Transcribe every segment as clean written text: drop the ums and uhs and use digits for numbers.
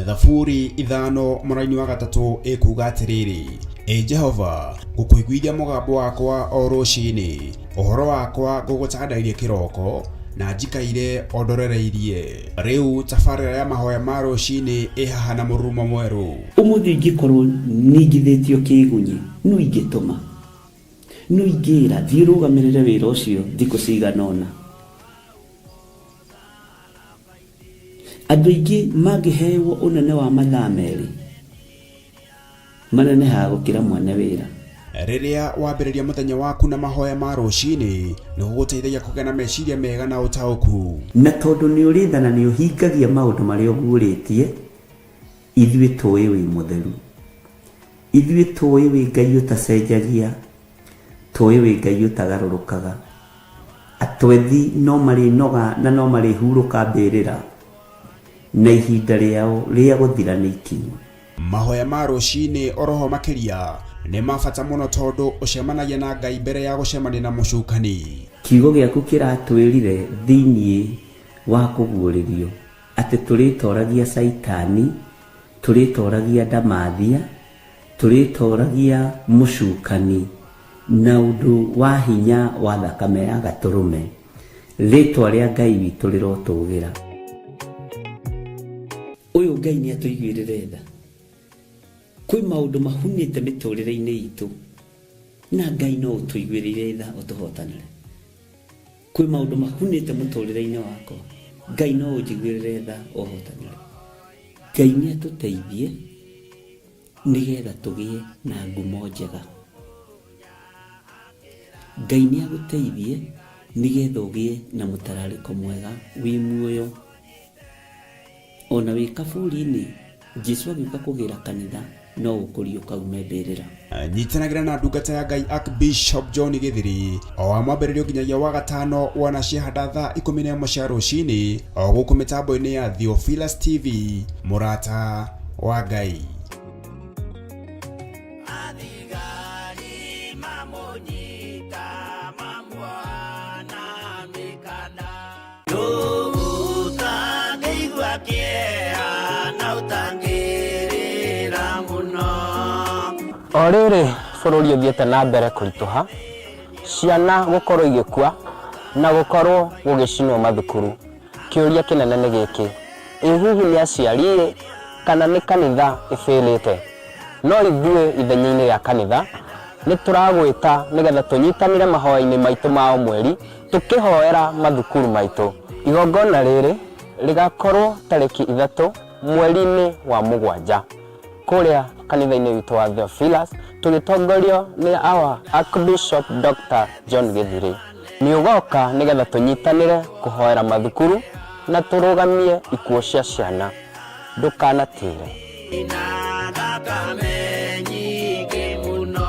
Thaburi ithano mũraini wa gatatũ ĩkuuga atĩrĩrĩ, Ĩ Jehova, ngũkũiguithia mũgambo wakwa o rũcinĩ, ũhoro wakwa ngũgũtandairie kĩroko, na njikaire o ndorereirie. Rĩu tabarĩra ya mahoya ma rũcinĩ ĩ haha na mũrurumo mwerũ. Ũmũthĩ ingĩkorwo ningithĩtio kĩĩgunyĩ, nũ ingĩtũma? Nũ ingĩĩra, 'Thiĩ ũrũgamĩrĩre wĩra ũcio thikũ cigana ũna'? Andũ aingĩ mangĩhewo ũnene wa mathaa merĩ, manenehaga gũkĩra mwene wĩra. Rĩrĩa wambĩrĩria mũthenya waku na mahoya ma rũcinĩ, nĩ gũgũteithagia kũgĩa na meciria mega na ũtaũku. Na tondũ nĩ ũrĩ tha na nĩ ũhingagia maũndũ marĩa ũguũrĩtie, ithuĩ tũĩ wĩ mũtheru. Ithuĩ tũĩ wĩ Ngai ũtacenjagia, tũĩ wĩ Ngai ũtagarũrũkaga. Atwethi no marĩnoga na no marĩhurũka mbĩrĩra, na ihinda rĩao rĩa gũthira nĩ ikinyu. Mahoya ma rũcinĩ oroho makĩria nĩ ma bata mũno tondũ ũcemanagia na Ngai mbere ya gũcemania na mũcukani. Kiugo gĩaku kĩratwĩrire thĩinĩ wa kũguũrĩrio atĩ tũrĩtoragia Caitani, tũrĩtoragia ndamathia, Tũrĩtooragia mũcukani na ũndũ wa hinya wa thakame ya Gatũrũme. Rĩĩtwa rĩa Ngai witũ rĩrotũũgĩra. Ũyũ Ngai nĩ atũiguĩrĩre tha. Kwĩ maũndũ mahunĩte mĩtũrĩre-inĩ itũ na Ngai no ũtũiguĩrĩire tha ũtũhotanĩre. Kwĩ maũndũ mahunĩte mũtũrĩre-inĩ wakwa, Ngai no ũnjiguĩrĩre tha ũhotanĩre. Ngai nĩ atũteithie nĩgetha tũgĩe na ngumo njega. Ngai nĩ agũteithie nĩgetha ũgĩe na mũtararĩko mwega wĩ muoyo. Ona wĩ kaburi-inĩ, Jesu agĩũka kũgĩra kanitha no ũkũriũka ume mbĩrĩra. Nyitanagĩra na ndungata ya Ngai Archbishop John Gĩthiri o wa mwambĩrĩrio nginyagia wa gatano wana ciahanda thaa 11 cia rũcinĩ o gũkũ mĩtambo-inĩ ya Theophilus TV mũrata wa Ngai. Athigari mamũnyita mamuoha na mĩkanda. Nũ ũtangĩigua kĩeha na ũtangĩrĩra mũno. O rĩrĩ bũrũri ũthiĩte na mbere kũritũha, ciana gũkorwo igĩkua na gũkorwo gũgĩcinwo mathukuru, kĩũria kĩnene nĩ gĩkĩ, ĩ hihi nĩ aciari-ĩ kana nĩ kanitha ĩbĩlĩte? No ithuĩ ithenya-inĩ rĩa kanitha nĩ tũragwĩta nĩgetha tũnyitanĩre mahoya-inĩ maitũ ma o mweri Tũkĩhoera mathukuru maitũ. Igongona rĩrĩ rĩgakorwo tarĩki 3 mweri-inĩ wa mũgwanja kũrĩa kanitha-inĩ witũ wa Theophilus tũgĩtongorio nĩ our Archbishop Doctor John Gĩthirĩ. Nĩ ũgoka nĩgetha tũnyitanĩre kũhoera mathukuru na tũrũgamie ikuũ cia ciana. Ndũkanatĩre. Na thakame nyingĩ mũno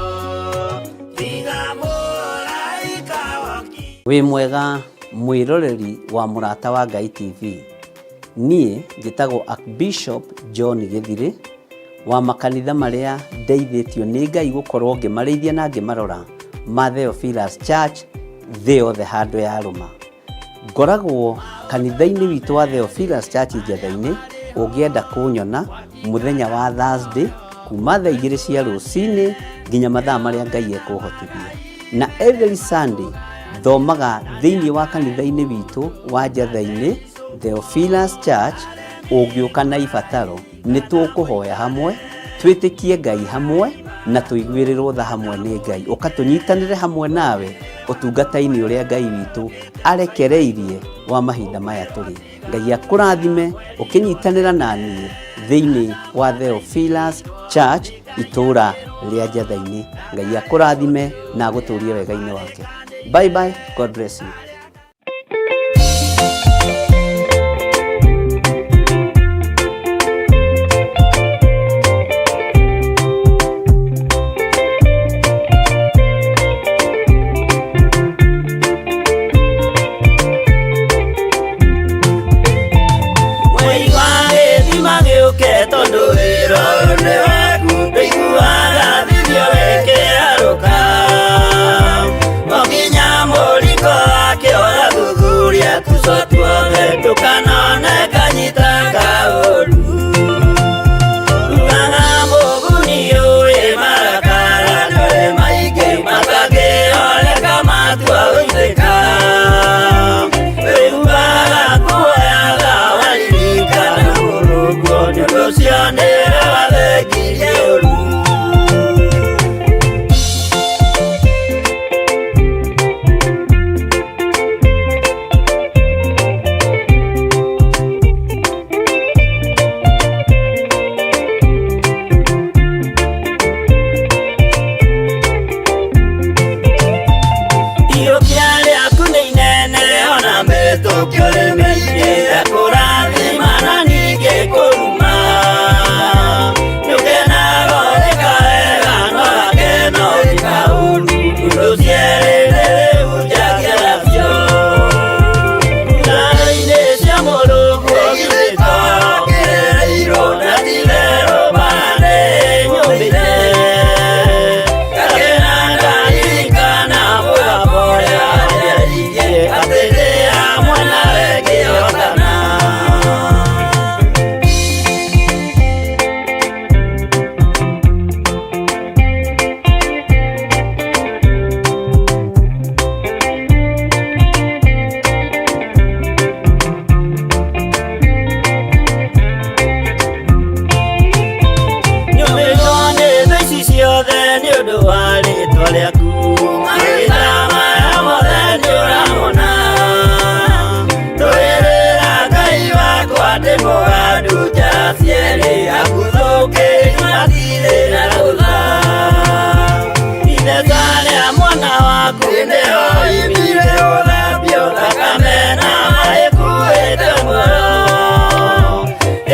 tiga mũraika woki. Wĩ mwega mwĩroreri wa Mũrata wa Ngai TV. Niĩ njĩtagwo Archbishop John Gĩthirĩ wa makanitha marĩa ndeithĩtio nĩ Ngai gũkorwo ngĩmarĩithia na ngĩmarora ma Theophilus Church thĩ yothe handũ yarũma. Ngoragwo kanitha-inĩ witũ wa Theophilus Church Njetha-inĩ, ũngĩenda kũnyona mũthenya wa Thursday kuma thaa 2 cia rũcinĩ nginya mathaa marĩa Ngai ekũhotithia. Na every Sunday thomaga thĩinĩ wa kanitha-inĩ witũ wa Njetha-inĩ Theophilus Church, ũngĩũka na ibataro Nĩ tũkũhoya hamwe, twĩtĩkie Ngai hamwe, na tũiguĩrĩrwo tha hamwe nĩ Ngai. Ũka tũnyitanĩre hamwe nawe ũtungata-inĩ ũrĩa Ngai witũ arekereirie wa mahinda maya tũrĩ. Ngai akũrathime ũkĩnyitanĩra na niĩ thĩinĩ wa Theophilus Church itũũra rĩa Njatha-inĩ. Ngai akũrathime na agũtũrie wega-inĩ wake. Bye bye, God bless you. Mwei wa gĩthima gĩũke tondũ wĩra ũyũ nĩ waku ndũiguaga thithio wĩkĩarũka o nginya mũriko akĩoya thuthuria tuco tuothe ndũkanone kanyita kaũru. Mĩtũkio nĩ mĩingĩ ya kũrathima na ningĩ kũruma. Nĩũkenaga ũrĩka wega no gakena ũrĩka ũru. Indo cierĩ rĩu njagia nacio. Ngari-inĩ cia Mũrungu githĩ to kĩrĩirwo na ti-itherũ mbara nĩnyũmĩte. Ngakena ndaririkana mũgambo ũrĩa wanjarĩirie atĩ ndĩ hamwe nawe ngĩhotana. Nyũmĩtwo nĩ thũ ici ciothe nĩ ũndũ wa rĩtwa rĩaku. Mahinda maya mothe nĩũramona. Ndũĩrĩra Ngai wakwa ndĩ mũgandu njara cierĩ, aguthũkĩri matirĩ na rũtha. Itheka rĩa mwana waku nĩho imire gũthambio thakame na maĩ kuĩte muoyo.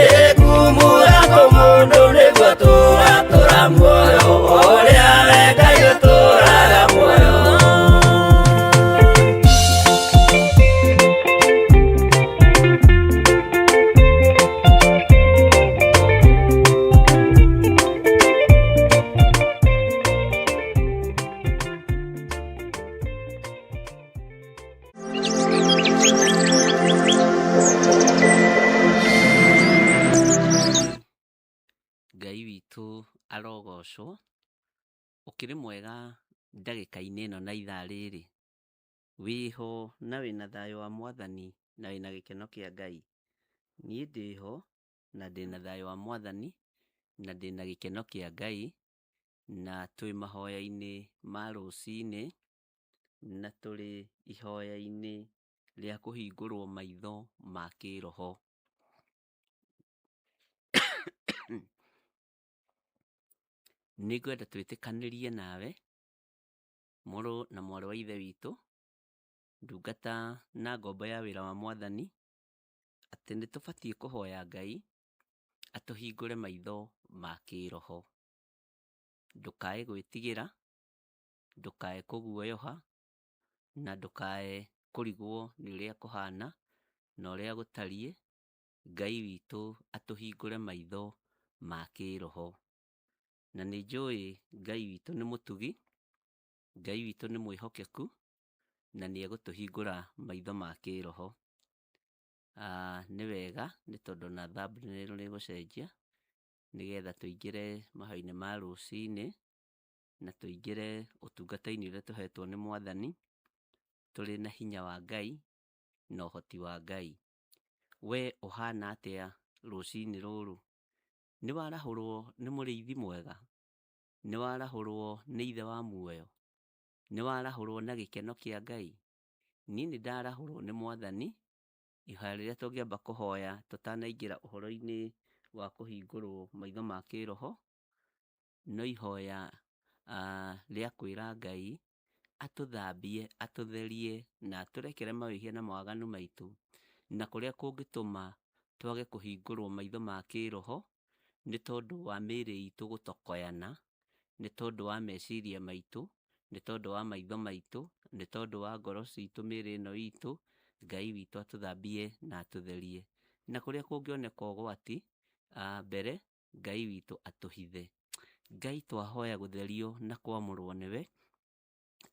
Ĩkumura kũmũndũ nĩguo tũratũra muoyo, ũrĩa we Ngai ũtũraga muoyo. Ngai witũ arogocwo, ũkĩrĩ mwega ndagĩka-inĩ ĩno na ithaa rĩrĩ, wĩho na wĩna thayũ wa mwathani na wĩna gĩkeno kĩa Ngai. Niĩ ndĩho na ndĩna thayũ wa mwathani na ndĩna gĩkeno kĩa Ngai, na twĩ mahoya-inĩ ma rũcinĩ, na tũrĩ ihoya-inĩ rĩa kũhingũrwo maitho ma kĩroho. Nĩngwenda twĩtĩkanĩrie nawe, mũrũ na mwarĩ wa ithe witũ, ndungata na ngombo ya wĩra wa mwathani, atĩ nĩ tũbatiĩ kũhoya Ngai atũhingũre maitho ma kĩroho. Ndũkae gwĩtigĩra, ndũkae kũguoyoha, na ndũkae kũrigwo nĩ ũrĩa kũhana na ũrĩa gũtariĩ. Ngai witũ atũhingũre maitho ma kĩroho. Na nĩ njũĩ Ngai witũ nĩ mũtugi, Ngai witũ nĩ mwĩhokeku, na nĩ egũtũhingũra maitho ma kĩroho. Nĩ wega nĩ tondũ na thumbnail nĩ ĩgũcenjia, nĩgetha tũingĩre mahoya-inĩ ma rũcinĩ, na tũingĩre ũtungata-inĩ ũrĩa tũhetwo nĩ mwathani, tũrĩ na hinya wa Ngai na ũhoti wa Ngai. We ũhana atĩa rũcinĩ rũrũ? Nĩ warahũrwo nĩ mũrĩithi mwega? Nĩ warahũrwo nĩ ithe wa muoyo? Nĩ warahũrwo na gĩkeno kĩa Ngai? Niĩ nĩ ndarahũrwo nĩ mwathani. Ihoya rĩrĩa tũngĩamba kũhoya tũtanaingĩra ũhoro-inĩ wa kũhingũrwo maitho ma kĩroho, no ihoya rĩa kwĩra Ngai atũthambie, atũtherie na atũrekere mawĩhia na mawaganu maitũ, na kũrĩa kũngĩtũma twage kũhingũrwo maitho ma kĩroho, nĩ tondũ wa mĩĩrĩ itũ gũtokoyana, nĩ tondũ wa meciria maitũ, nĩ tondũ wa maitho maitũ, nĩ tondũ wa ngoro citũ, mĩĩrĩ ĩno itũ, Ngai witũ atũthambie na atũtherie. Na kũrĩa kũngĩoneka ũgwati, mbere, Ngai witũ atũhithe. Ngai twahoya gũtherio na kwamũrwo nĩwe,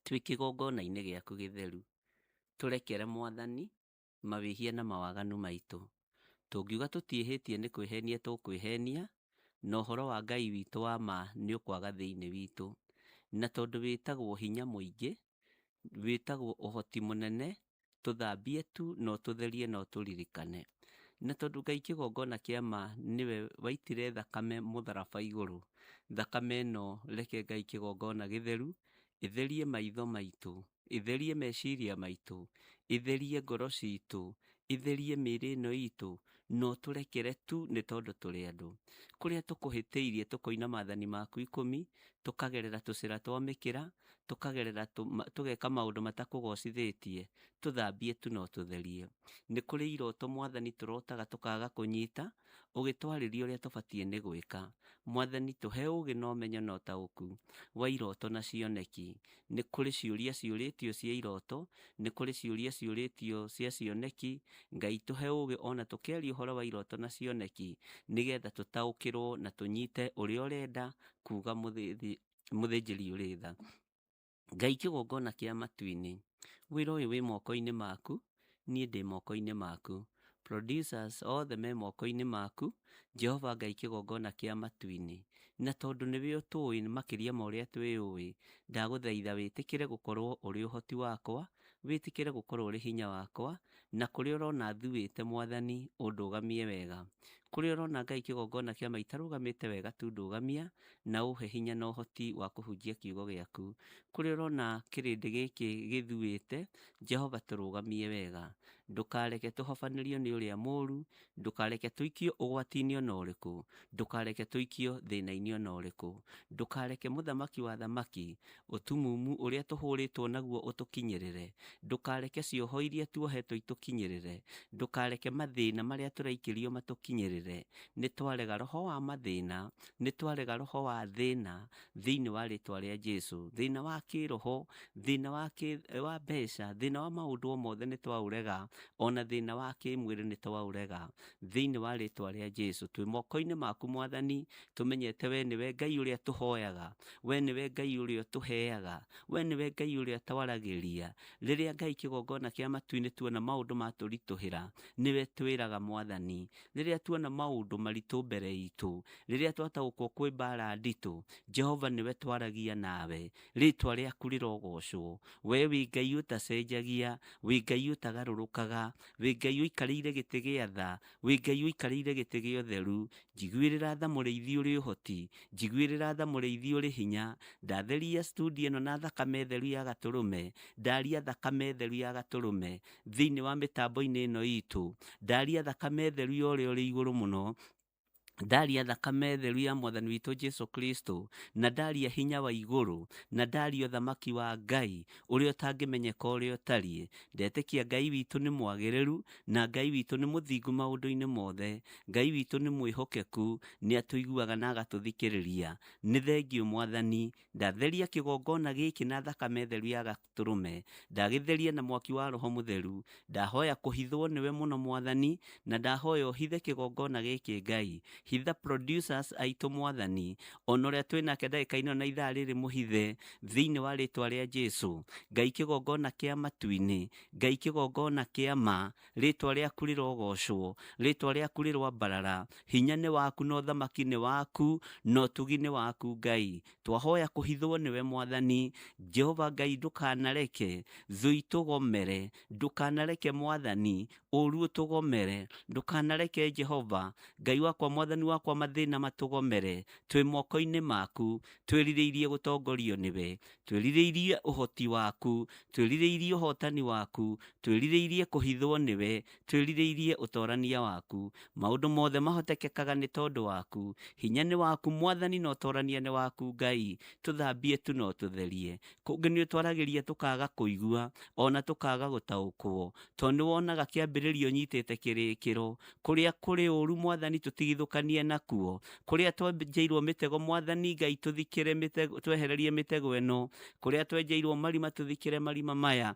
twĩ kĩgongona-inĩ gĩaku gĩtheru. Tũrekere mwathani mawĩhia na mawaganu maitũ. Tũngiuga tũtiĩhĩtie nĩ kwĩhenia tũkwĩhenia, na ũhoro wa Ngai witũ wa ma nĩ ũkwaga thĩinĩ witũ. Na tondũ wĩtagwo hinya mũingĩ, wĩtagwo ũhoti mũnene, tũthambie tu na ũtũtherie na ũtũririkane. Na tondũ Ngai kĩgongona kĩa ma nĩwe waitire thakame mũtharaba igũrũ, thakame ĩno reke Ngai kĩgongona gĩtheru, ĩtherie maitho maitũ, ĩtherie meciria maitũ, ĩtherie ngoro citũ, ĩtherie mĩĩrĩ ĩno itũ, Na ũtũrekere tu nĩ tondũ tũrĩ andũ. Kũrĩa tũkũhĩtĩirie tũkoina maathani maku ikũmi, tũkagerera tũcĩra twa mĩkĩra, tũkagerera tũgeka maũndũ matakũgocithĩtie, tũthambie tu na ũtũtherie. Nĩ kũrĩ iroto Mwathani tũrotaga tũkaga kũnyita, ũgĩtwarĩria ũrĩa tũbatiĩ nĩ gwĩka. Mwathani tũhe ũgĩ na ũmenyo na ũtaũku wa iroto na cioneki. Nĩ kũrĩ ciũria ciũrĩtio cia iroto, nĩ kũrĩ ciũria ciũrĩtio cia cioneki, Ngai tũhe ũgĩ ona tũkĩaria ũhoro wa iroto na cioneki, nĩgetha tũtaũkĩrwo na tũnyite ũrĩa ũrenda kuga mũthĩnjĩri ũrĩ tha. Ngai kĩgongona kĩa matu-inĩ, wĩra ũyũ wĩ moko-inĩ maku, niĩ ndĩ moko-inĩ maku. Producers othe me moko-inĩ maku, Jehova Ngai kĩgongona kĩa matu-inĩ. Na tondũ nĩwe ũtũĩ makĩria ma ũrĩa twĩũĩ, ndagũthaitha wĩtĩkĩre gũkorwo ũrĩ ũhoti wakwa, wĩtĩkĩre gũkorwo ũrĩ hinya wakwa, na kũrĩa ũrona thuĩte Mwathani ũndũgamie wega. Kũrĩa ũrona Ngai kĩgongona kĩa ma itarũgamĩte wega tu ndũgamia, na ũhe hinya na ũhoti wa kũhunjia kiugo gĩaku. Kũrĩa ũrona kĩrĩndĩ gĩkĩ gĩthuĩte, Jehova tũrũgamie wega. Ndũkareke tũhobanĩrio nĩ ũrĩa mũru, ndũkareke tũikio ũgwati-inĩ ona ũrĩkũ, ndũkareke tũikio thĩna-inĩ ona ũrĩkũ. Ndũkareke mũthamaki wa athamaki, ũtumumu ũrĩa tũhũrĩtwo naguo ũtũkinyĩrĩre. Ndũkareke cioho iria tuohetwo itũkinyĩrĩre. Ndũkareke mathĩna marĩa tũraikĩrio matũkinyĩrĩre. Nĩ twarega roho wa mathĩna, nĩ twarega roho wa thĩna thĩinĩ wa rĩtwa rĩa Jesu. Thĩna wa kĩroho, thĩna wa mbeca, thĩna wa maũndũ o mothe nĩ twaũrega, ona thĩna wa kĩmwĩrĩ nĩ twaũrega thĩinĩ wa rĩtwa rĩa Jesu. Twĩ moko-inĩ maku Mwathani, tũmenyete we nĩwe Ngai ũrĩa tũhoyaga, we nĩwe Ngai ũrĩa ũtũheaga, we nĩwe Ngai ũrĩa twaragĩria. Rĩrĩa Ngai kĩgongona kĩa matu-inĩ tuona maũndũ matũritũhĩra, nĩwe twĩraga Mwathani. Rĩrĩa tuona maũndũ maritũ mbere itũ, rĩrĩa twataũkwo kwĩ mbara nditũ, Jehova nĩwe twaragia nawe. Rĩtwa rĩaku rĩrogocwo. We wĩ Ngai ũtacenjagia, wĩ Ngai ũtagarũrũkaga, wĩ Ngai ũikarĩire gĩtĩ gĩa tha, wĩ Ngai ũikarĩire gĩtĩ gĩa ũtheru. Njiguĩrĩra tha mũrĩithi ũrĩ ũhoti, njiguĩrĩra tha mũrĩithi ũrĩ hinya. Ndatheria studio ĩno na thakame theru ya gatũrũme, ndaria thakame theru ya gatũrũme thĩinĩ wa mĩtambo-inĩ ĩno itũ, ndaria thakame theru ya ũrĩa ũrĩ igũrũ mũno, ndaria thakame theru ya Mwathani witũ Jesu Kristo, na ndaria hinya wa igũrũ, na ndaria ũthamaki wa Ngai ũrĩa ũtangĩmenyeka ũrĩa ũtariĩ. Ndetĩkia Ngai witũ nĩ mwagĩrĩru, na Ngai witũ nĩ mũthingu maũndũ-inĩ mothe. Ngai witũ nĩ mwĩhokeku, nĩ atũiguaga na agatũthikĩrĩria. Nĩ thengiũ Mwathani, ndatheria kĩgongona gĩkĩ na thakame theru ya gatũrũme, ndagĩtheria na mwaki wa Roho Mũtheru. Ndahoya kũhithwo nĩwe mũno Mwathani, na ndahoya ũhithe kĩgongona gĩkĩ Ngai. Hitha producers aitũ Mwathani, ona ũrĩa twĩ nake ndagĩka-inĩ ĩno na ithaa rĩrĩ mũhithe thĩinĩ wa rĩtwa rĩa Jesu. Ngai kĩgongona kĩa matu-inĩ, Ngai kĩgongona kĩa ma, rĩtwa rĩaku rĩrogocwo, rĩtwa rĩaku rĩroambarara. Hinya nĩ waku na ũthamaki nĩ waku na ũtugi nĩ waku Ngai. Twahoya kũhithwo nĩwe Mwathani. Jehova Ngai ndũkanareke thũ itũgomere, ndũkanareke Mwathani ũru ũtũgomere, ndũkanareke Jehova Ngai wakwa Mwathani wakwa mathĩna matũgomere. Twĩ moko-inĩ maku, twĩrirĩirie gũtongorio nĩwe, twĩrirĩirie ũhoti waku, twĩrirĩirie ũhotani waku, twĩrirĩirie kũhithwo nĩwe, twĩrirĩirie ũtorania waku. Maũndũ mothe mahotekekaga nĩ tondũ waku. Hinya nĩ waku Mwathani na ũtorania nĩ waku Ngai. Tũthambie tu na ũtũtherie. Kũngĩ nĩ ũtwaragĩria tũkaga kũigua ona tũkaga gũtaũkwo, tondũ nĩ wonaga kĩambĩrĩria ũnyitĩte kĩrĩkĩro. Kũrĩa kũrĩ ũru Mwathani tũtigithũkanie nakuo. Kũrĩa twenjeirwo mĩtego Mwathani Ngai tũthikĩre mĩtego, twehererie mĩtego ĩno. Kũrĩa twenjeirwo marima tũthikĩre marima maya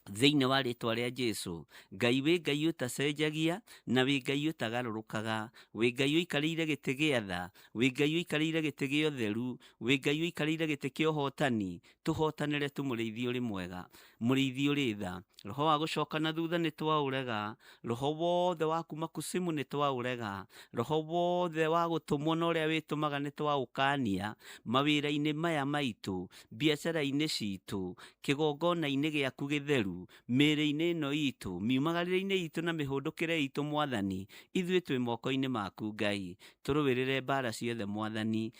thĩinĩ wa rĩtwa rĩa Jesu. Ngai wĩ Ngai ũtacenjagia na wĩ Ngai ũtagarũrũkaga, wĩ Ngai ũikarĩire gĩtĩ gĩa tha, wĩ Ngai ũikarĩire gĩtĩ gĩa ũtheru, wĩ Ngai ũikarĩire gĩtĩ kĩa ũhotani. Tũhotanĩre tu mũrĩithi ũrĩ mwega, mũrĩithi ũrĩ tha. Roho wa gũcoka na thutha nĩ twaũrega, roho wothe wa kuma kusimu nĩ twaũrega, roho wothe wa gũtũmwo na ũrĩa wĩtũmaga nĩ twaũkania mawĩra-inĩ maya maitũ, biacara-inĩ citũ, kĩgongona-inĩ gĩaku gĩtheru, mĩĩrĩ-inĩ ĩno itũ, miumagarĩre-inĩ itũ na mĩhũndũkĩre itũ Mwathani, ithuĩ twĩ moko-inĩ maku Ngai. Tũrũĩrĩre mbara ciothe Mwathani,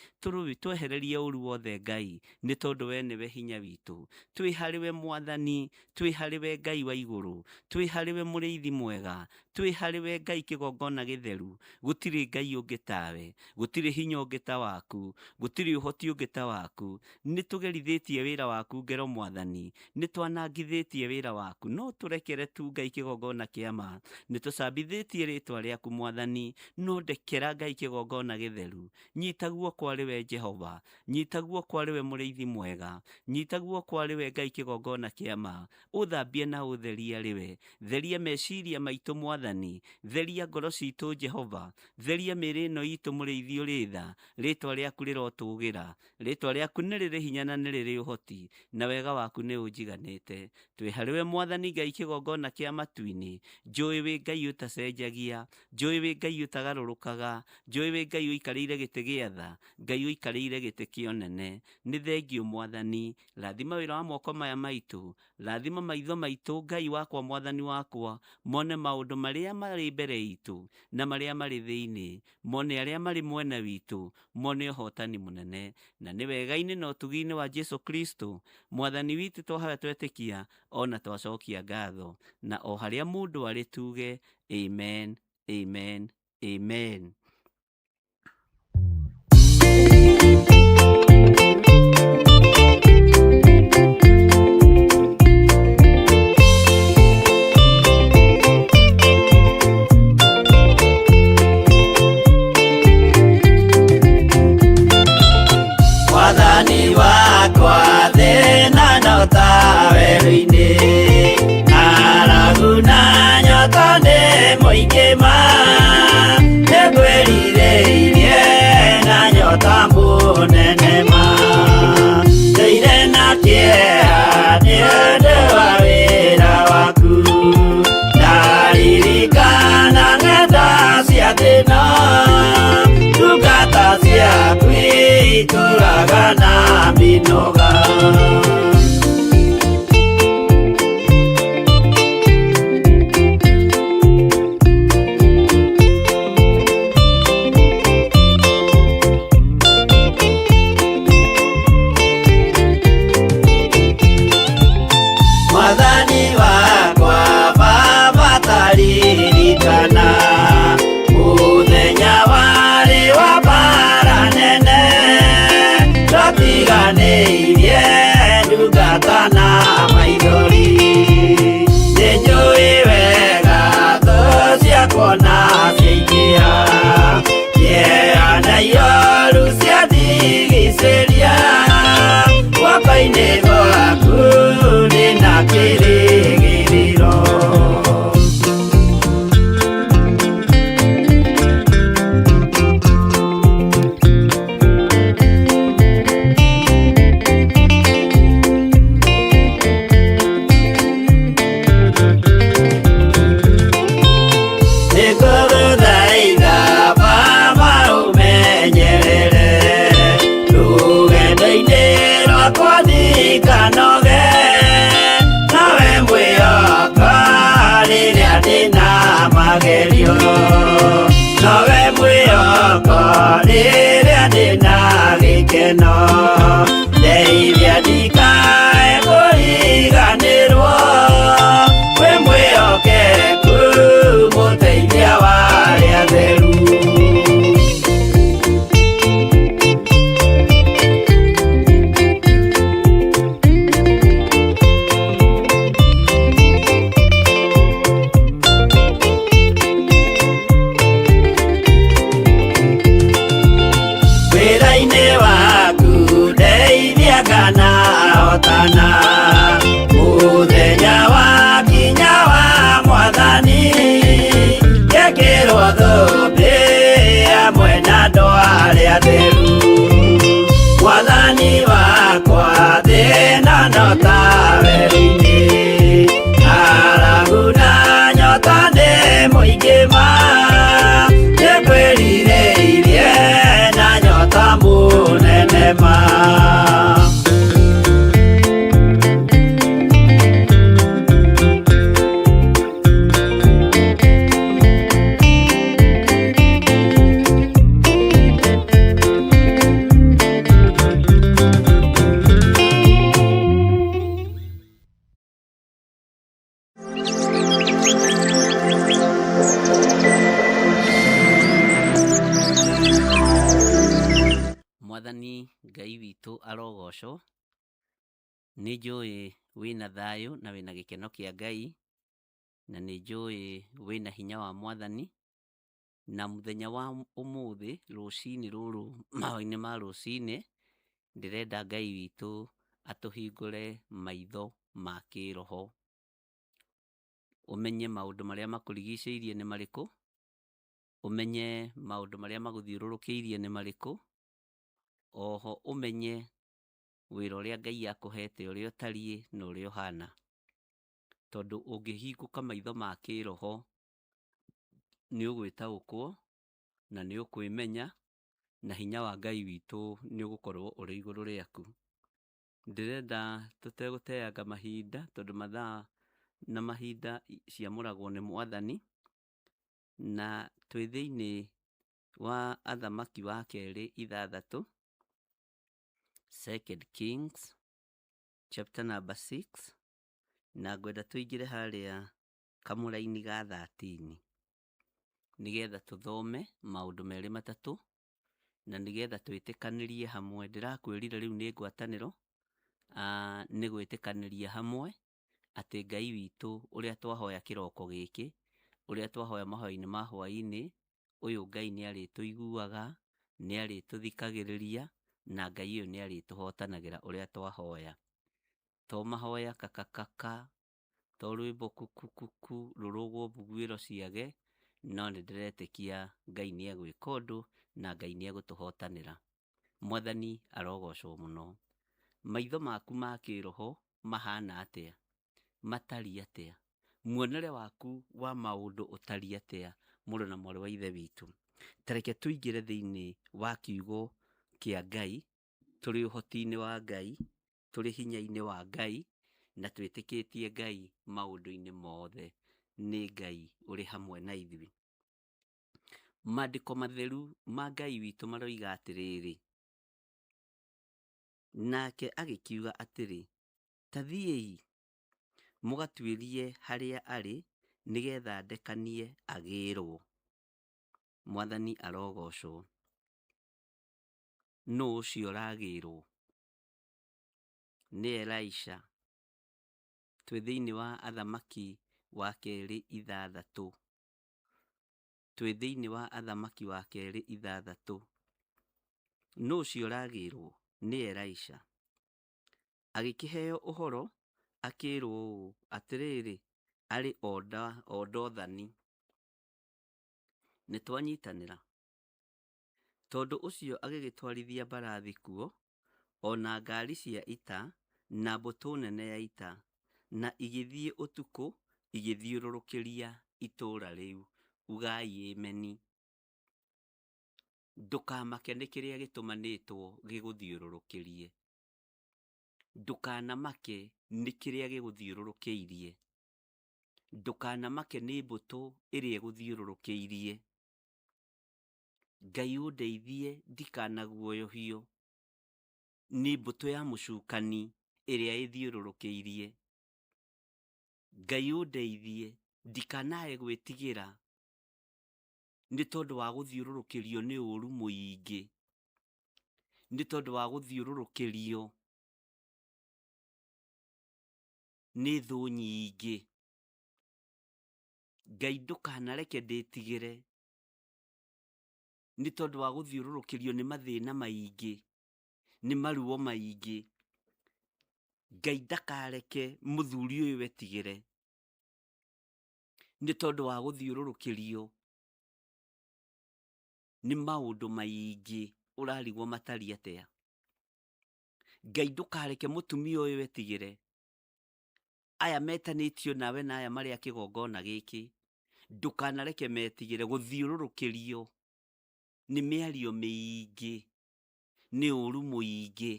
twehererie ũru wothe Ngai, nĩ tondũ we nĩwe hinya witũ. Twĩ harĩ we Mwathani. Mwathani, twĩ harĩ we Ngai wa igũrũ, twĩ harĩ we mũrĩithi mwega, twĩ harĩ we Ngai kĩgongona gĩtheru. Gũtirĩ Ngai ũngĩ tawe, gũtirĩ hinya ũngĩ ta waku, gũtirĩ ũhoti ũngĩ ta waku. Nĩ tũgerithĩtie wĩra waku ngero Mwathani, nĩ twanangithĩtie wĩra waku, no tũrekere tu Ngai kĩgongona kĩa ma. Nĩ tũcambithĩtie rĩtwa rĩaku Mwathani, no ndekera Ngai kĩgongona gĩtheru. Nyita guoko arĩ we Jehova, nyita guoko arĩ we mũrĩithi mwega, nyita guoko arĩ we Ngai kĩgongona kĩa ma. Ũthambie na ũtherie arĩ we. Theria meciria maitũ Mwathani, theria ngoro citũ Jehova, theria mĩĩrĩ ĩno itũ mũrĩithi ũrĩ tha. Rĩtwa rĩaku rĩrotũgĩra, rĩtwa rĩaku nĩ rĩrĩ hinya na nĩ rĩrĩ ũhoti, na wega waku nĩ ũnjiganĩte. Twĩ harĩ we Mwathani Ngai kĩgongona kĩa matu-inĩ, njũĩ wĩ Ngai ũtacenjagia, njũĩ wĩ Ngai ũtagarũrũkaga, njũĩ wĩ Ngai ũikarĩire gĩtĩ gĩa tha, Ngai ũikarĩire gĩtĩ kĩa ũnene. Nĩ thengiũ Mwathani, rathima wĩra wa moko maya maitũ, rathima maitho maitũ Ngai wakwa Mwathani wakwa, mone maũndũ marĩa marĩ mbere itũ na marĩa marĩ thĩinĩ, mone arĩa marĩ mwena witũ, mone ũhotani mũnene. Na nĩ wega-inĩ na ũtugi-inĩ wa Jesu Kristo Mwathani witũ twahoya twetĩkia ona twacokia ngatho, na o harĩa mũndũ arĩ tuge amen, amen, amen. Mwathani wakwa thĩna no ta werũ-inĩ, ng'aragu na nyota nĩ mũingĩ ma, nĩngwĩrirĩirie na nyota mũnene ma, ndũire na kĩeha nĩ ũndũ wa wĩra waku, ndaririkana ng'enda cia thĩna, ndungata ciaku itũraga na mĩnoga. Mwathani wakwa Baba taririkana mũthenya warĩ wa mbara nene, twatiganĩirie ndungata Ngai witũ arogocwo. Nĩ njũĩ wĩna thayũ na wĩna gĩkeno kĩa Ngai, na nĩ njũĩ wĩna hinya wa Mwathani. Na mũthenya wa ũmũthĩ rũcinĩ rũrũ mahoya-inĩ ma rũcinĩ, ndĩrenda Ngai witũ atũhingũre maitho ma kĩroho. Ũmenye maũndũ marĩa makũrigicĩirie nĩ marĩkũ, ũmenye maũndũ marĩa magũthiũrũrũkĩirie nĩ marĩkũ, oho ũmenye wĩra ũrĩa Ngai akũhete ũrĩa ũtariĩ na ũrĩa ũhana. Tondũ ũngĩhingũka maitho ma kĩroho nĩ ũgwĩtaũkwo na nĩ ũkwĩmenya na hinya wa Ngai witũ nĩ ũgũkorwo ũrĩ igũrũ rĩaku. Ndĩrenda tũtegũteanga mahinda tondũ mathaa na mahinda ciamũragwo nĩ Mwathani, na twĩ thĩinĩ wa Athamaki wa kerĩ ithathatũ, Second Kings chapter number 6, na ngwenda tũingĩre harĩa kamũraini ga 13 nĩgetha tũthome maũndũ merĩ matatũ na nĩgetha twĩtĩkanĩrie hamwe. Ndĩrakwĩrire rĩu nĩ ngwatanĩro, nĩ gwĩtĩkanĩria hamwe atĩ Ngai witũ ũrĩa twahoya kĩroko gĩkĩ, ũrĩa twahoya mahoya-inĩ ma hwaĩ-inĩ, ũyũ Ngai nĩ arĩtũiguaga, nĩ arĩtũthikagĩrĩria, na Ngai ũyũ nĩ arĩtũhotanagĩra ũrĩa twahoya. To mahoya kakakaka, to rwĩmbo kukukuku rũrũgwo mbuguĩro ciage, no nĩ ndĩretĩkia Ngai nĩ egwĩka ũndũ na Ngai nĩ egũtũhotanĩra. Mwathani arogocwo mũno. Maitho maku ma kĩroho mahana atĩa? Matariĩ atĩa? Muonere waku wa maũndũ ũtariĩ atĩa, mũrũ na mwarĩ wa Ithe witũ? Ta reke tũingĩre thĩinĩ wa kiugo kĩa Ngai, tũrĩ ũhoti-inĩ wa Ngai, tũrĩ hinya-inĩ wa Ngai, na twĩtĩkĩtie Ngai maũndũ-inĩ mothe. Nĩ Ngai ũrĩ hamwe na ithuĩ. Maandĩko matheru ma Ngai witũ maroiga atĩrĩrĩ, nake agĩkiuga atĩrĩ, ta thiĩi mũgatuĩrie harĩa arĩ, nĩgetha ndekanie agĩrwo. Mwathani arogocwo. Nũ ũcio ũragĩrwo? Nĩ Elisha. Twĩ thĩinĩ wa Athamaki wa kerĩ ithathatũ. Twĩ thĩinĩ wa Athamaki wa kerĩ ithathatũ. Nũ ũcio ũragĩrwo? Nĩ Elisha. Agĩkĩheo ũhoro akĩrwo ũũ, atĩrĩrĩ, arĩ o Dothani. Nĩ twanyitanĩra. Tondũ ũcio agĩgĩtwarithia mbarathi kuo, o na ngari cia ita, na mbũtũ nene ya ita, na igĩthiĩ ũtukũ igĩthiũrũrũkĩria itũũra rĩu. Ugai ĩmeni. Ndũkamake nĩ kĩrĩa gĩtũmanĩtwo gĩgũthiũrũrũkĩrie. Ndũkanamake nĩ kĩrĩa gĩgũthiũrũrũkĩirie. Ndũkanamake nĩ mbũtũ ĩrĩa ĩgũthiũrũrũkĩirie. Ngai ũndeithie ndikanaguoyohio nĩ mbũtũ ya mũcukani ĩrĩa ĩthiũrũrũkĩirie. Ngai ũndeithie ndikanae gwĩtigĩra nĩ tondũ wa gũthiũrũrũkĩrio nĩ ũru mũingĩ, nĩ tondũ wa gũthiũrũrũkĩrio nĩ thũ nyingĩ. Ngai ndũkanareke ndĩtigĩre nĩ tondũ wa gũthiũrũrũkĩrio nĩ mathĩna maingĩ, nĩ maruo maingĩ. Ngai ndakareke mũthuri ũyũ etigĩre nĩ tondũ wa gũthiũrũrũkĩrio nĩ maũndũ maingĩ ũrarigwo matariĩ atĩa. Ngai ndũkareke mũtumia ũyũ etigĩre. Aya metanĩtio nawe na aya marĩ a kĩgongona gĩkĩ, ndũkanareke metigĩre gũthiũrũrũkĩrio nĩ mĩario mĩingĩ, nĩ ũru mũingĩ.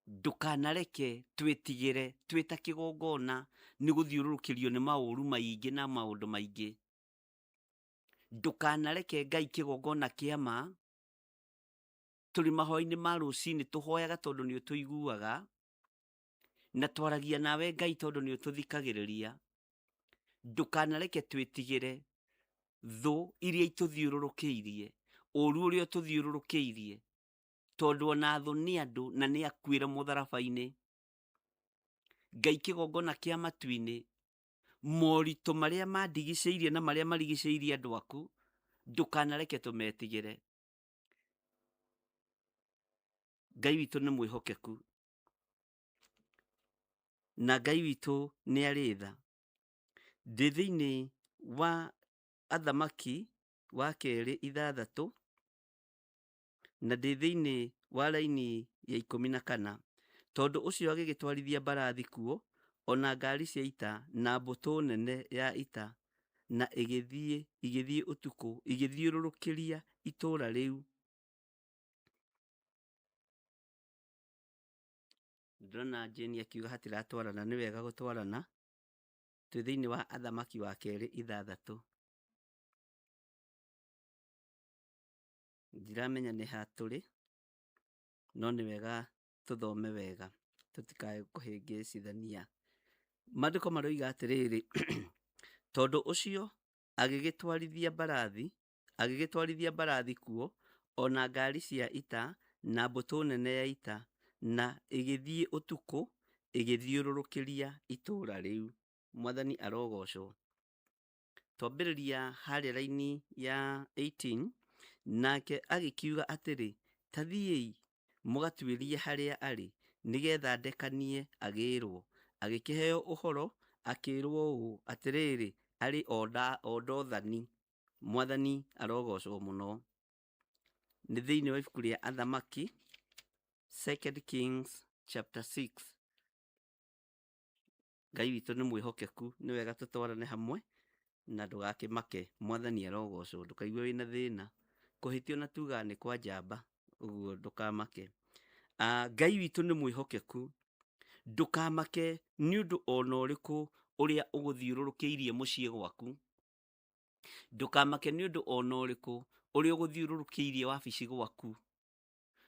Ndũkanareke twĩtigĩre twĩ ta kĩgongona nĩ gũthiũrũrũkĩrio nĩ maũru maingĩ na maũndũ maingĩ. Ndũkanareke Ngai kĩgongona kĩa ma, tũrĩ mahoya-inĩ ma rũcinĩ tũhoyaga tondũ nĩ ũtũiguaga, na twaragia nawe Ngai tondũ nĩ ũtũthikagĩrĩria. Ndũkanareke twĩtigĩre thũ iria itũthiũrũrũkĩirie, ũru ũrĩa ũtũthiũrũrũkĩirie. Tondũ ona thũ nĩ andũ na nĩ akuĩre mũtharaba-inĩ. Ngai kĩgongona kĩa matu-inĩ, moritũ marĩa mandigicĩirie na marĩa marigicĩirie andũ aku, ndũkanareke tũmetigĩre. Ngai witũ nĩ mwĩhokeku na Ngai witũ nĩ arĩ tha. Ndĩ thĩinĩ wa Athamaki wa kerĩ ithathatũ na ndĩ thĩinĩ wa raini ya 14. Tondũ ũcio agĩgĩtwarithia mbarathi kuo, o na ngari cia ita, na mbũtũ nene ya ita, na ĩgĩthiĩ igĩthiĩ ũtukũ igĩthiũrũrũkĩria itũũra rĩu. Ndĩrona Jane akiuga hatiratwarana, nĩ wega gũtwarana. Twĩ thĩinĩ wa Athamaki wa kerĩ ithathatũ. Ndiramenya nĩ ha tũrĩ, no nĩ wega tũthome wega tũtikae kũhĩngĩcithania. Maandĩko maroiga atĩrĩrĩ, tondũ ũcio agĩgĩtwarithia mbarathi, agĩgĩtwarithia mbarathi kuo, o na ngari cia ita, na mbũtũ nene ya ita, na ĩgĩthiĩ ũtukũ ĩgĩthiũrũrũkĩria itũũra rĩu. Mwathani arogocwo. Twambĩrĩria harĩa raini ya 18, nake agĩkiuga atĩrĩ, ta thiĩi mũgatuĩrie harĩa arĩ, nĩgetha ndekanie agĩrwo. Agĩkĩheo ũhoro akĩĩrwo ũũ, atĩrĩrĩ, arĩ o Dothani. Mwathani arogocwo mũno. Nĩ thĩinĩ wa ibuku rĩa Athamaki, Second Kings chapter 6. Ngai witũ nĩ mwĩhokeku, nĩ wega tũtwarane hamwe na ndũgakĩmake. Mwathani arogocwo, ndũkaigue wĩna thĩna. Kũhĩtio na tugaga nĩ kwa njamba, ũguo ndũkamake. Ngai witũ nĩ mwĩhokeku, ndũkamake nĩ ũndũ ona ũrĩkũ ũrĩa ũgũthiũrũrũkĩirie mũciĩ gwaku. Ndũkamake nĩ ũndũ ona ũrĩkũ ũrĩa ũgũthiũrũrũkĩirie wabici gwaku.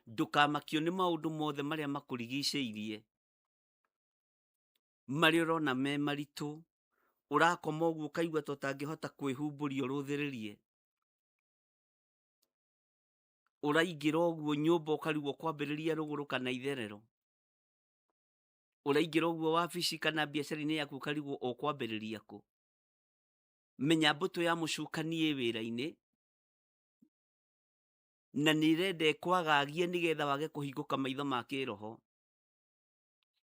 Ndũkamakio nĩ maũndũ mothe marĩa makũrigicĩirie, marĩa ũrona me maritũ. Ũrakoma ũguo ũkaigua ta ũtangĩhota kwĩhumbũria ũrũthĩrĩrie. Ũraingĩra ũguo nyũmba ũkarigwo kwambĩrĩria rũgũrũ kana itherero. Ũraingĩra ũguo wabici kana biacara-inĩ yaku ũkarigwo ũkwambĩrĩria kũ. Menya mbũtũ ya mũcukani ĩ wĩra-inĩ na nĩ ĩrenda ĩkwagagie nĩgetha wage kũhingũka maitho ma kĩroho.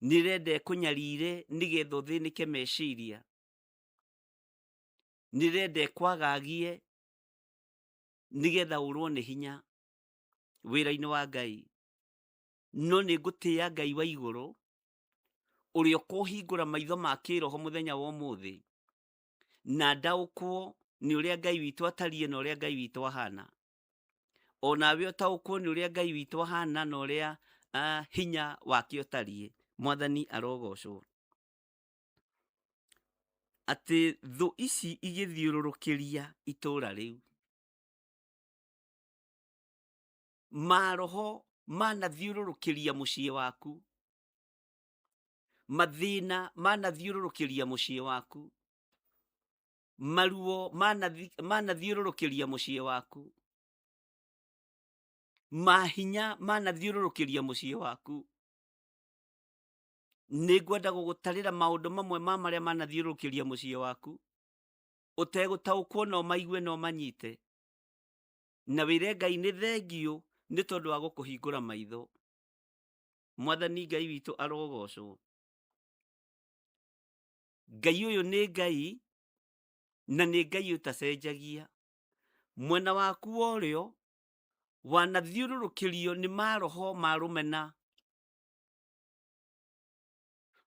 Nĩ ĩrenda ĩkũnyarire nĩgetha ũthĩnĩke meciria. Nĩ ĩrenda ĩkwagagie nĩgetha ũrwo nĩ hinya wĩra-inĩ wa Ngai. No nĩ ngũtĩĩa Ngai wa igũrũ ũrĩa ũkũhingũra maitho ma kĩroho mũthenya wa ũmũthĩ na ndaũkwo nĩ ũrĩa Ngai witũ atariĩ na ũrĩa Ngai witũ ahana. O nawe ũtaũkwo nĩ ũrĩa Ngai witũ ahana na ũrĩa hinya wake ũtariĩ. Mwathani arogocwo. Atĩ thũ ici igĩthiũrũrũkĩria itũũra rĩu. Maroho manathiũrũrũkĩria mũciĩ waku. Mathĩna manathiũrũrũkĩria mũciĩ waku. Maruo manathiũrũrũkĩria mũciĩ waku. Mahinya manathiũrũrũkĩria mũciĩ waku. Nĩ ngwenda gũgũtarĩra maũndũ mamwe ma marĩa manathiũrũrũkĩria mũciĩ waku. Ũtegũtaũkwo no maigue no manyite. Na wĩre Ngai nĩ thengiũ nĩ tondũ wa gũkũhingũra maitho. Mwathani Ngai witũ arogocwo. Ngai ũyũ nĩ Ngai na nĩ Ngai ũtacenjagia. Mwena waku wa ũrĩo wanathiũrũrũkĩrio nĩ maroho ma rũmena.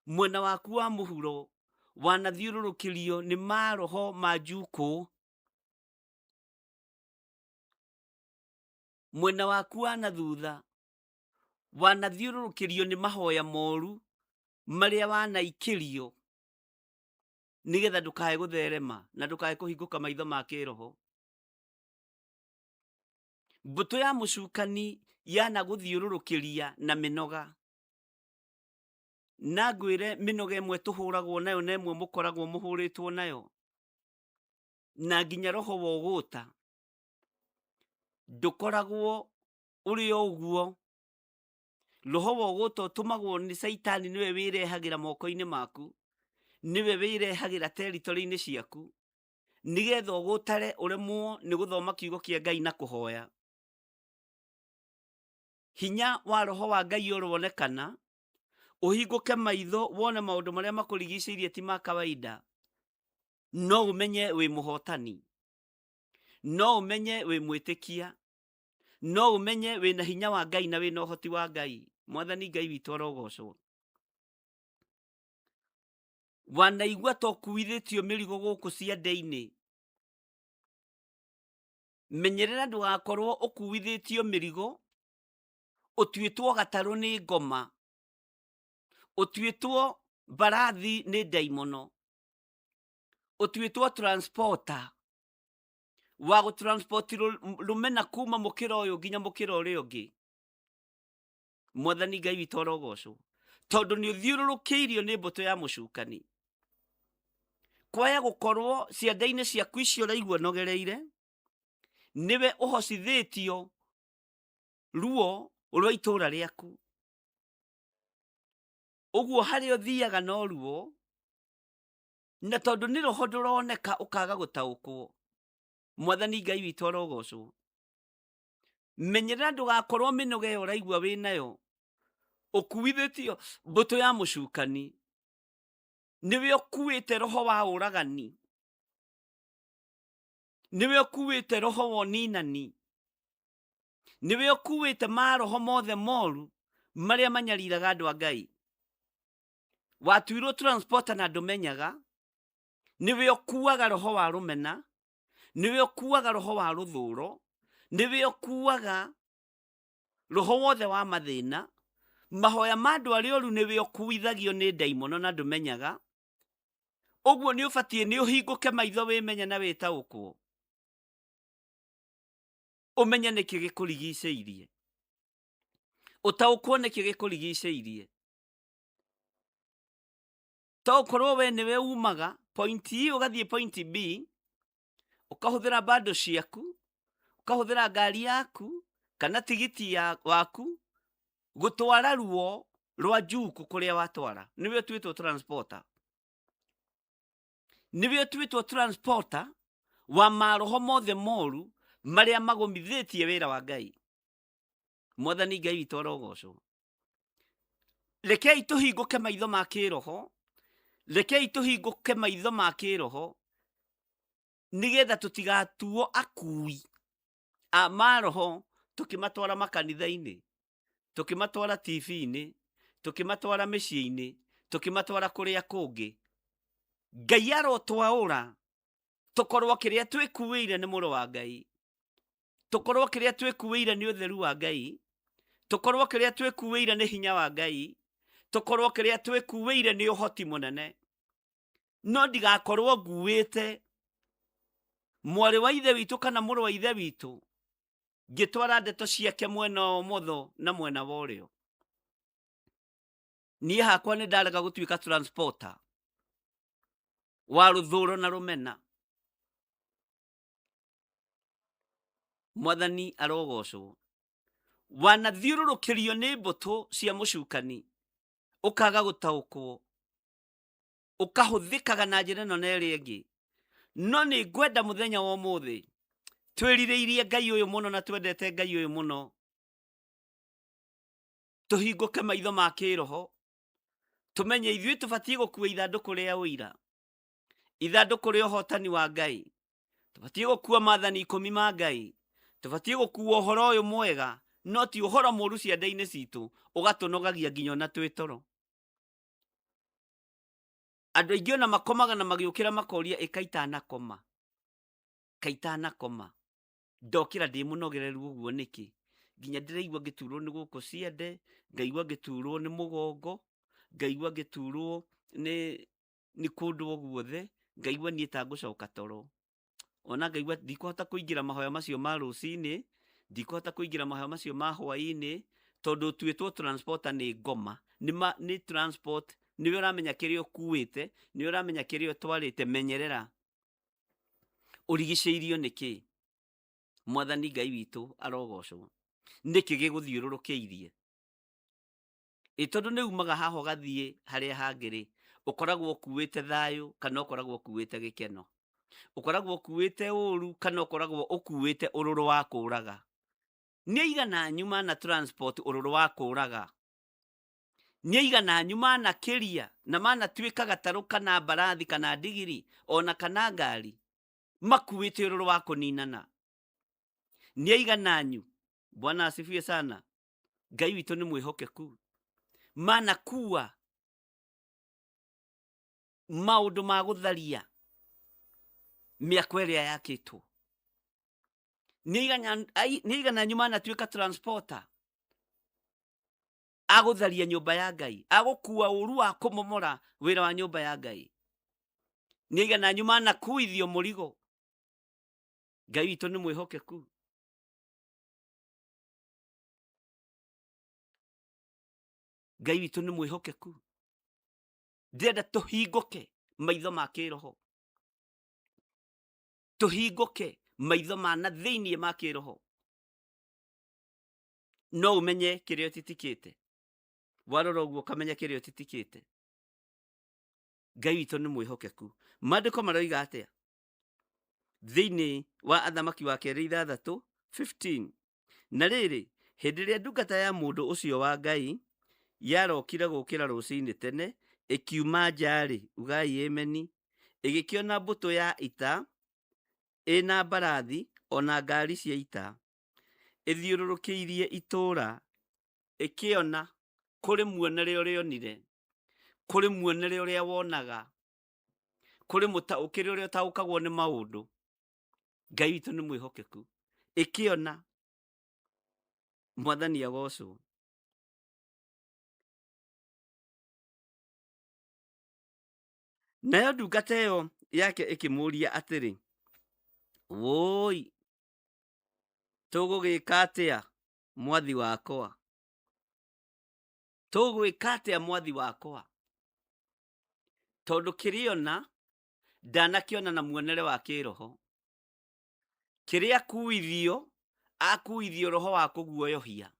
Mwena waku wa mũhuro wanathiũrũrũkĩrio nĩ maroho ma njukũ. Mwena waku wa na thutha wanathiũrũrũkĩrio nĩ mahoya moru marĩa wanaikĩrio nĩgetha ndũkae gũtherema na ndũkae kũhingũka maitho ma kĩroho. Mbũtũ ya mũcukani yanagũthiũrũrũkĩria na mĩnoga. Na ngwĩre mĩnoga ĩmwe tũhũragwo nayo na ĩmwe mũkoragwo mũhũrĩtwo nayo. Na nginya roho wa ũgũta ndũkoragwo ũrĩ o ũguo. Roho wa ũgũta ũtũmagwo nĩ Caitani nĩwe wĩrehagĩra moko-inĩ maku, nĩwe wĩrehagĩra territory-inĩ ciaku, nĩgetha ũgũtare ũremwo nĩ gũthoma kiugo kĩa Ngai na kũhoya. Hinya wa roho wa Ngai ũronekana, ũhingũke maitho wone maũndũ marĩa makũrigicĩirie ti ma kawaida, no ũmenye wĩ mũhotani, no ũmenye wĩ mwĩtĩkia, no ũmenye wĩna hinya wa Ngai na wĩna ũhoti wa Ngai. Mwathani Ngai witũ arogocwo. Wanaigua ta ũkuithĩtio mĩrigo gũkũ ciande-inĩ, menyerera ndũgakorwo ũkuithĩtio mĩrigo, ũtuĩtwo gatarũ nĩ ngoma, ũtuĩtwo mbarathi nĩ ndaimono, ũtuĩtwo transporter wa gũtransport rũmena kuma mũkĩra ũyũ nginya mũkĩra ũrĩa ũngĩ. Mwathani Ngai witũ arogocwo, tondũ nĩ ũthiũrũrũkĩirio nĩ mbũtũ ya mũcukani. Kwaya gũkorwo ciande-inĩ ciaku icio ũraigua nogereire, nĩwe ũhocithĩtio ruo rwa itũra rĩaku. Ũguo harĩa ũthiaga no ruo, na tondũ nĩ roho ndũroneka ũkaga gũtaũkwo. Mwathani Ngai witũ arogocwo. Menyerera ndũgakorwo mĩnoga ĩyo ũraigua wĩ nayo ũkuithĩtio mbũtũ ya mũcukani, nĩwe ũkuĩte roho wa ũragani, nĩwe ũkuĩte roho wa ũninani, nĩwe ũkuĩte maroho mothe moru marĩa manyariraga andũ a Ngai. Watuirwo transporter na ndũmenyaga, nĩwe ũkuaga roho wa rũmena, nĩwe ũkuaga roho wa rũthũro, nĩwe ũkuaga roho wothe wa mathĩna. Mahoya ma andũ arĩa oru nĩwe ũkuithagio nĩ ndaimono na ndũmenyaga. Ũguo nĩ ũbatiĩ nĩ ũhingũke maitho wĩmenye na wĩtaũkwo, ũmenye nĩkĩ gĩkũrigicĩirie, ũtaũkwo nĩkĩ gĩkũrigicĩirie. To ũkorwo we nĩwe umaga point E ũgathiĩ point B, ũkahũthĩra bando ciaku, ũkahũthĩra ngari yaku kana tigiti ya waku gũtwara ruo rwa njuku kũrĩa watwara. Nĩwe ũtuĩtwo transporter, nĩwe ũtuĩtwo transporter wa maroho mothe moru marĩa magũmithĩtie wĩra wa Ngai. Mwathani Ngai witũ arogocwo. Rekei tũhingũke maitho ma kĩroho, rekei tũhingũke maitho ma kĩroho, nĩgetha tũtigatuo akui a maroho tũkĩmatwara makanitha-inĩ, tũkĩmatwara TV-inĩ, tũkĩmatwara mĩciĩ-inĩ, tũkĩmatwara kũrĩa kũngĩ. Ngai arotwaũra tũkorwo kĩrĩa twĩkuĩire nĩ mũrũ wa Ngai, tũkorwo kĩrĩa twĩkuĩire nĩ ũtheru wa Ngai, tũkorwo kĩrĩa twĩkuĩire nĩ hinya wa Ngai, tũkorwo kĩrĩa twĩkuĩire nĩ ũhoti mũnene. No ndigakorwo nguĩte mwarĩ wa ithe witũ kana mũrũ wa ithe witũ ngĩtwara ndeto ciake mwena wa ũmotho na mwena wa ũrĩo. Niĩ hakwa nĩ ndarega gũtuĩka transporter wa rũthũro na rũmena. Mwathani arogocwo. Wanathiũrũrũkĩrio nĩ mbũtũ cia mũcukani, ũkaga gũtaũkwo, ũkahũthĩkaga na njĩra ĩno na ĩrĩa ĩngĩ. No nĩ ngwenda mũthenya wa ũmũthĩ twĩrirĩirie Ngai ũyũ mũno na twendete Ngai ũyũ mũno, tũhingũke maitho ma kĩroho, tũmenye ithuĩ tũbatiĩ gũkua ithandũkũ rĩa ũira, ithandũkũ rĩa ũhotani wa Ngai, tũbatiĩ gũkua maathani ikũmi ma Ngai, tũbatiĩ gũkua ũhoro ũyũ mwega, no ti ũhoro mũru ciande-inĩ citũ ũgatũnogagia nginya ona twĩ toro. Andũ aingĩ ona makomaga na magĩũkĩra makoria, ĩ kaitanakoma, kaitanakoma, ndokĩra ndĩ mũnogereru ũguo nĩkĩ? Nginya ndĩraigua ngĩturwo nĩ gũkũ ciande, ngaigua ngĩturwo nĩ mũgongo, ngaigua ngĩturwo nĩ nĩ kũndũ o guothe, ngaigua niĩ ta ngũcoka toro. Ona ngaigua ndikũhota kũingĩra mahoya macio ma rũcinĩ, ndikũhota kũingĩra mahoya macio ma hwaĩ-inĩ, tondũ ũtuĩtwo transporter nĩ ngoma. Nĩ ma, nĩ transport, nĩwe ũramenya kĩrĩa ũkuĩte, nĩwe ũramenya kĩrĩa ũtwarĩte, menyerera. Ũrigicĩirio nĩ kĩ? Mwathani Ngai witũ arogocwo. Nĩkĩ gĩgũthiũrũrũkĩirie? Ĩ tondũ nĩ umaga haha ũgathiĩ harĩa hangĩ rĩ, ũkoragwo ũkuĩte thayũ kana ũkoragwo ũkuĩte gĩkeno? Ũkoragwo ũkuĩte ũru kana ũkoragwo ũkuĩte ũrũrũ wa kũraga? Nĩ aigana anyu mana transport ũrũrũ wa kũraga? Nĩ aigana anyu manakĩria na manatuĩka gatarũ kana mbarathi kana ndigiri ona kana ngari makuĩte ũrũrũ wa kũninana? Nĩ aigana anyu? Bwana asifiwe sana. Ngai witũ nĩ mwĩhokeku. Manakua maũndũ ma gũtharia mĩako ĩrĩa yakĩtwo. Nĩ aigana anyu manatuĩka transporter agũtharia nyũmba ya Ngai, agũkua ũru wa kũmomora wĩra wa nyũmba ya Ngai? Nĩ aigana anyu manakuithio mũrigo? Ngai witũ nĩ mwĩhokeku. Ngai witũ nĩ mwĩhokeku. Ndĩrenda tũhingũke maitho ma kĩroho, tũhingũke maitho ma na thĩinĩ ma kĩroho. No ũmenye kĩrĩa ũtitikĩte, warora ũguo ũkamenya kĩrĩa ũtitikĩte. Ngai witũ nĩ mwĩhokeku. Maandĩko maroiga atĩa thĩinĩ wa Athamaki wa Kerĩ 6:15? Na rĩrĩ, hĩndĩ ĩrĩa ndungata ya mũndũ ũcio wa Ngai yarokire gũũkĩra rũcinĩ tene, ĩkiuma nja-rĩ, ugai ĩmeni, ĩgĩkĩona mbũtũ ya ita ĩna mbarathi o na ngari cia ita ĩthiũrũrũkĩirie itũũra, ĩkĩona kũrĩ muonere ũrĩa onire, kũrĩ muonere ũrĩa wonaga, kũrĩ mũtaũkĩre ũrĩa ũtaũkagwo nĩ maũndũ. Ngai witũ nĩ mwĩhokeku. Ĩkĩona. Mwathani agocwo. Nayo ndungata ĩyo yake ĩkĩmũũria atĩrĩ, wũi, tũgũgĩka atĩa mwathi wakwa? Tũgwĩka atĩa mwathi wakwa? Tondũ kĩrĩona ndanakĩona na muonere wa kĩroho. Kĩrĩa akuithio, akuithio roho wa kũguoyohia.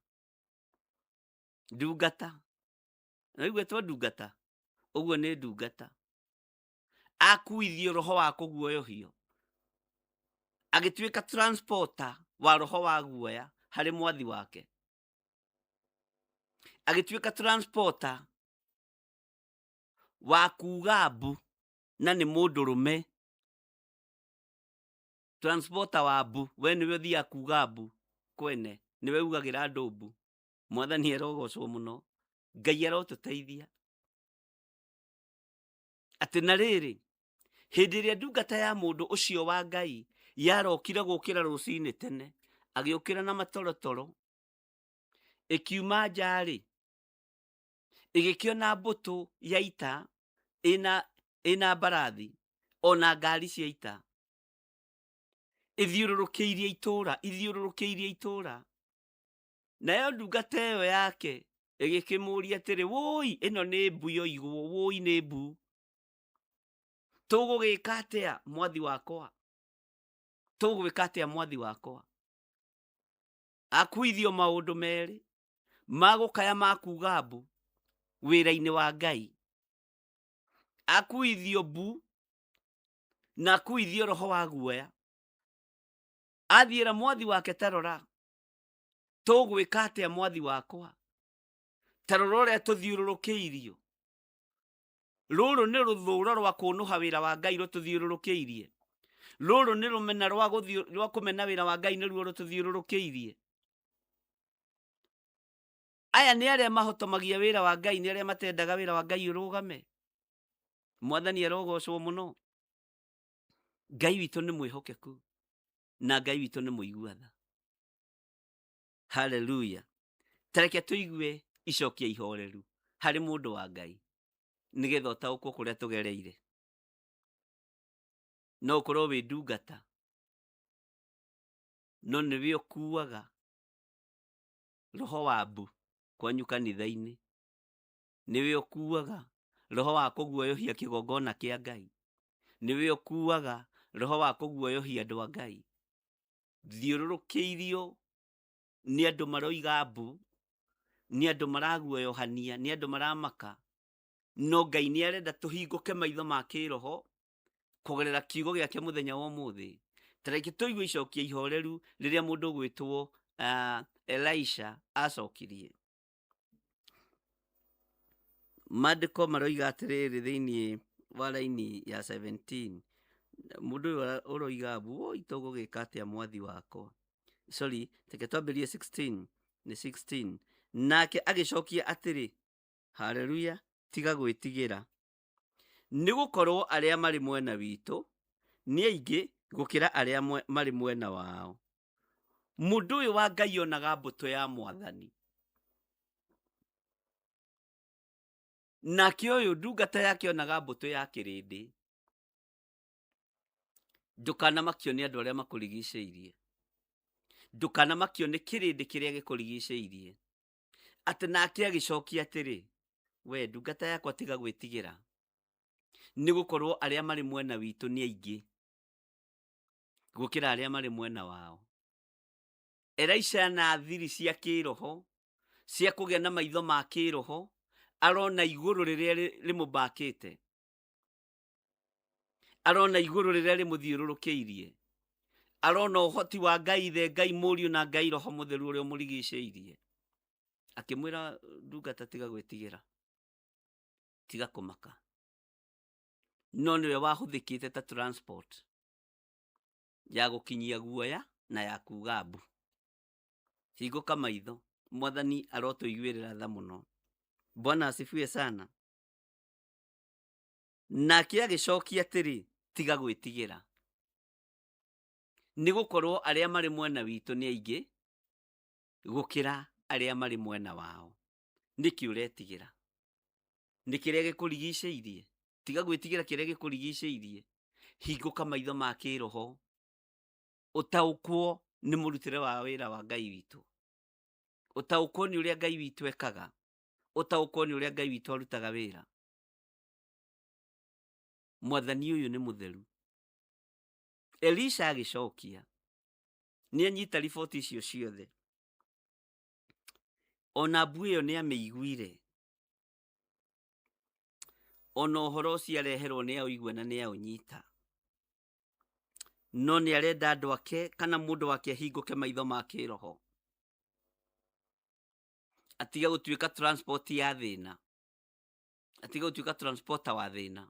Ndungata. Naigua ndungata? Ũguo nĩ ndungata. Akuithio roho wa kũguoyohio. Agĩtuĩka transporter wa roho wa guoya harĩ mwathi wake. Agĩtuĩka transporter wa kuga mbu na nĩ mũndũrũme. Transporter wa mbu, we nĩwe ũthiaga kuga mbu kwene, nĩwe ugagĩra andũ mbu. Mwathani arogocwo mũno. Ngai arotũteithia. Atĩ na rĩrĩ, hĩndĩ ĩrĩa ndungata ya mũndũ ũcio wa Ngai yarokire gũkĩra rũcinĩ tene, agĩũkĩra na matorotoro, ĩkiuma nja-rĩ, ĩgĩkĩona mbũtũ ya ita ĩna mbarathi ona ngari cia ita ithiũrũrũkĩirie itũũra, ithiũrũrũkĩirie itũũra. Nayo ndungata ĩyo yake ĩgĩkĩmũũria atĩrĩ, wũi, ĩno nĩ mbu yoigwo, wũi nĩ mbu. Tũgũgĩka atĩa mwathi wakwa? Tũgwĩka atĩa mwathi wakwa? Akuithio maũndũ merĩ magũkaya ma kuga mbu wĩra-inĩ wa Ngai. Akuithio mbu na akuithio roho wa guoya. Athiĩra mwathi wake, tarora, tũgwĩka atĩa mwathi wakwa? Tarora ũrĩa tũthiũrũrũkĩirio. Rũrũ nĩ rũthũro rwa kũnũha wĩra wa Ngai rũtũthiũrũrũkĩirie. Rũrũ nĩ rũmena rwa kũmena wĩra wa Ngai nĩruo rũtũthiũrũrũkĩirie. Aya nĩ arĩa mahotomagia wĩra wa Ngai, nĩ arĩa matendaga wĩra wa Ngai ũrũgame. Mwathani arogocwo mũno. Ngai witũ nĩ mwĩhokeku na Ngai witũ nĩ mũigua tha. Haleluya. Tareke tũigue icokia ihoreru harĩ mũndũ wa Ngai nĩgetha ũtaũkwo kũrĩa tũgereire. No ũkorwo wĩ ndungata no nĩwe ũkuaga roho wa mbu kwanyu kanitha-inĩ, nĩwe ũkuaga roho wa kũguoyohia kĩgongona kĩa Ngai, nĩwe ũkuaga roho wa kũguoyohia andũ a Ngai. Thiũrũrũkĩirio nĩ andũ maroiga mbu, Nĩ andũ maraguoyohania, nĩ andũ maramaka, no Ngai nĩ arenda tũhingũke maitho ma kĩroho kũgerera kiugo gĩake mũthenya wa ũmũthĩ. Ta reke tũigue icokia ihoreru rĩrĩa mũndũ ũgwĩtwo Elisha acokirie. Maandĩko maroiga atĩrĩrĩ thĩinĩ wa raini ya 17, mũndũ ũyũ ũroiga woi tũgũgĩka atĩa mwathi wakwa. Sorry, reke twambĩrĩrie 16, nĩ 16. Nake agĩcokia atĩrĩ, haleluya, tiga gwĩtigĩra, nĩ gũkorwo arĩa marĩ mwena witũ nĩ aingĩ gũkĩra arĩa marĩ mwena wao. Mũndũ ũyũ wa Ngai onaga mbũtũ ya mwathani, nake ũyũ ndungata yake onaga mbũtũ ya kĩrĩndĩ. Ndũkanamakio nĩ andũ arĩa makũrigicĩirie, ndũkanamakio nĩ kĩrĩndĩ kĩrĩa gĩkũrigicĩirie. Atĩ nake agĩcokia atĩrĩ, we ndungata yakwa tiga gwĩtigĩra, nĩ gũkorwo arĩa marĩ mwena witũ nĩ aingĩ gũkĩra arĩa marĩ mwena wao. Elisha na thiri cia kĩroho cia kũgĩa na maitho ma kĩroho, arona igũrũ rĩrĩa rĩmũmbakĩte, arona igũrũ rĩrĩa rĩmũthiũrũrũkĩirie, arona ũhoti wa Ngai Ithe, Ngai Mũriũ na Ngai Roho Mũtheru ũrĩa ũmũrigicĩirie. Akĩmwĩra ndungata tiga gwĩtigĩra, tiga kũmaka. No nĩwe wahũthĩkĩte ta transport ya gũkinyia guoya na ya kuga mbu. Hingũka maitho, mwathani arotũiguĩrĩra tha mũno. Bwana asifiwe sana. Nake agĩcokia atĩrĩ, tiga gwĩtigĩra, nĩ gũkorwo arĩa marĩ mwena witũ nĩ aingĩ gũkĩra arĩa marĩ mwena wao. Nĩkĩ ũretigĩra? Nĩ kĩrĩa gĩkũrigicĩirie? Tiga gwĩtigĩra kĩrĩa gĩkũrigicĩirie. Hingũka maitho ma kĩroho, ũtaũkwo nĩ mũrutĩre wa wĩra wa Ngai witũ, ũtaũkwo nĩ ũrĩa Ngai witũ ekaga, ũtaũkwo nĩ ũrĩa Ngai witũ arutaga wĩra. Mwathani ũyũ nĩ mũtheru. Elisha agĩcokia, nĩ anyita riboti icio ciothe, ona mbu ĩyo nĩ amĩiguire, ona ũhoro ũcio areherwo nĩ aũigua na nĩ aũnyita, no nĩ arenda andũ ake kana mũndũ wake ahingũke maitho ma kĩroho, atige gũtuĩka transport ya thĩna, atige gũtuĩka transporter wa thĩna,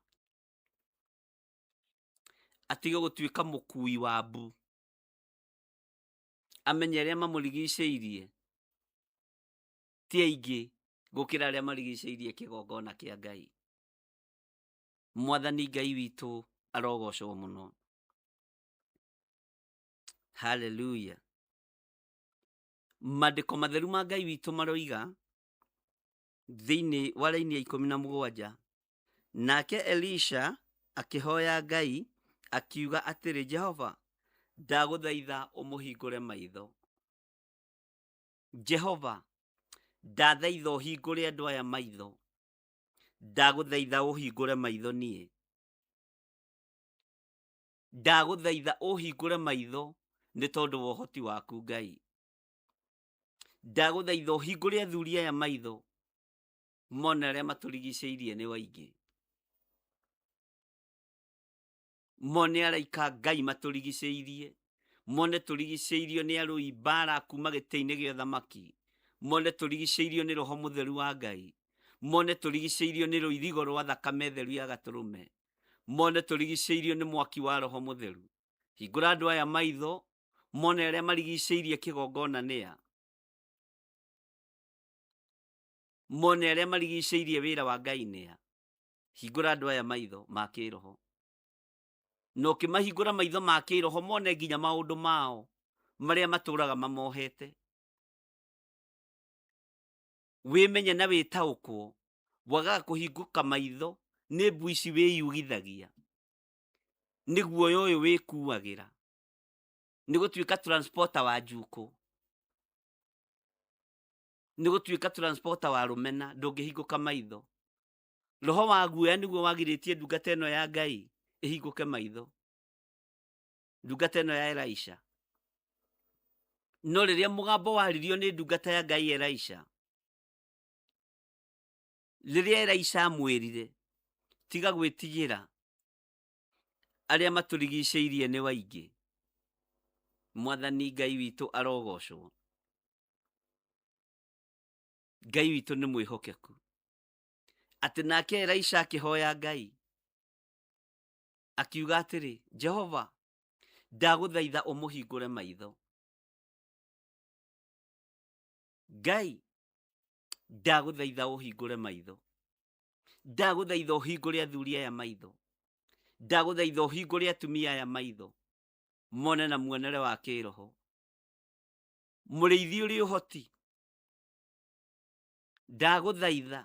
atige gũtuĩka mũkui wa mbu, amenye arĩa mamũrigicĩirie ti aingĩ gũkĩra arĩa marigicĩirie kĩgongona kĩa Ngai. Mwathani Ngai witũ arogocwo mũno. Haleluya. Maandĩko matheru ma Ngai witũ maroiga thĩinĩ wa raini ya 17, nake Elisha akĩhoya Ngai akiuga atĩrĩ, Jehova, ndagũthaitha ũmũhingũre maitho. Jehova, ndathaitha ũhingũre andũ aya maitho. Ndagũthaitha ũhingũre maitho niĩ. Ndagũthaitha ũhingũre maitho nĩ tondũ wa ũhoti waku Ngai. Ndagũthaitha ũhingũre athuri aya maitho mone arĩa matũrigicĩirie nĩ waingĩ, mone araika Ngai matũrigicĩirie, mone tũrigicĩirio nĩ arũi mbara kuma gĩtĩ-inĩ gĩa ũthamaki, mone tũrigicĩirio nĩ Roho Mũtheru wa Ngai, mone tũrigicĩirio nĩ rũirigo rwa thakame theru ya gatũrũme, mone tũrigicĩirio nĩ mwaki wa Roho Mũtheru. Hingũra andũ aya maitho mone arĩa marigicĩirie kĩgongona nĩa, mone arĩa marigicĩirie wĩra wa Ngai nĩa. Hingũra andũ aya maitho ma kĩroho, na ũkĩmahingũra maitho ma kĩroho mone nginya maũndũ mao marĩa matũraga mamohete. Wĩmenye na wĩtaũkwo, wagaga kũhingũka maitho nĩ mbu ici wĩyugithagia, nĩ guoya ũyũ wĩkuagĩra, nĩ gũtuĩka transporter wa njukũ, nĩ gũtuĩka transporter wa rũmena, ndũngĩhingũka maitho. Roho wa guoya nĩguo wagirĩtie ndungata ĩno ya Ngai ĩhingũke maitho, ndungata ĩno ya Elisha. No rĩrĩa mũgambo waririo nĩ ndungata ya Ngai Elisha, Rĩrĩa Elisha amwĩrire, tiga gwĩtigĩra, arĩa matũrigicĩirie nĩ waingĩ. Mwathani Ngai witũ arogocwo. Ngai witũ nĩ mwĩhokeku. Atĩ nake Elisha akĩhoya Ngai, akiuga atĩrĩ, Jehova, ndagũthaitha ũmũhingũre maitho. Ngai, ndagũthaitha ũhingũre maitho. Ndagũthaitha ũhingũre athuri aya maitho. Ndagũthaitha ũhingũre atumia aya maitho, mone na muonere wa kĩroho. Mũrĩithi ũrĩ ũhoti, ndagũthaitha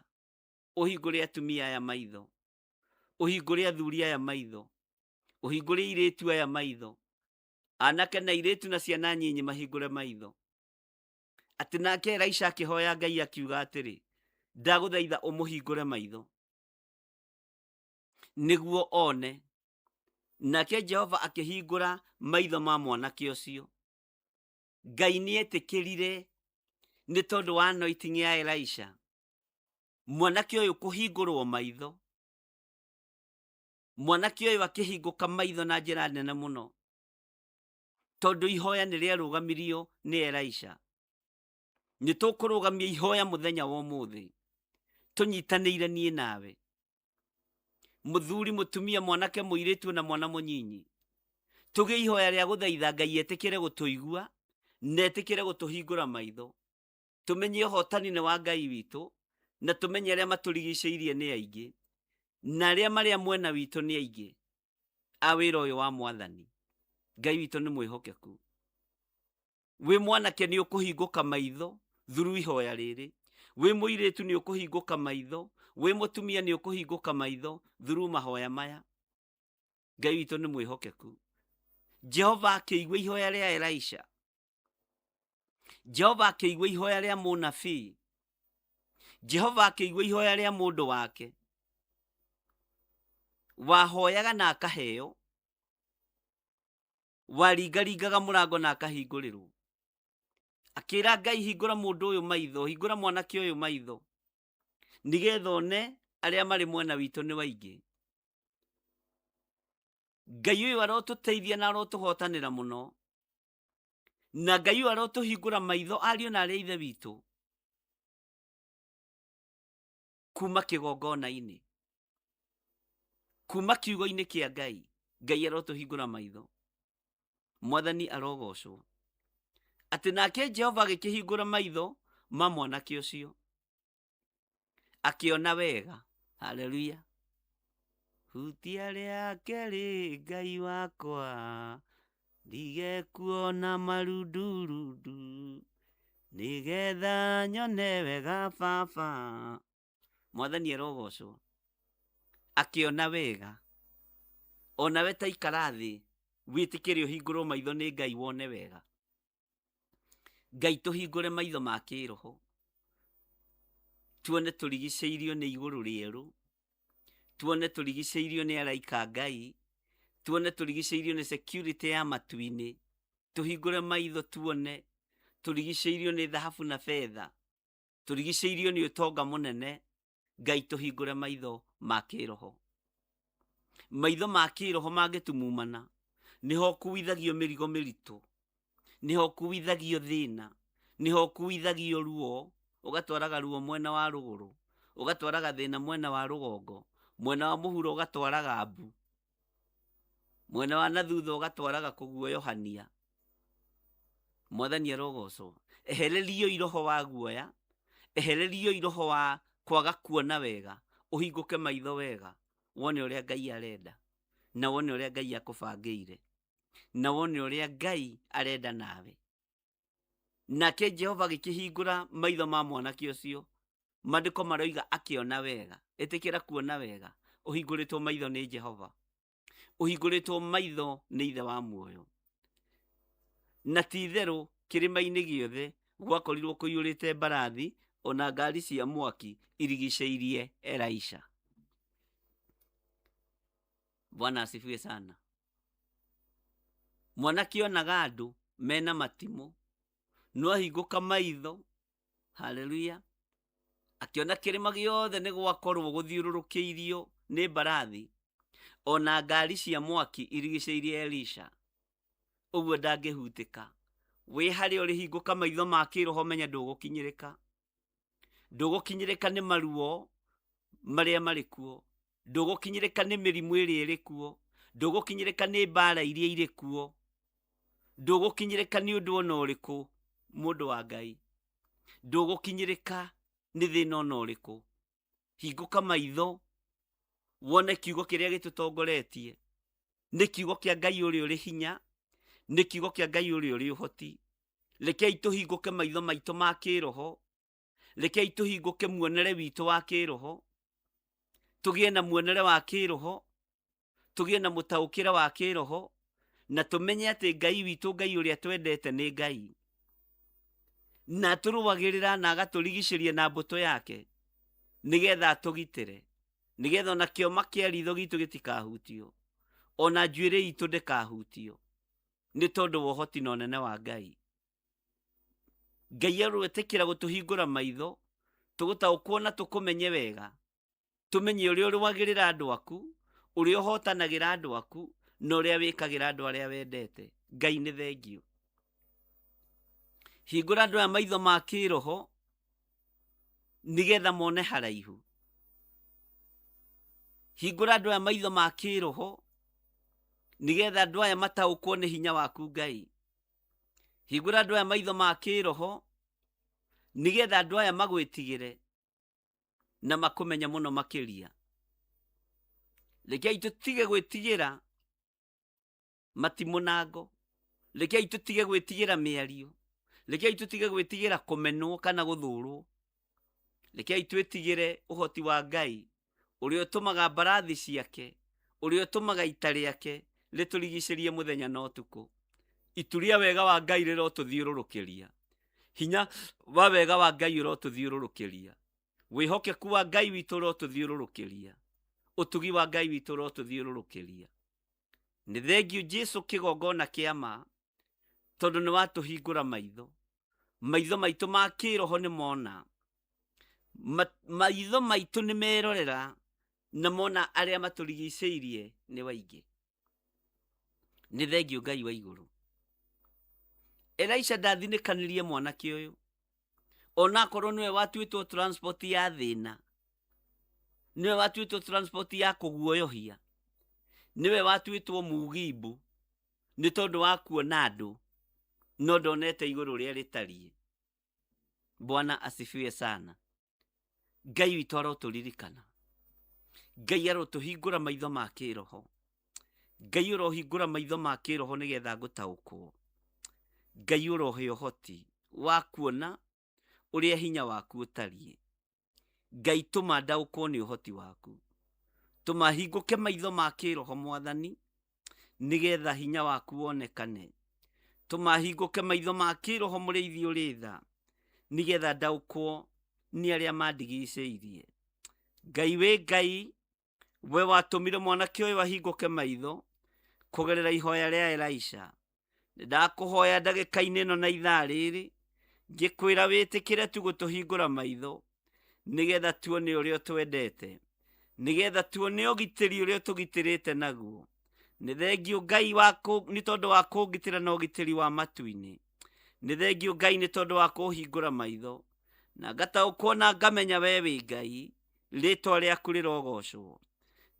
ũhingũre atumia aya maitho, ũhingũre athuri aya maitho, ũhingũre airĩtu aya maitho, anake na airĩtu na ciana nyinyi mahingũre maitho. Atĩ nake Elisha akĩhoya Ngai akiuga atĩrĩ, ndagũthaitha ũmũhingũre maitho nĩguo one. Nake Jehova akĩhingũra maitho ma mwanake ũcio. Ngai nĩetĩkĩrire nĩ tondũ wa anointing ya Elisha, mwanake ũyũ kũhingũrwo maitho. Mwanake ũyũ akĩhingũka maitho na njĩra nene mũno, tondũ ihoya nĩ rĩarũgamirio nĩ Elisha. Nĩ tũkũrũgamia ihoya mũthenya wa ũmũthĩ, tũnyitanĩire niĩ nawe, mũthuri, mũtumia, mwanake, mũirĩtu na mwana mũnyinyi, tũgĩe ihoya rĩa gũthaitha Ngai etĩkĩre gũtũigua na etĩkĩre gũtũhingũra maitho, tũmenye ũhotani nĩ wa Ngai witũ, na tũmenye arĩa matũrigicĩirie nĩ aingĩ, na arĩa marĩa mwena witũ nĩ aingĩ a wĩra ũyũ wa Mwathani. Ngai witũ nĩ mwĩhokeku. Wĩ mwanake nĩ ũkũhingũka maitho through ihoya rĩrĩ, wĩ mũirĩtu nĩ ũkũhingũka maitho, wĩ mũtumia nĩ ũkũhingũka maitho through mahoya maya. Ngai witũ nĩ mwĩhokeku. Jehova akĩigua ihoya rĩa Elisha, Jehova akĩigua ihoya rĩa mũnabii, Jehova akĩigua ihoya rĩa mũndũ wake wahoyaga na akaheo, waringaringaga mũrango na akahingũrĩrwo. Akĩra Ngai, hingũra mũndũ ũyũ maitho, hingũra mwanake ũyũ maitho, nĩgetha one arĩa marĩ mwena witũ nĩ waingĩ. Ngai ũyũ arotũteithia na arotũhotanĩra mũno, na Ngai ũyũ arotũhingũra maitho ariũ na arĩ a ithe witũ kuma kĩgongona-inĩ, kuma kiugo-inĩ kĩa Ngai. Ngai arotũhingũra maitho. Mwathani arogocwo. Atĩ nake Jehova agĩkĩhingũra maitho ma mwanake ũcio, akĩona wega. Haleluya. Hutia rĩake rĩ Ngai wakwa, ndige kuona marundurundu, nĩgetha nyone wega baba. Mwathani arogocwo. Akĩona wega. Onawe ta ikara thĩ, wĩtĩkĩre ũhingũrwo maitho nĩ Ngai wone wega. Ngai tũhingũre maitho ma kĩroho, tuone tũrigicĩirio nĩ igũrũ rĩerũ, tuone tũrigicĩirio nĩ araika a Ngai, tuone tũrigicĩirio nĩ security ya matu-inĩ, tũhingũre maitho tuone tũrigicĩirio nĩ thahabu na betha, tũrigicĩirio nĩ ũtonga mũnene. Ngai tũhingũre maitho ma kĩroho. Maitho ma kĩroho mangĩtumumana, nĩho ũkuithagio mĩrigo mĩritũ, nĩho ũkuithagio thĩna, nĩho ũkuithagio ruo, ũgatwaraga ruo mwena wa rũgũrũ, ũgatwaraga thĩna mwena wa rũgongo, mwena wa mũhuro ũgatwaraga mbu, mwena wa na thutha ũgatwaraga kũguoyohania. Mwathani arogocwo. Ehererioi roho wa guoya, ehererioi roho wa kwaga kuona wega, ũhingũke maitho wega, wone ũrĩa Ngai arenda, na wone ũrĩa Ngai akũbangĩire, na wone ũrĩa Ngai arenda nawe. Nake Jehova agĩkĩhingũra maitho ma mwanake ũcio, maandĩko maroiga akĩona wega. Ĩtĩkĩra kuona wega, ũhingũrĩtwo maitho nĩ Jehova, ũhingũrĩtwo maitho nĩ Ithe wa muoyo. Na ti itherũ kĩrĩma-inĩ gĩothe gwakorirwo kũiyũrĩte mbarathi ona ngari cia mwaki irigicĩirie Elisha. Bwana asifiwe sana. Mwanake onaga andũ mena matimũ, no ahingũka maitho, haleluya, Akĩona kĩrĩma gĩothe nĩ gwakorwo gũthiũrũrũkĩirio nĩ mbarathi ona ngari cia mwaki irigicĩirie Elisha. Ũguo ndangĩhutĩka. Wĩ harĩa ũrĩ hingũka maitho ma kĩroho menye ndũgũkinyĩrĩka. Ndũgũkinyĩrĩka nĩ maruo marĩa marĩ kuo. Ndũgũkinyĩrĩka nĩ mĩrimũ ĩrĩa ĩrĩ kuo. Ndũgũkinyĩrĩka nĩ mbara iria irĩ kuo. Ndũgũkinyĩrĩka nĩ ũndũ ona ũrĩkũ mũndũ wa Ngai. Ndũgũkinyĩrĩka nĩ thĩna ona ũrĩkũ. Hingũka maitho wone kiugo kĩrĩa gĩtũtongoretie. Nĩ kiugo kĩa Ngai ũrĩa ũrĩ hinya, nĩ kiugo kĩa Ngai ũrĩa ũrĩ ũhoti. Rekei tũhingũke maitho maitũ ma kĩroho, rekei tũhingũke muonere witũ wa kĩroho, tũgĩe na muonere wa kĩroho, tũgĩe na mũtaũkĩre wa kĩroho, na tũmenye atĩ Ngai witũ, Ngai ũrĩa twendete nĩ Ngai, na atũrũagĩrĩra na agatũrigicĩria na mbũtũ yake nĩgetha atũgitĩre, nĩgetha ona kĩoma kĩa ritho gitũ gĩtikahutio, ona njuĩrĩ itũ ndĩkahutio, nĩ tondũ wa ũhoti na ũnene wa Ngai. Ngai aroĩtĩkĩra gũtũhingũra maitho, tũgũtaũkwo na tũkũmenye wega, tũmenye ũrĩa ũrũagĩrĩra andũ aku, ũrĩa ũhotanagĩra andũ aku, na ũrĩa wĩkagĩra andũ arĩa wendete. Ngai nĩ thengiũ. Hingũra andũ aya maitho ma kĩroho nĩgetha mone haraihu. Hingũra andũ aya maitho ma kĩroho nĩgetha andũ aya mataũkwo nĩ hinya waku Ngai. Hingũra andũ aya maitho ma kĩroho nĩgetha andũ aya magwĩtigĩre na makũmenye mũno makĩria. Rekei tũtige gwĩtigĩra matimũ na ngo. Rekei tũtige gwĩtigĩra mĩario. Rekei tũtige gwĩtigĩra kũmenwo kana gũthũrwo. Rekei twĩtigĩre ũhoti wa Ngai ũrĩa ũtũmaga mbarathi ciake, ũrĩa ũtũmaga ita rĩake rĩtũrigicĩrie mũthenya na ũtukũ. Itu rĩa wega wa Ngai rĩrotũthiũrũrũkĩria. Hinya wa wega wa Ngai ũrotũthiũrũrũkĩria. Wĩhokeku wa Ngai witũ ũrotũthiũrũrũkĩria. Ũtugi wa Ngai witũ ũrotũthiũrũrũkĩria. Nĩ thengiũ Jesu kĩgongona kĩa ma, tondũ nĩ watũhingũra maitho. Maitho maitũ ma kĩroho nĩ mona. Maitho maitũ nĩ merorera na mona arĩa matũrigicĩirie nĩ waingĩ. Nĩ thengiũ Ngai wa igũrũ. Elisha ndathinĩkanirie mwanake ũyũ, onakorwo nĩwe watuĩtwo transport ya thĩna, nĩwe watuĩtwo transport ya kũguoyohia, nĩwe watuĩtwo mugimbu nĩ tondũ wa kuona andũ, no ndonete igũrũ ũrĩa rĩtariĩ. Bwana asifiwe sana. Ngai witũ arotũririkana. Ngai arotũhingũra maitho ma kĩroho. Ngai ũrohingũra maitho ma kĩroho nĩgetha ngũtaũkwo. Ngai ũrohe ũhoti wa kuona ũrĩa hinya waku ũtariĩ. Ngai tũma ndaũkwo nĩ ũhoti waku. Tũma hingũke maitho ma kĩroho Mwathani, nĩgetha hinya waku wonekane. Tũma hingũke maitho ma kĩroho mũrĩithi ũrĩ tha, nĩgetha ndaũkwo nĩ arĩa mandigicĩirie. Ngai wĩ Ngai, we watũmire mwanake ũyũ ahingũke maitho kũgerera ihoya rĩa Elisha. Nĩndakũhoya ndagĩka-inĩ ĩno na ithaa rĩrĩ, ngĩkwĩra wĩtĩkĩre tu gũtũhingũra maitho, nĩgetha tuone ũrĩa ũtwendete, nĩgetha tuone ũgitĩri ũrĩa ũtũgitĩrĩte naguo. Nĩ thengiũ Ngai nĩ tondũ wa kũngitĩra na ũgitĩri wa matu-inĩ. Nĩ thengiũ Ngai nĩ tondũ wa kũhingũra maitho, na ngataũkwo na ngamenya we wĩ Ngai, rĩtwa rĩaku rĩrogocwo.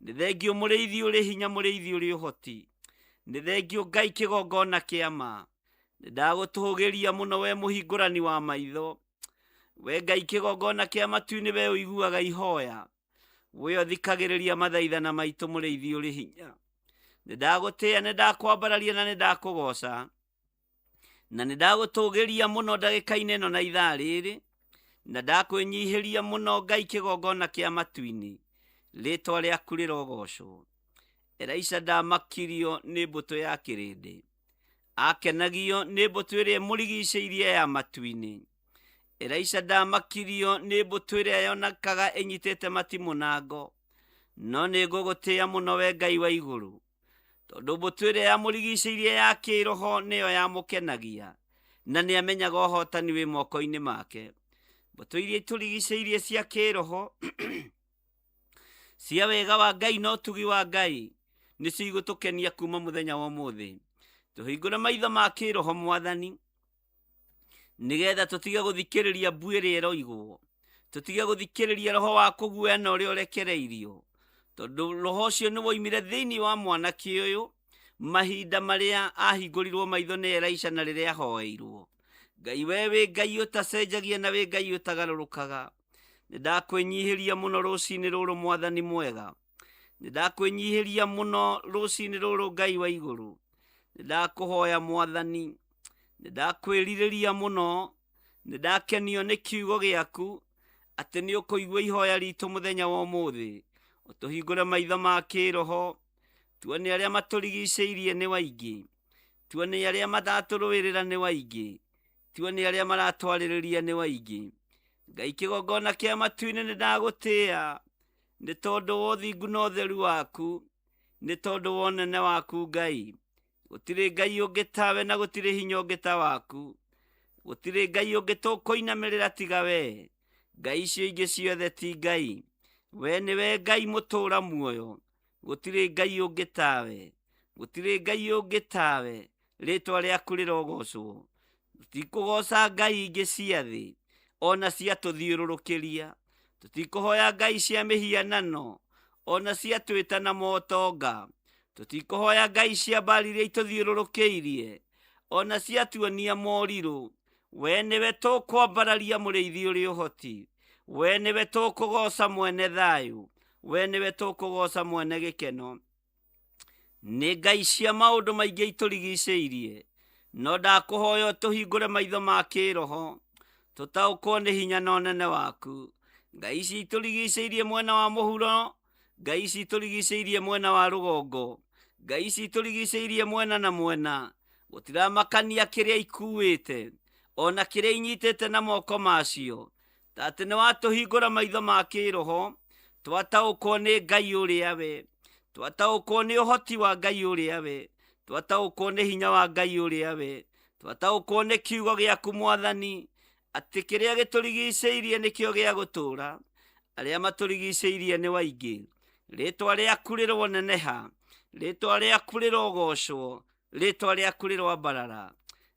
Nĩ thengiũ mũrĩithi ũrĩ hinya, mũrĩithi ũrĩ ũhoti. Nĩ thengiũ Ngai kĩgongona kĩa ma. Nĩ ndagũtũgĩria mũno we mũhingũrani wa maitho. We Ngai kĩgongona kĩa matu-inĩ, we ũiguaga ihoya, we ũthikagĩrĩria mathaithana maitũ, mũrĩithi ũrĩ hinya. Nĩ ndagũtĩĩa, nĩ ndakwambararia na nĩ ndakũgoca, na nĩ ndagũtũgĩria mũno ndagĩka-inĩ ĩno na ithaa rĩrĩ, na ndakwĩnyihĩria mũno Ngai kĩgongona kĩa matu-inĩ, rĩtwa rĩaku rĩrogocwo. Elisha ndamakirio nĩ mbũtũ ya kĩrĩndĩ, akenagio nĩ mbũtũ ĩrĩa ĩmũrigicĩirie ya matu-inĩ. Elisha ndamakirio nĩ mbũtũ ĩrĩa yonekaga ĩnyitĩte matimũ na ngo, no nĩ ngũgũtĩĩa mũno we Ngai wa igũrũ, tondũ mbũtũ ĩrĩa yamũrigicĩirie ya kĩroho nĩyo yamũkenagia, na nĩamenyaga ũhotani wĩ moko-inĩ make. Mbũtũ iria itũrigicĩirie cia kĩroho cia wega wa Ngai na ũtugi wa Ngai nĩcio igũtũkenia kuma mũthenya wa ũmũthĩ. Tũhingũre maitho ma kĩroho Mwathani, nĩgetha tũtige gũthikĩrĩria mbu ĩrĩa ĩroigwo, tũtige gũthikĩrĩria roho wa kũguoyana ũrĩa ũrekereirio, tondũ roho ũcio nĩ woimire thĩinĩ wa mwanake ũyũ mahinda marĩa ahingũrirwo maitho nĩ Elisha na rĩrĩa ahoeirwo. Ngai we wĩ Ngai ũtacenjagia na wĩ Ngai ũtagarũrũkaga. Nĩ ndakwĩnyihĩria mũno rũcinĩ rũrũ Mwathani mwega. Nĩ ndakwĩnyihĩria mũno rũcinĩ rũrũ Ngai wa igũrũ. Nĩ ndakũhoya Mwathani, nĩ ndakwĩrirĩria mũno, nĩ ndakenio nĩ kiugo gĩaku atĩ nĩ ũkũigua ihoya ritũ mũthenya wa ũmũthĩ. Ũtũhingũre maitho ma kĩroho, tuone arĩa matũrigicĩirie nĩ waingĩ, tuone arĩa maratũrũĩrĩra nĩ waingĩ, tuone arĩa maratwarĩrĩria nĩ waingĩ. Ngai kĩgongona kĩa matu-inĩ nĩ ndagũtĩĩa nĩ tondũ wa ũthingu na ũtheru waku, nĩ tondũ wa ũnene waku Ngai. Gũtirĩ Ngai ũngĩ tawe na gũtirĩ hinya ũngĩ ta waku. Gũtirĩ Ngai ũngĩ tũkũinamĩrĩra tiga we. Ngai icio ingĩ ciothe ti Ngai. We nĩwe Ngai mũtũũra muoyo. Gũtirĩ Ngai ũngĩ tawe. Gũtirĩ Ngai ũngĩ tawe. Rĩtwa rĩaku rĩrogocwo. Tũtikũgoca ngai ingĩ cia thĩ ona ciatũthiũrũrũkĩria. Tũtikũhoya ngai cia mĩhianano ona ciatwĩta na motonga. Tũtikũhoya ngai cia mbari iria itũthiũrũrũkĩirie ona ciatuonia morirũ. We nĩwe tũkwambararia mũrĩithi ũrĩ ũhoti. We nĩwe tũkũgoca mwene thayũ. We nĩwe tũkũgoca mwene gĩkeno. Nĩ ngai cia maũndũ maingĩ itũrigicĩirie, no ndakũhoya ũtũhingũre maitho ma kĩroho, tũtaũkwo nĩ hinya na ũnene waku. Ngai ici itũrigicĩirie mwena wa mũhuro, ngai ici itũrigicĩirie mwena wa rũgongo, ngai ici itũrigicĩirie mwena na mwena, gũtiramakania kĩrĩa ikuĩte, ona kĩrĩa inyitĩte na moko macio. Ta atĩ nĩ watũhingũra maitho ma kĩroho, twataũkwo nĩ Ngai ũrĩa we, twataũkwo nĩ ũhoti wa Ngai ũrĩa we, twataũkwo nĩ hinya wa Ngai ũrĩa we, twataũkwo nĩ kiugo gĩaku Mwathani, atĩ kĩrĩa gĩtũrigicĩirie nĩkĩo gĩa gũtũũra, arĩa matũrigicĩirie nĩ waingĩ. Rĩtwa rĩaku rĩroneneha, rĩtwa rĩaku rĩrogocwo, rĩtwa rĩaku rĩroambarara.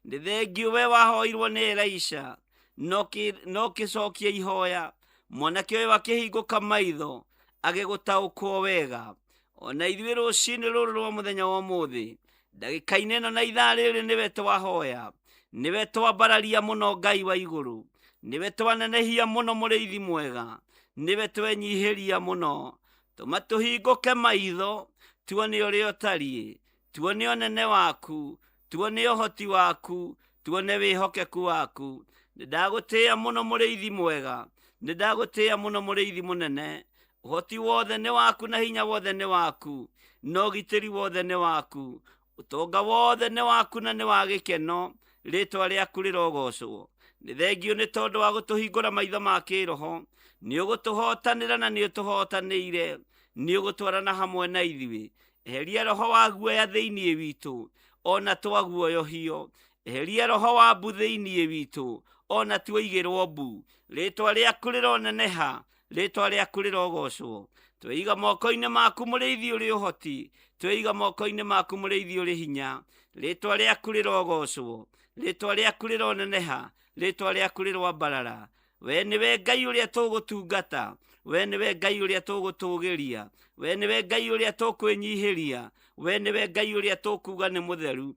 Nĩ thengiũ we wahoirwo nĩ Elisha, no kĩcokia ihoya, mwanake ũyũ akĩhingũka maitho agĩgũtaũkwo wega. Ona ithuĩ rũcinĩ rũrũ rwa mũthenya wa ũmũthĩ, ndagĩka-inĩ ĩno na ithaa rĩrĩ nĩwe twahoya, nĩwe twambararia mũno Ngai wa igũrũ, nĩwe twanenehia mũno mũrĩithi mwega, nĩwe twenyihĩria mũno. Tũma tũhingũke maitho tuone ũrĩa ũtariĩ, tuone ũnene waku, tuone ũhoti waku, tuone wĩhokeku waku. Nĩ ndagũtĩĩa mũno mũrĩithi mwega, nĩ ndagũtĩĩa mũno mũrĩithi mũnene. Ũhoti wothe nĩ waku na hinya wothe nĩ waku, na ũgitĩri wothe nĩ waku. Ũtonga wothe nĩ waku na nĩ wa gĩkeno, rĩtwa rĩaku rĩrogocwo. Nĩ thengiũ nĩ tondũ wa gũtũhingũra maitho ma kĩroho, nĩ ũgũtũhotanĩra na nĩ ũtũhotanĩire, nĩ ũgũtwarana hamwe na ithuĩ. Eheria roho wa guoya thĩinĩ witũ, ona twaguoyohio. Eheria roho wa mbu thĩinĩ witũ, ona tuoigĩrwo mbu. Rĩtwa rĩaku rĩroneneha, rĩtwa rĩaku rĩrogocwo. Tweiga moko-inĩ maku mũrĩithi ũrĩ ũhoti, tweiga moko-inĩ maku mũrĩithi ũrĩ hinya. Rĩtwa rĩaku rĩrogocwo, rĩtwa rĩaku rĩroneneha, rĩtwa rĩaku rĩroambarara. We nĩwe Ngai ũrĩa tũgũtungata, we nĩwe Ngai ũrĩa tũgũtũgĩria, we nĩwe Ngai ũrĩa tũkwĩnyihĩria, we nĩwe Ngai ũrĩa tũkuga nĩ mũtheru,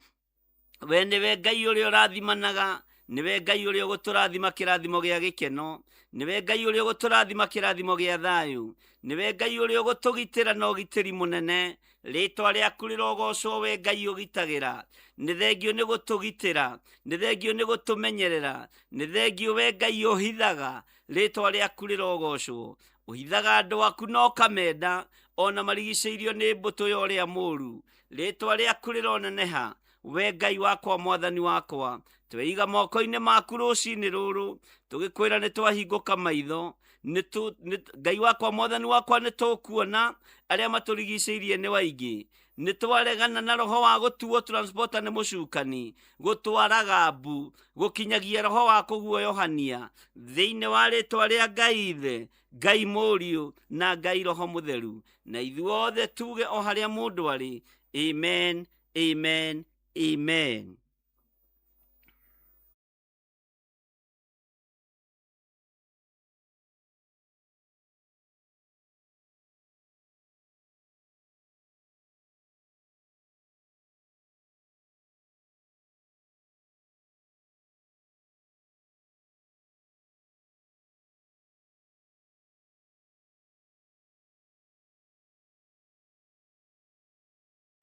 we nĩwe Ngai ũrĩa ũrathimanaga, nĩwe Ngai ũrĩa ũgũtũrathima kĩrathimo gĩa gĩkeno, nĩwe Ngai ũrĩa ũgũtũrathima kĩrathimo gĩa thayũ, nĩwe Ngai ũrĩa ũgũtũgitĩra na ũgitĩri mũnene. Rĩtwa rĩaku rĩrogocwo we Ngai ũgitagĩra. Nĩ thengiũ nĩ gũtũgitĩra, nĩ thengiũ nĩ gũtũmenyerera, nĩ thengiũ we Ngai ũhithaga. Rĩtwa rĩaku rĩrogocwo. Ũhithaga andũ aku na ũkamenda, ona marigicĩirio nĩ mbũtũ ya ũrĩa mũũru. Rĩtwa rĩaku rĩroneneha, we Ngai wakwa, Mwathani wakwa. Tweiga moko-inĩ maku rũcinĩ rũrũ, tũgĩkwĩra nĩ twahingũka maitho. Ngai wakwa, Mwathani wakwa, nĩ tũkuona arĩa matũrigicĩirie nĩ waingĩ. Nĩ twaregana na roho wa gũtuo transporter nĩ mũcukani, gũtwaraga mbu, gũkinyagia roho wa kũguoyohania thĩinĩ wa rĩtwa rĩa Ngai Ithe, Ngai Mũriũ na Ngai Roho Mũtheru. Na ithuothe tuge o harĩa mũndũ arĩ, amen, amen, amen.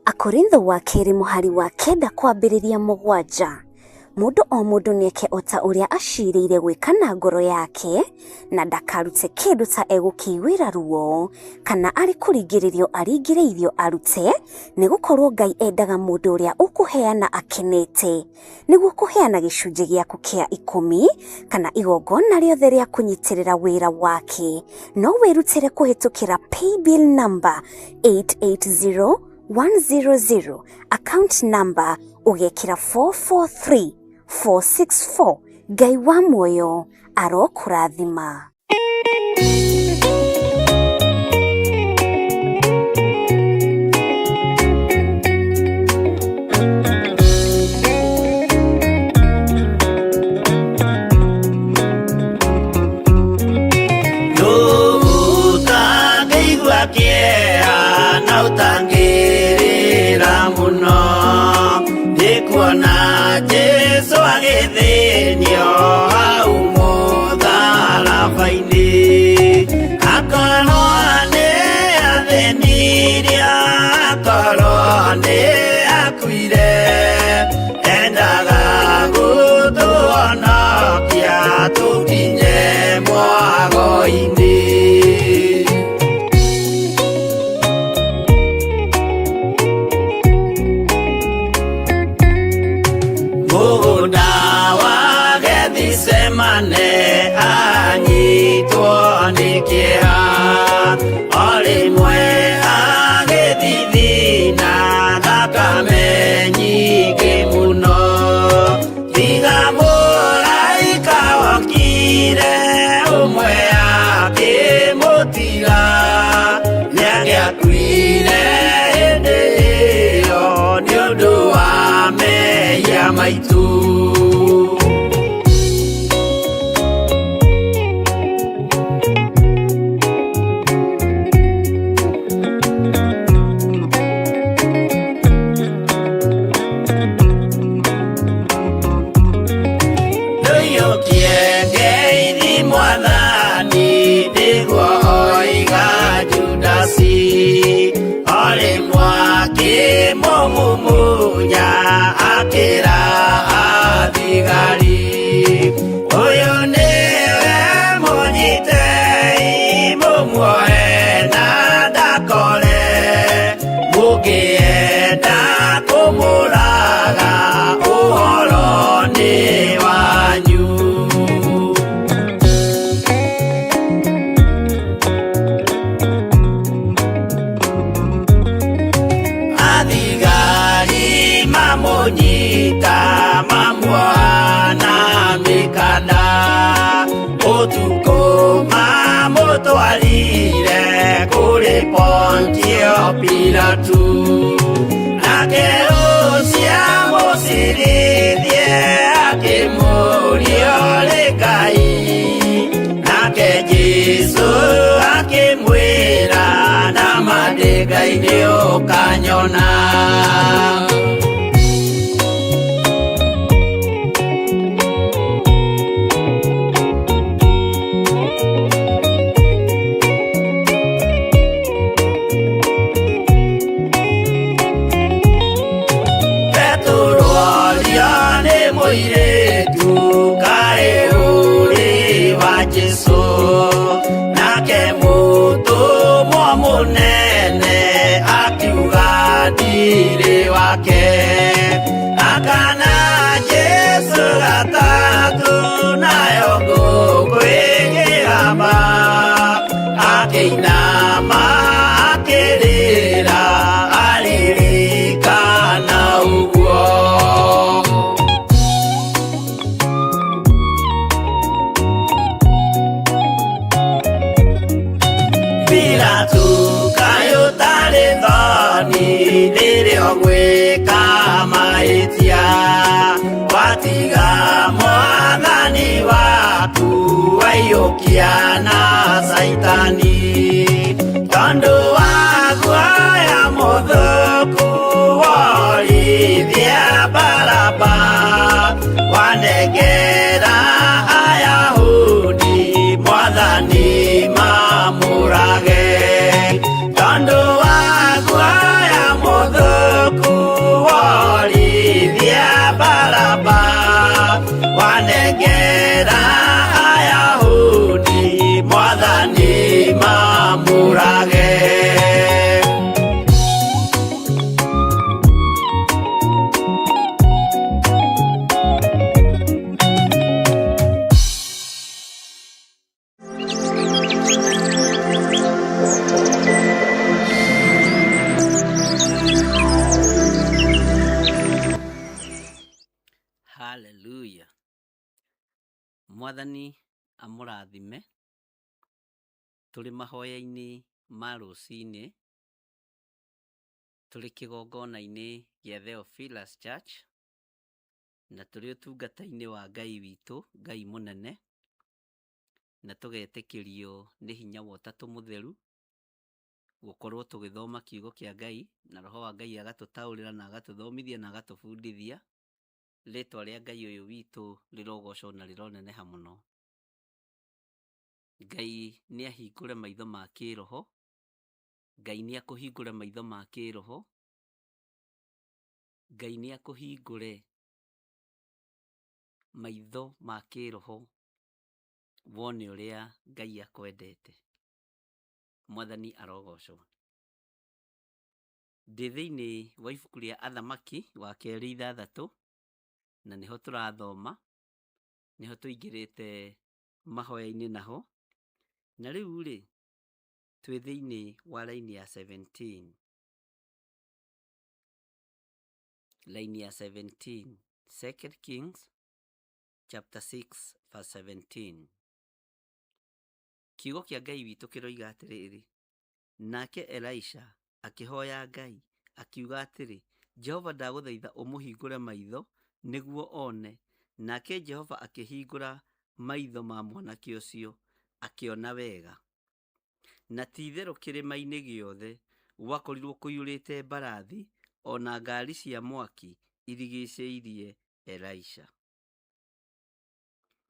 Akorintho wa kerĩ mũhari wa 9 kwambĩrĩria 7. Mũndũ o mũndũ nĩeke o ta ũrĩa acirĩire gwĩka na ngoro yake, na ndakarute kĩndũ ta egũkĩiguĩra ruo, kana arĩ kũringĩrĩrio aringĩrĩirio arute, nĩgũkorwo Ngai endaga mũndũ ũrĩa ũkũheana akenete. Nĩguo kũheana gĩcunjĩ gĩaku kĩa 10 kana igongona rĩothe rĩa kũnyitĩrĩra wĩra wake, no wĩrutĩre kũhĩtũkĩra paybill number 880100, account number ũgekĩra 443464. Ngai wa muoyo arokũrathima. Ũtangĩigua kĩeha na ũtangĩrĩra mũno, nĩ kuona Jesũ agĩthĩnio hau mũtharaba-inĩ. Akorwo nĩ athĩnirio, akorwo nĩ akuire, endaga gũtũhonokia tũkinye mwago-inĩ. Mũgũnda wa Gethisemane anyitwo nĩ kĩeha, o rĩmwe agĩthithina thakame nyingĩ mũno. Tiga mũraika wokire ũmwe akĩmũtiga, nĩangĩakuire hĩndĩ ĩyo nĩ ũndũ wa mehia maitũ. Ndũiyũkie ngeithi Mwathani, nĩguo oiga Judasi, o rĩmwe akĩmũmumunya akĩra athigari, ũyũ nĩwe mũnyitei, mũmuoe na ndakore, mũngĩenda kũmũraga ũhoro nĩ wanyu. Athigari mamũnyita mamuoha na mĩkanda, ũtukũ mamũtwarire kũrĩ Pontio Pilatu, nake ũcio amũcirithie akĩmũũria ũrĩ Ngai, nake Jesũ akĩmwĩra nama ndĩ Ngai nĩũkanyona. Petero orio nĩ mũirĩtu kaĩ ũrĩ wa Jesũ, nake mũtũmwo mũnene akiuga ndirĩ wake. Akana Jesũ gatatũ nayo ngũkũ ĩkĩgamba, akĩinama akĩrĩra arĩrĩire Ũkĩmũhiũkia na Caitani tondũ wa guoya mũthũku worithia Baraba wanengera Ayahudi Mwathani mamũrage tondũ wa guoya mũthũku worithia Baraba wanengera Ayahudi Mwathani mamũrage. Hallelujah. Mwathani amũrathime tũrĩ mahoya-inĩ ma rũcinĩ, tũrĩ kĩgongona-inĩ gĩa Theophilus Church, na tũrĩ ũtungata-inĩ wa Ngai witũ, Ngai mũnene, na tũgetĩkĩrio nĩ hinya wa Ũtatũ Mũtheru gũkorwo tũgĩthoma kiugo kĩa Ngai, na Roho wa Ngai agatũtaũrĩra na agatũthomithia na agatũbundithia. Rĩtwa rĩa Ngai ũyũ witũ rĩrogocwo na rĩroneneha mũno. Ngai nĩ ahingũre maitho ma kĩroho, Ngai nĩ akũhingũre maitho ma kĩroho, Ngai nĩ akũhingũre maitho ma kĩroho wone ũrĩa Ngai akwendete. Mwathani arogocwo. Ndĩ thĩinĩ wa ibuku rĩa Athamaki wa kerĩ ithathatũ, na nĩho tũrathoma, nĩho tũingĩrĩte mahoya-inĩ naho. Na rĩu rĩ, twĩ thĩinĩ wa raini ya 17. Raini ya 17, Second Kings chapter 6 verse 17. Kiugo kĩa Ngai witũ kĩroiga atĩrĩrĩ, nake Elisha akĩhoya Ngai, akiuga atĩrĩ, Jehova ndagũthaitha ũmũhingũre maitho nĩguo one. Nake Jehova akĩhingũra maitho ma mwanake ũcio, akĩona wega. Na ti-itherũ kĩrĩma-inĩ gĩothe gwakorirwo kũiyũrĩte mbarathi o na ngaari cia mwaki irigicĩirie Elisha.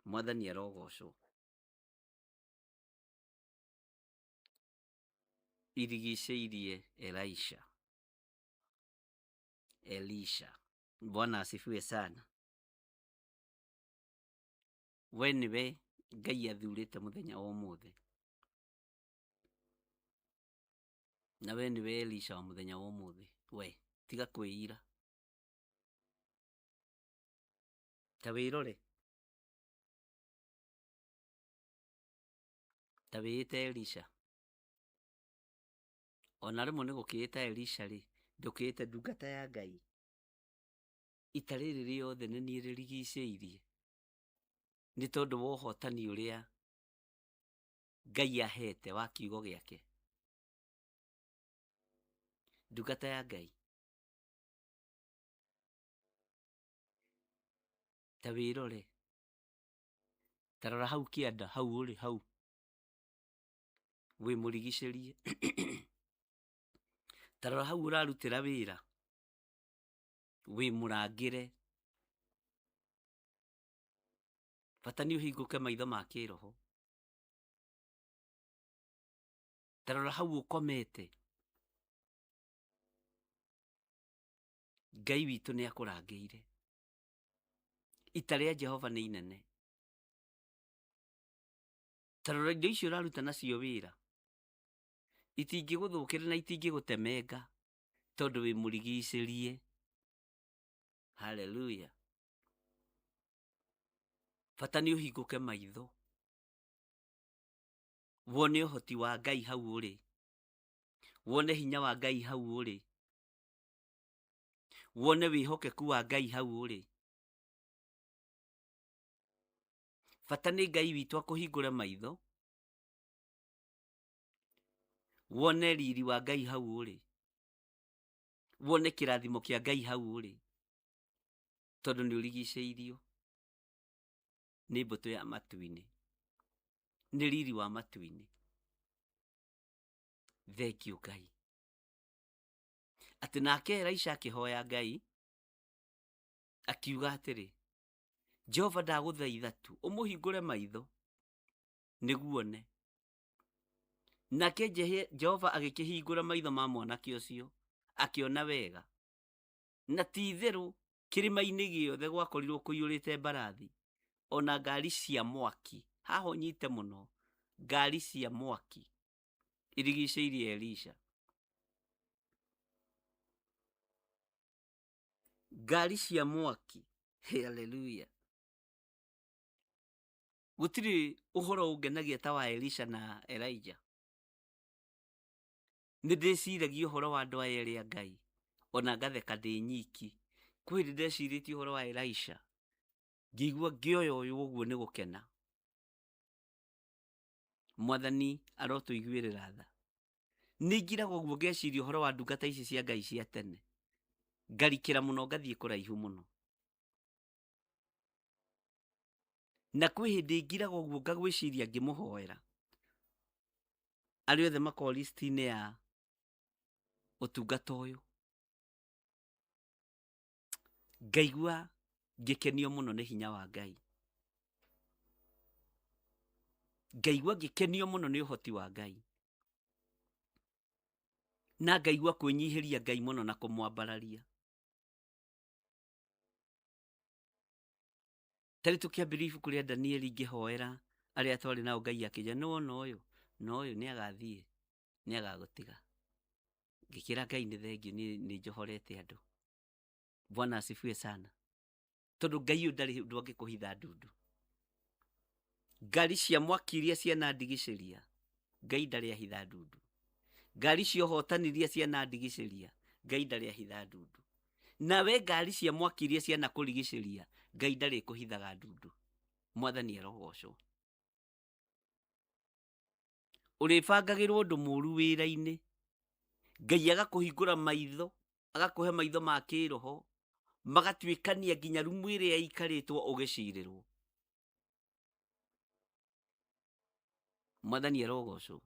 Mwathani arogocwo. Irigicĩirie Elisha. Elisha. Bwana asifiwe sana. We nĩwe Ngai athurĩte mũthenya wa ũmũthĩ. Na we nĩwe Elisha wa mũthenya wa ũmũthĩ. We, tiga kwĩira. Ta wĩrore. Ta wĩĩte Elisha. Ona rĩmwe nĩ gũkĩĩta Elisha rĩ, ndũkĩĩte ndungata ya Ngai. Ita rĩrĩ rĩothe nĩ niĩ rĩrigicĩirie. Nĩ tondũ wa ũhotani ũrĩa Ngai ahete wa kiugo gĩake. Ndungata ya Ngai. Ta wĩrore. Ta rora hau kĩanda, hau ũrĩ hau. Wĩ mũrigicĩrie. Ta rora hau ũrarutĩra wĩra. Wĩ mũrangĩre. Bata nĩ ũhingũke maitho ma kĩroho. Ta rora hau ũkomete. Ngai witũ nĩ akũrangĩire. Ita rĩa Jehova nĩ inene. Ta rora indo icio ũraruta nacio wĩra. Itingĩgũthũkĩra na itingĩgũtemenga tondũ wĩ mũrigicĩrie. Haleluya. Bata nĩ ũhingũke maitho. Wone ũhoti wa Ngai hau ũrĩ. Wone hinya wa Ngai hau ũrĩ. Wone wĩhokeku wa Ngai hau ũrĩ. Bata nĩ Ngai witũ akũhingũre maitho. Wone riri wa Ngai hau ũrĩ. Wone kĩrathimo kĩa Ngai hau ũrĩ. Tondũ nĩ ũrigicĩirio nĩ mbũtũ ya matu-inĩ. Nĩ riri wa matu-inĩ. Thengiũ Ngai. Atĩ nake Elisha akĩhoya Ngai akiuga atĩrĩ, Jehova ndagũthaitha tu ũmũhingũre maitho nĩguo one. Nake Jehova agĩkĩhingũra maitho ma mwanake ũcio, akĩona wega. Na ti itherũ kĩrĩma-inĩ gĩothe gwakorirwo kũiyũrĩte mbarathi ona ngari cia mwaki. Haha ũnyite mũno, ngari cia mwaki irigicĩirie Elisha. Ngari cia mwaki, haleluya. Gũtirĩ ũhoro ũngenagia ta wa Elisha na Elijah. Nĩ ndĩciragia ũhoro wa andũ aya erĩ a Ngai, ona ngatheka ndĩ nyiki. Kwĩ hĩndĩ ndecirĩtie ũhoro wa Elisha, ngĩigua ngĩoya ũyũ ũguo nĩ gũkena. Mwathani arotũiguĩrĩra tha. Nĩ ngiraga ũguo ngeciria ũhoro wa ndungata ici cia Ngai cia tene, ngarikĩra mũno ngathiĩ kũraihu mũno. Na kwĩ hĩndĩ ngiraga ũguo ngagwĩciria ngĩmũhoera arĩa othe makoragwo list-inĩ ya ũtungata ũyũ, ngaigua ngĩkenio mũno nĩ hinya wa Ngai, ngaigua ngĩkenio mũno nĩ ũhoti wa Ngai, na ngaigua kwĩnyihĩria Ngai mũno na kũmwambararia. Tarĩ tũkĩambĩrĩria ibuku rĩa Danieli ngĩhoera arĩa twarĩ nao Ngai akĩnjĩra nĩ wona ũyũ na ũyũ nĩ agathiĩ nĩ agagũtiga. Ngĩkĩra Ngai nĩ thengiũ niĩ nĩ njohorete andũ. Bwana asifiwe sana. Tondũ Ngai ũyũ ndarĩ ũndũ angĩkũhitha ndundu. Ngari cia mwaki iria cianandigicĩria Ngai ndarĩ ahitha ndundu. Ngari cia ũhotani iria cianandigicĩria Ngai ndarĩ ahitha ndundu. Nawe ngari cia mwaki iria cianakũrigicĩria Ngai ndarĩ kũhithaga ndundu. Mwathani arogocwo. Ũrĩbangagĩrwo ũndũ mũru wĩra-inĩ, Ngai agakũhingũra maitho, agakũhe maitho ma kĩroho, magatuĩkania nginya rumu ĩrĩa ĩikarĩtwo ũgĩcirĩrwo. Mwathani arogocwo.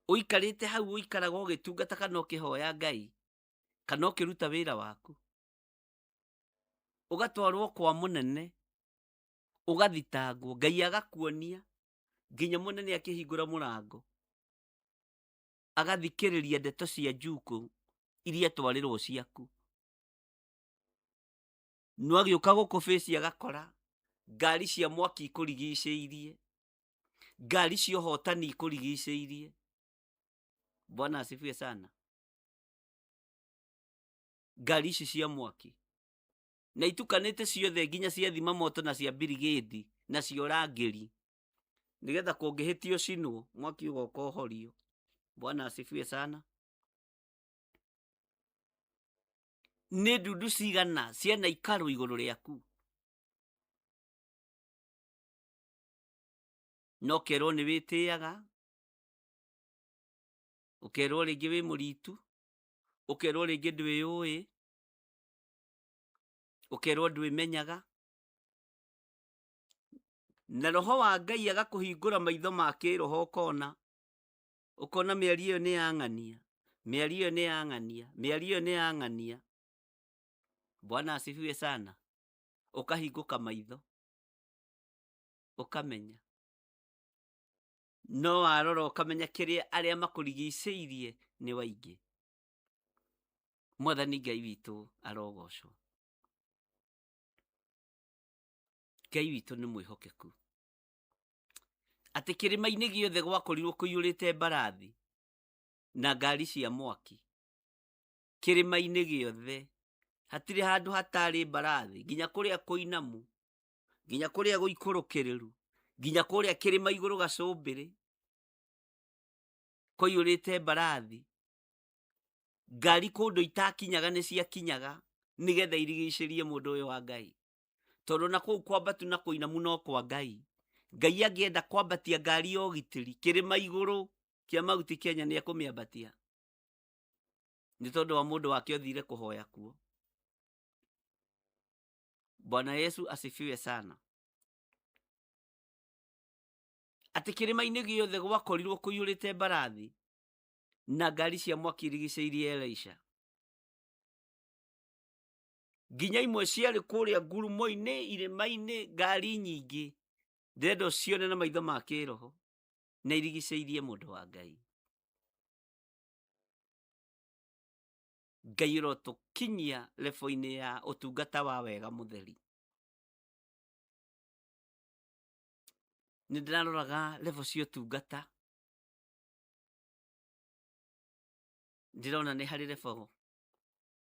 Ũikarĩte hau ũikaraga ũgĩtungata kana ũkĩhoya Ngai, kana ũkĩruta wĩra waku, ũgatwarwo kwa mũnene, ũgathitangwo, Ngai agakuonia nginya mũnene akĩhingũra mũrango, agathikĩrĩria ndeto cia njukũ iria twarĩrwo ciaku. No agĩũka gũkũ bĩci agakora ngari cia mwaki ikũrigicĩirie, ngari cia ũhotani ikũrigicĩirie. Bwana asifiwe sana. Ngari ici cia mwaki na itukanĩte ciothe nginya cia thima moto na cia birigĩdi na cia ũrangĩri, nĩgetha kũngĩhĩtio cinwo mwaki ũgoka ũhorio. Bwana asifiwe sana. Nĩ ndundu cigana ciana ikarwo igũrũ rĩaku, na ũkerwo nĩ wĩtĩaga, ũkerwo rĩngĩ wĩ mũritu, ũkerwo rĩngĩ ndwĩyũĩ, ũkerwo ndwĩmenyaga, na roho wa Ngai agakũhingũra maitho ma kĩroho, ũkona, ũkona mĩario ĩyo nĩ ya ng'ania, mĩario ĩyo nĩ ya ng'ania, mĩario ĩyo nĩ ya ng'ania. Bwana asifiwe sana. Ũkahingũka maitho ũkamenya, no warora ũkamenya kĩrĩa arĩa makũrigicĩirie nĩ waingĩ. Mwathani Ngai witũ arogocwo. Ngai witũ nĩ mwĩhokeku, atĩ kĩrĩma-inĩ gĩothe gwakorirwo kũiyũrĩte mbarathi na ngari cia mwaki. Kĩrĩma-inĩ gĩothe hatirĩ handũ hatarĩ mbarathi, nginya kũrĩa kũinamu, nginya kũrĩa gũikũrũkĩrĩru, nginya kũrĩa kĩrĩma igũrũ gacũmbĩrĩ kũiyũrĩte mbarathi. Ngari kũndũ itakinyaga nĩ ciakinyaga nĩgetha irigicĩrie mũndũ ũyũ wa Ngai, tondũ na kũu kwambatu na kũinamu no kwa Ngai. Ngai angĩenda kwambatia ngari ya ũgitĩri kĩrĩma igũrũ kĩa Mount Kenya nĩ ekũmĩambatia, nĩ tondũ wa mũndũ wake othire kũhoya kuo. Bwana Yesu asifiwe sana. Atĩ kĩrĩma-inĩ gĩothe gwakorirwo kũiyũrĩte mbarathi na ngari cia mwaki irigicĩirie Elisha. Nginya imwe ciarĩ kũrĩa ngurumo-inĩ, irĩma-inĩ, ngari nyingĩ. Ndĩrenda ũcione na maitho ma kĩroho na irigicĩirie mũndũ wa Ngai. Ngai ũrotũkinyia lebo-inĩ ya ũtungata wa wega mũtheri. Nĩ ndĩraroraga lebo cia ũtungata, ndĩrona nĩ harĩ lebo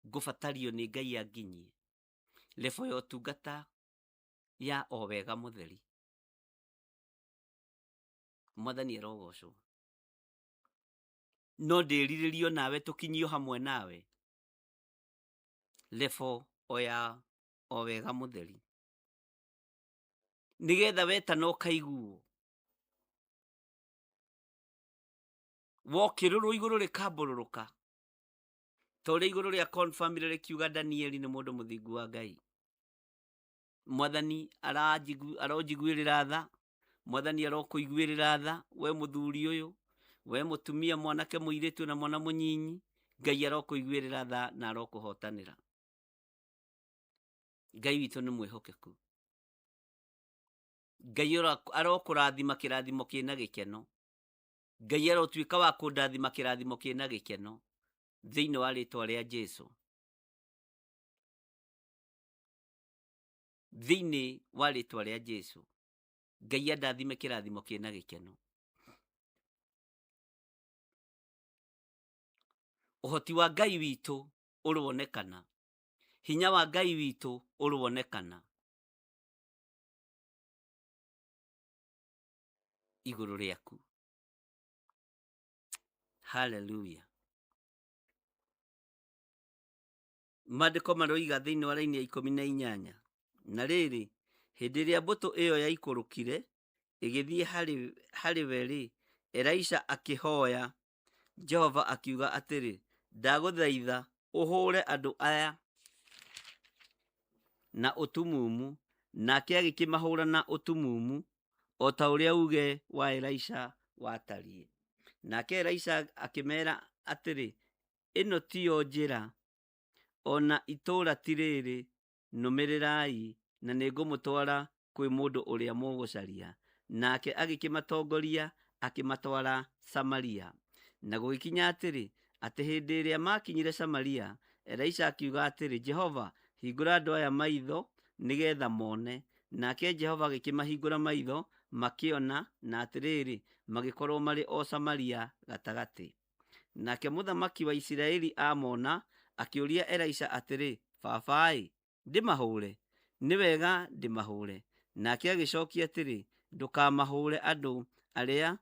ngũbatario nĩ Ngai anginyie, lebo ya ũtungata ya o wega mũtheri. Mwathani arogocwo. No ndĩrirĩrio nawe tũkinyio hamwe nawe lebo o ya o wega mũtheri, nĩgetha wetana ũkaiguo, wokĩrũrwo igũrũ rĩkambũrũrũka ta ũrĩa igũrũ rĩa confirmire rĩkiuga Danieli nĩ mũndũ mũthingu wa Ngai. Mwathani aronjiguĩrĩra tha, Mwathani arokũiguĩrĩra tha, we mũthuri ũyũ, we mũtumia, mwanake, mũirĩtu na mwana mũnyinyi, Ngai arokũiguĩrĩra tha na arokũhotanĩra. Ngai witũ nĩ mwĩhokeku. Ngai arokũrathima kĩrathimo kĩna gĩkeno. Ngai arotuĩka wa kũndathima kĩrathimo kĩna gĩkeno thĩinĩ wa rĩtwa rĩa Jesu. Thĩinĩ wa rĩtwa rĩa Jesu. Ngai andathime kĩrathimo kĩna gĩkeno. Ũhoti wa Ngai witũ ũronekana. Hinya wa Ngai witũ ũronekana igũrũ rĩaku. Hallelujah. Maandĩko maroiga thĩinĩ wa raini ya 18, na rĩrĩ, hĩndĩ ĩrĩa mbũtũ ĩyo yaikũrũkire ĩgĩthiĩ harĩ we-rĩ, Elisha akĩhoya Jehova akiuga atĩrĩ, ndagũthaitha ũhũre andũ aya na ũtumumu. Nake agĩkĩmahũra na ũtumumu o ta ũrĩa uuge wa Elisha watariĩ. Nake Elisha akĩmeera atĩrĩ, ĩno tiyo njĩra, o na itũũra ti rĩrĩ, nũmĩrĩrai, na nĩngũmũtwara kwĩ mũndũ ũrĩa mũgũcaria. Nake agĩkĩmatongoria akĩmatwara Samaria. Na gũgĩkinya atĩrĩ, atĩ hĩndĩ ĩrĩa maakinyire Samaria, Elisha akiuga atĩrĩ, Jehova, hingũra andũ aya maitho nĩgetha mone. Nake Jehova agĩkĩmahingũra maitho, makĩona, na atĩrĩrĩ, magĩkorwo marĩ o Samaria gatagatĩ. Nake mũthamaki wa Isiraeli amona, akĩũria Elisha atĩrĩ, Baba-ĩ, ndĩmahũre? Nĩ wega ndĩmahũre. Nake agĩcokia atĩrĩ, ndũkamahũre andũ arĩa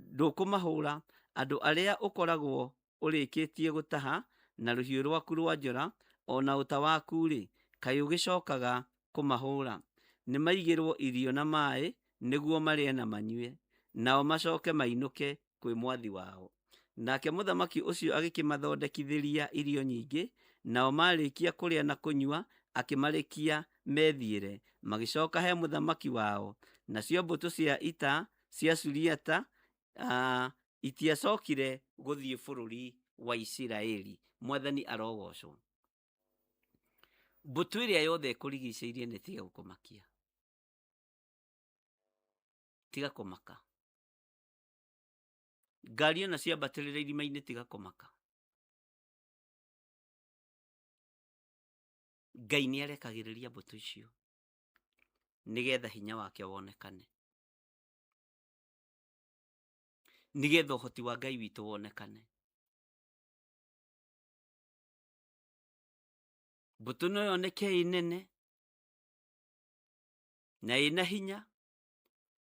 ndũkũmahũra andũ arĩa ũkoragwo ũrĩkĩtie gũtaha na rũhiũ rwaku rwa njora o na ũta waku-rĩ, kaĩ ũgĩcokaga kũmahũra? Nĩmaigĩrwo irio na maĩ nĩguo marĩe na manyue, nao macoke mainũke kwĩ mwathi wao. Nake mũthamaki ũcio agĩkĩmathondekithĩria irio nyingĩ, nao marĩkia kũrĩa na kũnyua, akĩmarekia methiĩre, magĩcoka he mũthamaki wao. Nacio mbũtũ cia ita cia Suriata itiacokire gũthiĩ bũrũri wa Isiraeli. Mwathani arogocwo. Mbũtũ ĩrĩa yothe ĩkũrigicĩirie nĩ tiga gũkũmakia. Tiga kũmaka. Ngari ona ciambatĩrĩra irima-inĩ tiga kũmaka. Ngai nĩ arekagĩrĩria mbũtũ icio nĩgetha hinya wake wonekane, nĩgetha ũhoti wa Ngai witũ wonekane. Mbũtũ no yoneke ĩ nene na ĩna hinya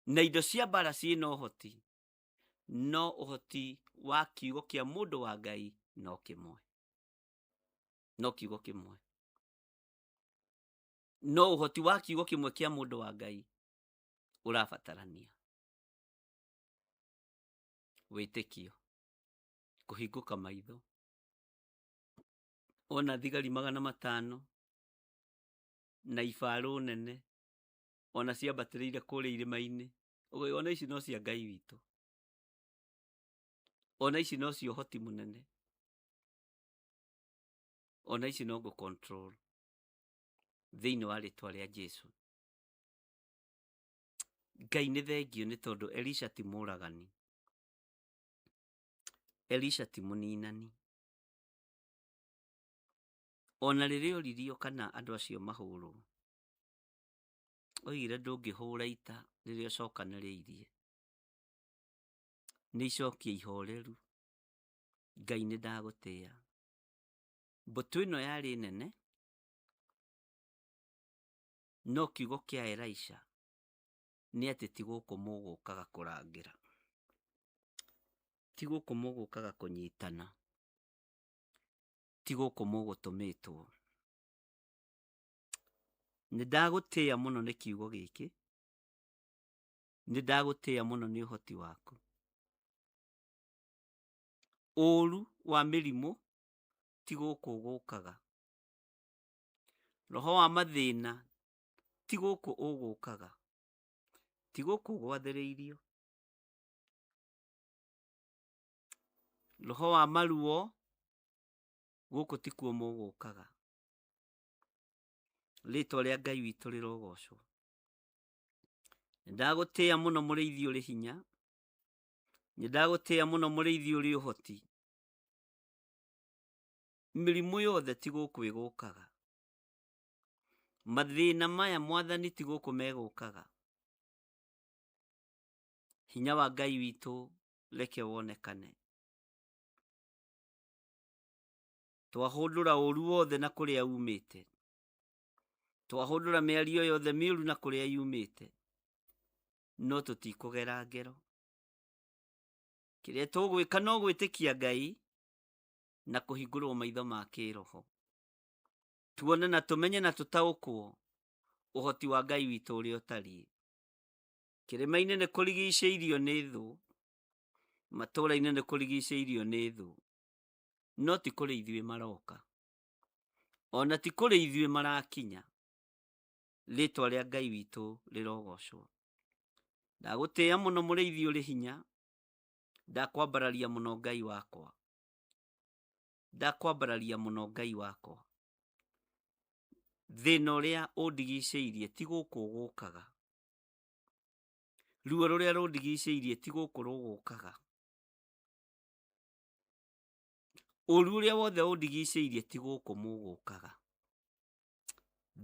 na indo cia mbara ciĩna ũhoti, no ũhoti wa kiugo kĩa mũndũ wa Ngai no kĩmwe, no kiugo kĩmwe, no ũhoti wa kiugo kĩmwe kĩa mũndũ wa Ngai ũrabatarania wĩtĩkio, kũhingũka maitho. Ona thigari 500 na ibarũ nene. Ona ciambatĩrĩire kũrĩa irĩma-inĩ, ũkoiga ona ici no cia Ngai witũ, ona ici no cia ũhoti mũnene, ona ici no ngũ control thĩinĩ wa rĩtwa rĩa Jesu. Ngai nĩ thengiũ nĩ tondũ Elisha ti mũragani, Elisha ti mũninani. Ona rĩrĩa oririo kana andũ acio mahũrwo, oigire ndũngĩhũra ita rĩrĩa ũcokanĩrĩirie, nĩ icokia ihoreru. Ngai nĩ ndagũtĩa. Mbũtũ ĩno yarĩ nene, no kiugo kĩa Elisha nĩ atĩ ti gũkũ mũgũkaga kũrangĩra, ti gũkũ mũgũkaga kũnyitana, ti gũkũ mũgũtũmĩtwo. Nĩ ndagũtĩa mũno nĩ kiugo gĩkĩ, nĩ ndagũtĩa mũno nĩ ũhoti waku. Ũru wa mĩrimũ ti gũkũ ũgũkaga, roho wa mathĩna ti gũkũ ũgũkaga, ti gũkũ gwathĩrĩirio. Roho wa maruo gũkũ tikuo mũgũkaga. Rĩtwa rĩa Ngai witũ rĩrogocwo. Nĩndagũtĩa mũno mũrĩithi ũrĩ hinya, nĩndagũtĩa mũno mũrĩithi ũrĩ ũhoti. Mĩrimũ yothe ti gũkũ ĩgũkaga, mathĩna maya mwathani ti gũkũ megũkaga. Hinya wa Ngai witũ reke wonekane. Twahũndũra ũru wothe na kũrĩa umĩte, twahũndũra mĩario yothe mĩũru na kũrĩa yumĩte, no tũtikũgera ngero. Kĩrĩa tũgwĩka no gwĩtĩkia Ngai na kũhingũrwo maitho ma kĩroho, tuone na tũmenye na tũtaũkwo ũhoti wa Ngai witũ ũrĩa ũtariĩ. Kĩrĩma-inĩ nĩ kũrigicĩirio nĩ thũ, matũũra-inĩ nĩ kũrigicĩirio nĩ thũ, no ti kũrĩ ithuĩ maroka, ona ti kũrĩ ithuĩ marakinya. Rĩtwa rĩa Ngai witũ rĩrogocwo. Ndagũtĩa mũno mũrĩithi ũrĩ hinya, ndakwambararia mũno Ngai wakwa, ndakwambararia mũno Ngai wakwa. Thĩna ũrĩa ũndigicĩirie ti gũkũ ũgũkaga, ruo rũrĩa rũndigicĩirie ti gũkũ rũgũkaga, ũru ũrĩa wothe ũndigicĩirie ti gũkũ mũgũkaga.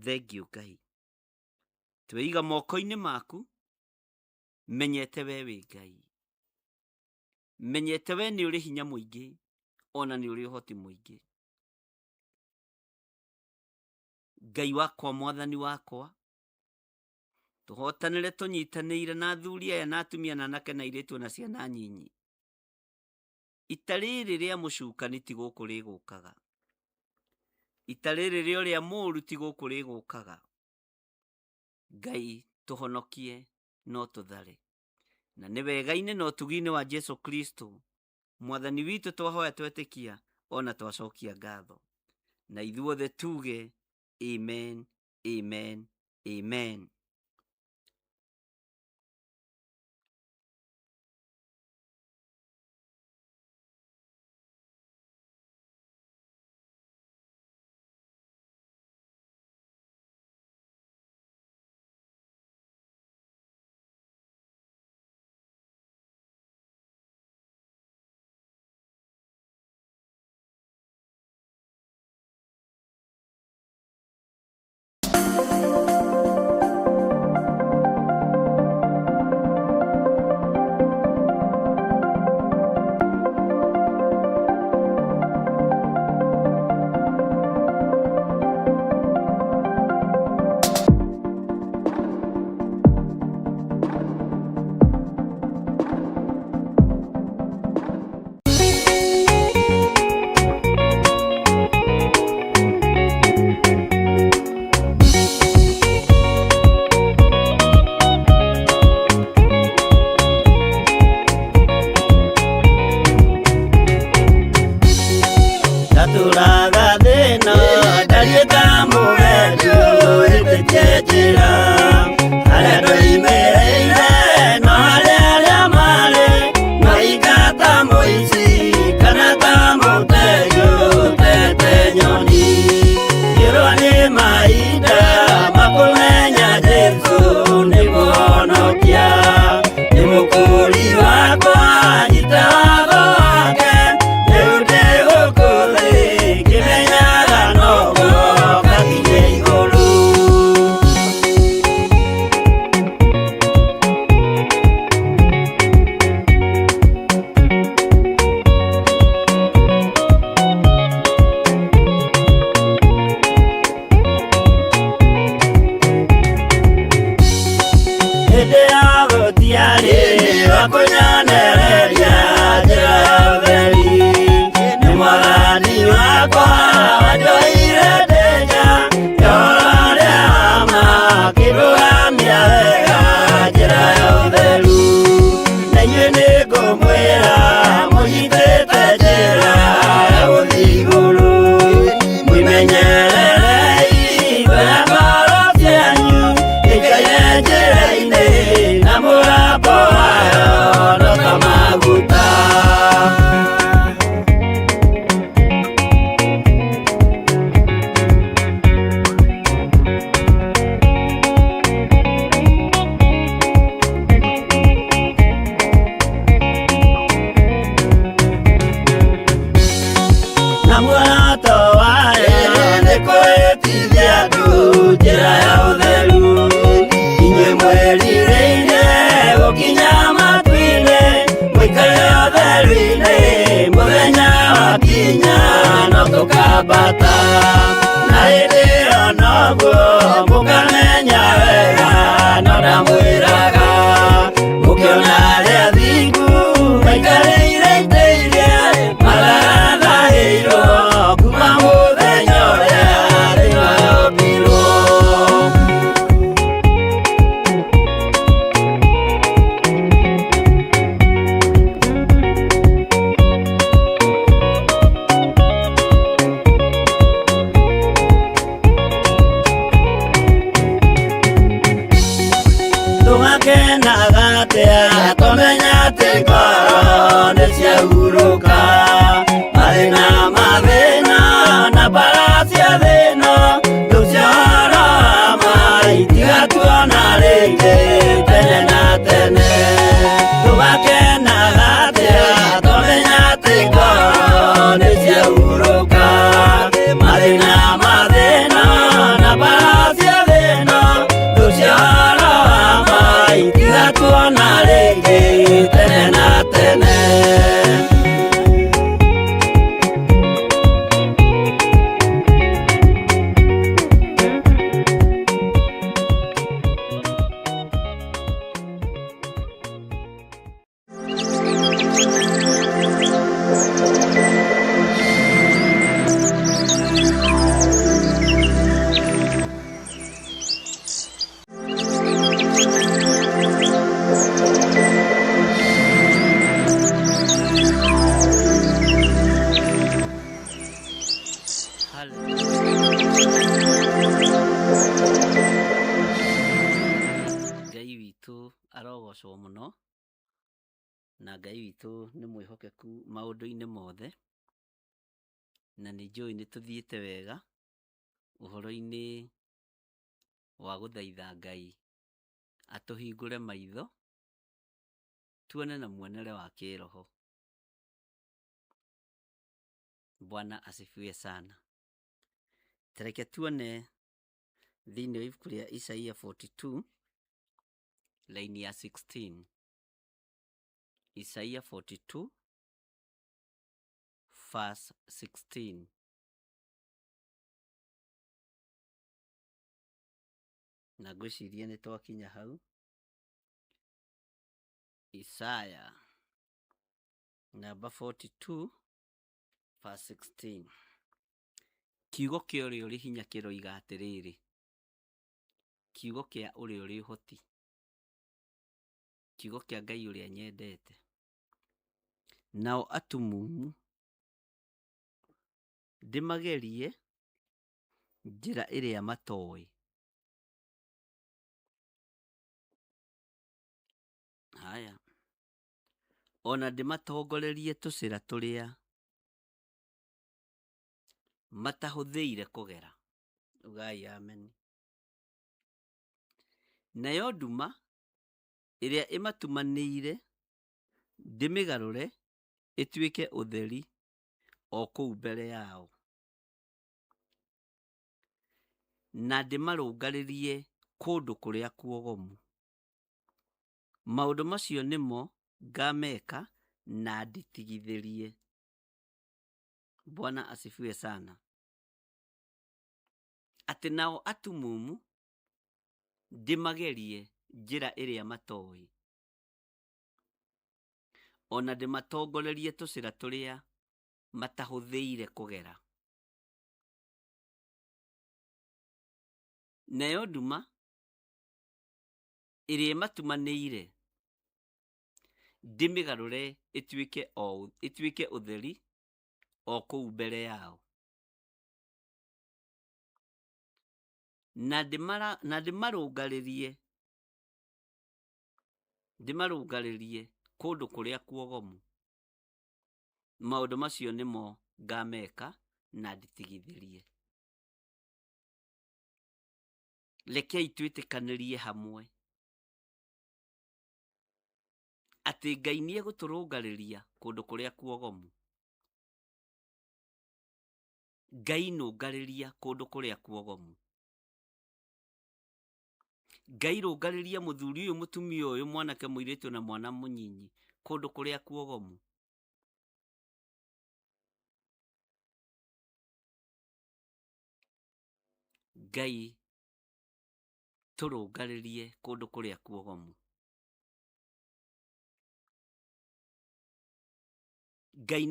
Thengiũ Ngai, tweiga moko-inĩ maku, menyete we wĩ Ngai, menyete we nĩ ũrĩ hinya mũingĩ, ona nĩ ũrĩ ũhoti mũingĩ. Ngai wakwa, mwathani wakwa, tũhotanĩre tũnyitanĩire na athuri aya na atumia na anake na airĩtu na ciana nyinyi. Ita rĩrĩ rĩa mũcukani ti gũkũ rĩgũkaga, ita rĩrĩ rĩa ũrĩa mũũru ti gũkũ rĩgũkaga. Ngai tũhonokie no tũthare, na nĩ wega-inĩ na ũtugi-inĩ wa Jesu Kristo mwathani witũ twahoya twetĩkia ona twacokia ngatho, na ithuothe tuge amen, amen, amen. Gwĩtithia andũ njĩra ya ũtheru. Inyuĩ mwĩrirĩire gũkinya matu-inĩ, mũikare ũtheru-inĩ, mũthenya wakinya no tũkambata. Na hĩndĩ ĩyo noguo mũkamenya wega, no ndamwĩraga mũkĩona arĩa athingu maikarĩire itĩ iria mathathahĩirwo kuma mũthenya ũrĩa thĩ yombirwo. Tũgakenaga atĩa tũmenya atĩ ngoro nĩ ciahurũka, mathĩna mathĩna na mbara cia thĩna, thũ cia ũhoro wa ma itigatuona rĩngĩ tene na tene. Tũgakenaga atĩa tũmenya atĩ ngoro nĩ ciahurũka, mathĩna mathĩna na mbara cia thĩna, thũ cia ũhoro wa ma itigatuona rĩngĩ tene na tene. Hallelujah. Ngai witũ arogocwo mũno, na Ngai witũ nĩ mwĩhokeku maũndũ-inĩ mothe, na nĩ njũĩ nĩ tũthiĩte wega ũhoro-inĩ wa gũthaitha Ngai atũhingũre maitho tuone na muonere wa kĩroho. Bwana asifiwe sana. Tareke tuone thĩinĩ wa ibuku rĩa Isaia 42 line ya 16. Isaia 42 verse 16. Na ngwĩciria nĩ twakinya hau. Isaya namba 42 verse 16. Kiugo kĩa ũrĩa ũrĩ hinya kĩroiga atĩrĩrĩ, kiugo kĩa ũrĩa ũrĩ ũhoti, kiugo kĩa Ngai ũrĩa nyendete. Nao atumumu ndĩmagerie njĩra ĩrĩa matoĩ. Haya, ona ndĩmatongorerie tũcĩra tũrĩa matahũthĩire kũgera. Ugai ameni. Nayo nduma ĩrĩa ĩmatumanĩire ndĩmĩgarũre ĩtuĩke ũtheri o kũu mbere yao, na ndĩmarũngarĩrie kũndũ kũrĩa kuogomu. Maũndũ macio nĩmo ngameka na nditigithĩrie. Bwana asifiwe sana. Atĩ nao atumumu ndĩmagerie njĩra ĩrĩa matoĩ, ona ndĩmatongorerie tũcĩra tũrĩa matahũthĩire kũgera. Nayo nduma ĩrĩa ĩmatumanĩire ndĩmĩgarũre ĩtuĩke o ĩtuĩke ũtheri o kũu mbere yao, na ndĩmara na ndĩmarũngarĩrie ndĩmarũngarĩrie kũndũ kũrĩa kuogomu. Maũndũ macio nĩmo ngameka na nditigithĩrie. Rekei twĩtĩkanĩrie hamwe atĩ Ngai nĩ egũtũrũngarĩria kũndũ kũrĩa kuogomu. Ngai nũngarĩria kũndũ kũrĩa kuogomu. Ngai rũngarĩria mũthuri ũyũ, mũtumia ũyũ, mwanake, mũirĩtu na mwana mũnyinyi kũndũ kũrĩa kuogomu. Ngai tũrũngarĩrie kũndũ kũrĩa kuogomu. Ngai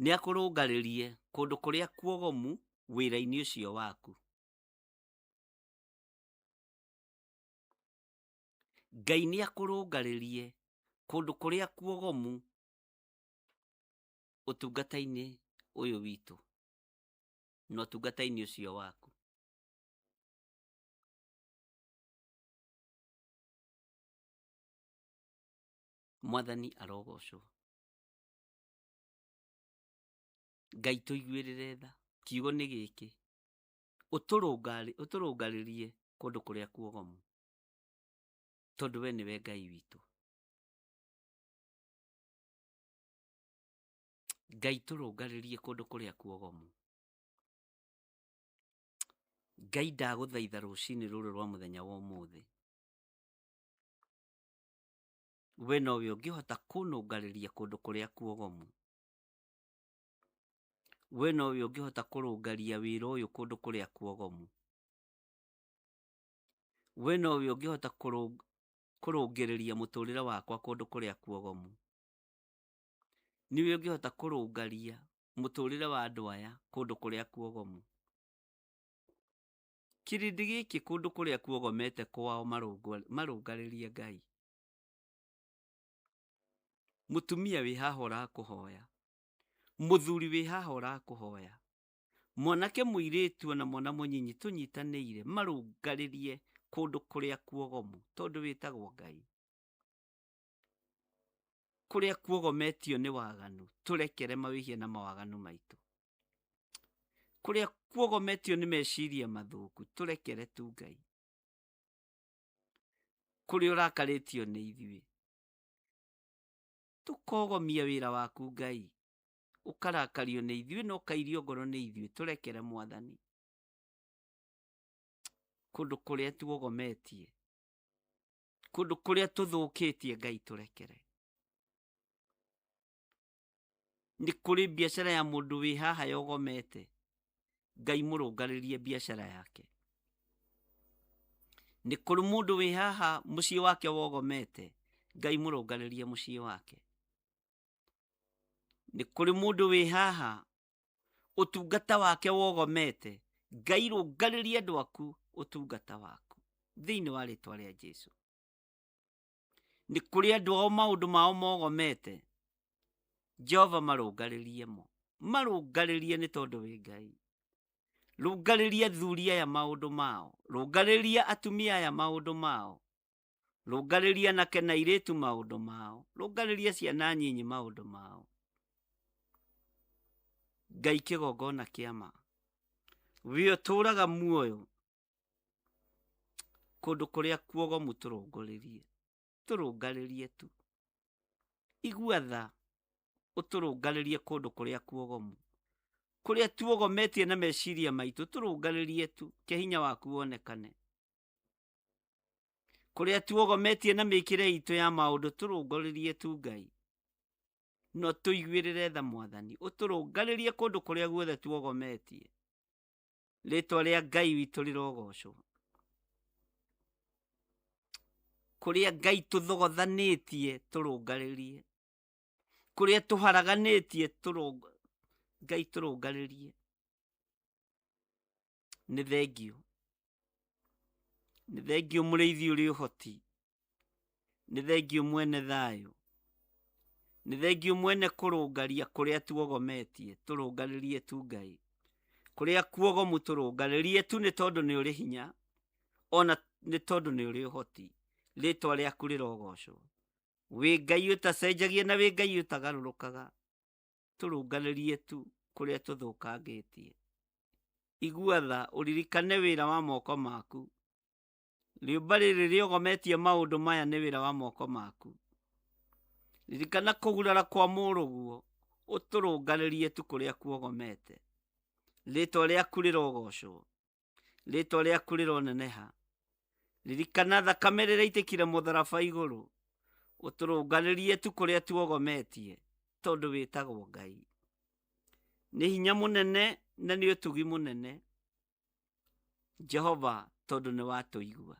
nĩakũrũngarĩrie kũndũ kũrĩa kuogomu wĩra-inĩ ũcio waku. Ngai nĩakũrũngarĩrie kũndũ kũrĩa kuogomu ũtungata-inĩ ũyũ witũ na ũtungata-inĩ ũcio waku. Mwathani arogocwo. Ngai tũiguĩrĩre tha. Kiugo nĩ gĩkĩ, ũtũrũngarĩrie kũndũ kũrĩa kuogomu, tondũ we nĩwe Ngai witũ. Ngai tũrũngarĩrie kũndũ kũrĩa kuogomu. Ngai ndagũthaitha rũcinĩ rũrũ rwa mũthenya wa ũmũthĩ, we nowe ũngĩhota kũnũngarĩria kũndũ kũrĩa kuogomu. We nowe ũngĩhota kũrũngaria wĩra ũyũ kũndũ kũrĩa kuogomu. We nowe ũngĩhota kũrũngĩrĩria mũtũrĩre wakwa kũndũ kũrĩa kuogomu. Nĩwe ũngĩhota kũrũngaria mũtũrĩre wa andũ aya kũndũ kũrĩa kuogomu. Kĩrĩndĩ gĩkĩ kũndũ kũrĩa kuogomete kwao marũngarĩrie Ngai. Mũtumia wĩ haha ũrakũhoya, mũthuri wĩ haha ũrakũhoya, mwanake mũirĩtu ona mwana mũnyinyi tũnyitanĩire marũngarĩrie kũndũ kũrĩa kuogomu, tondũ wĩtagwo Ngai. Kũrĩa kuogometio nĩ waganu, tũrekere mawĩhia na mawaganu maitũ. Kũrĩa kuogometio nĩ meciria mathũku, tũrekere tu Ngai. Kũrĩa ũrakarĩtio nĩ ithuĩ, tũkogomia wĩra waku Ngai, ũkarakario nĩ ithuĩ na ũkairio ngoro nĩ ithuĩ, tũrekere Mwathani. Kũndũ kũrĩa tuogometie, kũndũ kũrĩa tũthũkĩtie Ngai tũrekere. Nĩ kũrĩ biacara ya mũndũ wĩ haha yogomete, Ngai mũrũngarĩrie biacara yake. Nĩ kũrĩ mũndũ wĩ haha mũciĩ wake wogomete, Ngai mũrũngarĩrie mũciĩ wake. Nĩ kũrĩ mũndũ wĩ haha ũtungata wake wogomete, Ngai rũngarĩrie andũ aku ũtungata waku thĩinĩ wa rĩtwa rĩa Jesu. Nĩ kũrĩ andũ ao maũndũ mao mogomete, Jehova marũngarĩrie mo, marũngarĩrie nĩ tondũ wĩ Ngai. Rũngarĩria athuri aya maũndũ mao, rũngarĩria atumia aya maũndũ mao, rũngarĩria anake na airĩtu maũndũ mao, rũngarĩria ciana nyinyi maũndũ mao. Ngai kĩgongona kĩa ma, we ũtũraga muoyo kũndũ kũrĩa kuogomu tũrũngũrĩrie, tũrũngarĩrie tu. Igua tha, ũtũrũngarĩrie kũndũ kũrĩa kuogomu, kũrĩa tuogometie na meciria maitũ, tũrũngarĩrie tu, ke hinya waku wonekane. Kũrĩa tuogometie na mĩkĩre itũ ya maũndũ, tũrũngarĩrie tu Ngai. No tũiguĩrĩre tha Mwathani, ũtũrũngarĩrie kũndũ kũrĩa guothe tuogometie. Rĩtwa rĩa Ngai witũ rĩrogocwo. Kũrĩa Ngai tũthogothanĩtie, tũrũngarĩrie. Kũrĩa tũharaganĩtie, Ngai tũrũngarĩrie. Nĩ thengio. Nĩ thengio mũrĩithi ũrĩ ũhoti. Nĩ thengio mwene thayũ. Nĩ thengio mwene kũrũngaria kũrĩa tuogometie, tũrũngarĩrie tu Ngai. Kũrĩa kuogomu tũrũngarĩrie tu nĩ tondũ nĩ ũrĩ hinya, ona nĩ tondũ nĩ ũrĩ ũhoti. Rĩtwa rĩaku rĩrogocwo. Wĩ Ngai ũtacenjagia na wĩ Ngai ũtagarũrũkaga. Tũrũngarĩrie tu kũrĩa tũthũkangĩtie. Igua tha, ũririkane wĩra wa moko maku. Rĩũmba rĩrĩ rĩogometie maũndũ maya nĩ wĩra wa moko maku. Ririkana kũgurara kwa mũrũguo, Ũtũrũngarĩrie tu kũrĩa kuogomete. Rĩtwa rĩaku rĩrogocwo, rĩtwa rĩaku rĩroneneha. Ririkana thakame rĩrĩa ĩitĩkire mũtharaba igũrũ, ũtũrũngarĩrie tu kũrĩa tuogometie, tondũ wĩtagwo Ngai. Nĩ hinya mũnene na nĩ ũtugi mũnene, Jehova, tondũ nĩ watũigua.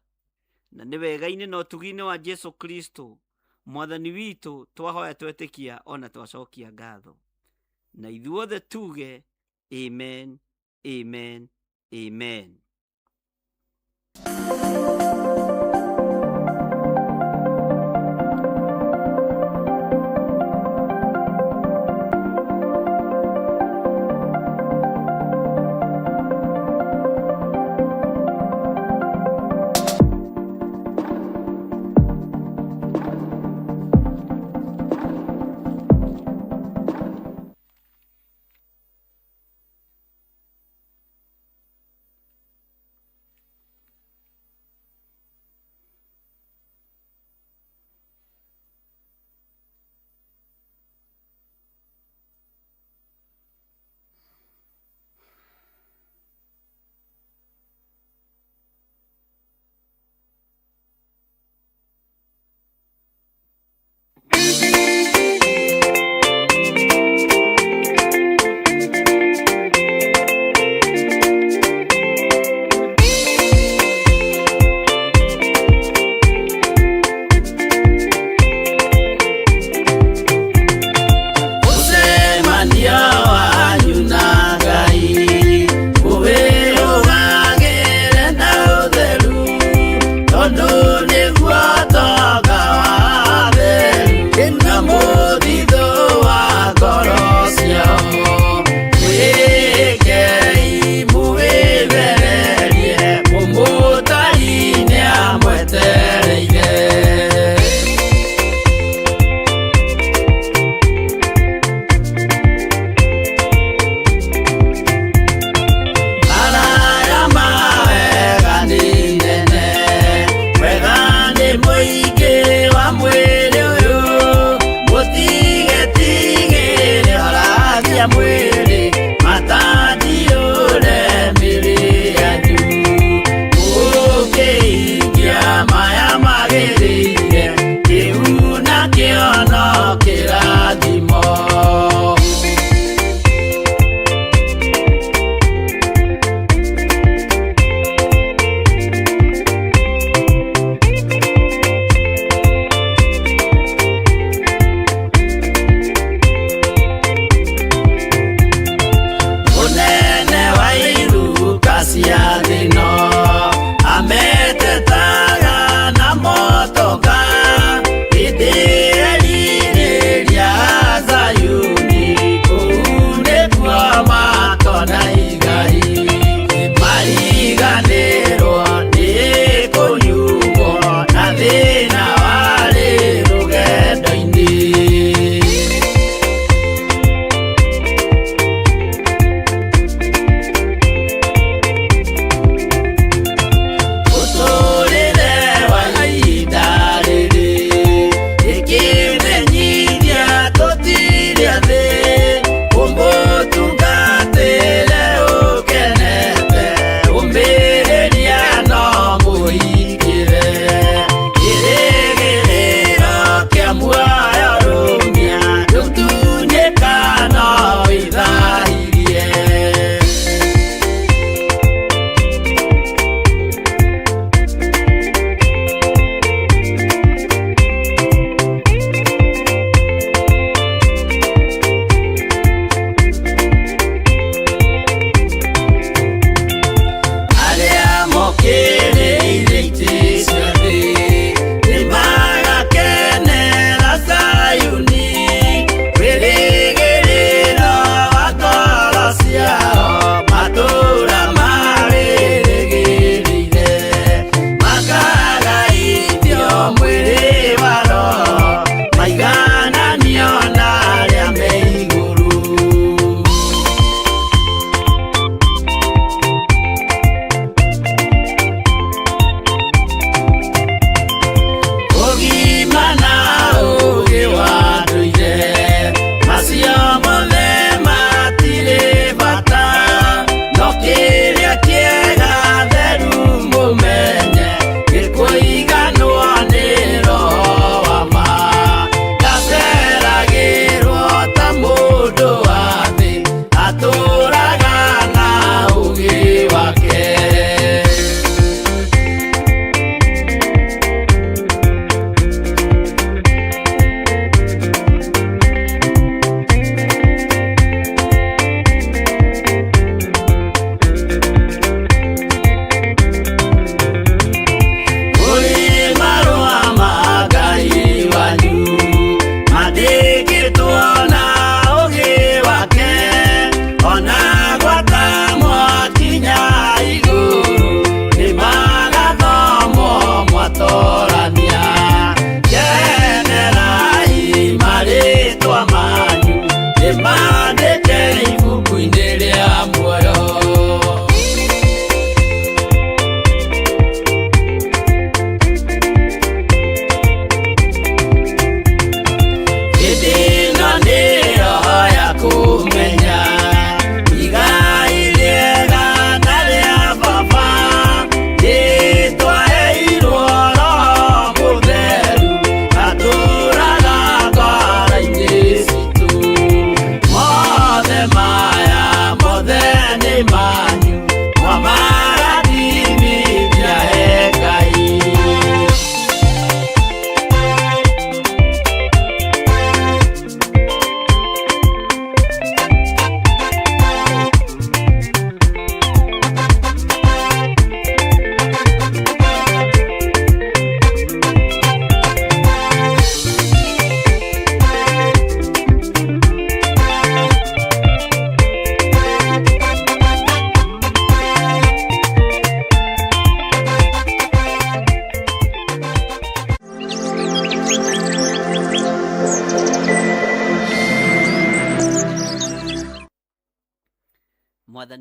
Na nĩ wega-inĩ na ũtugi-inĩ wa Jesu Kristo mwathani witũ twahoya twetĩkia ona twacokia ngatho. Na ithuothe tuge amen, amen, amen.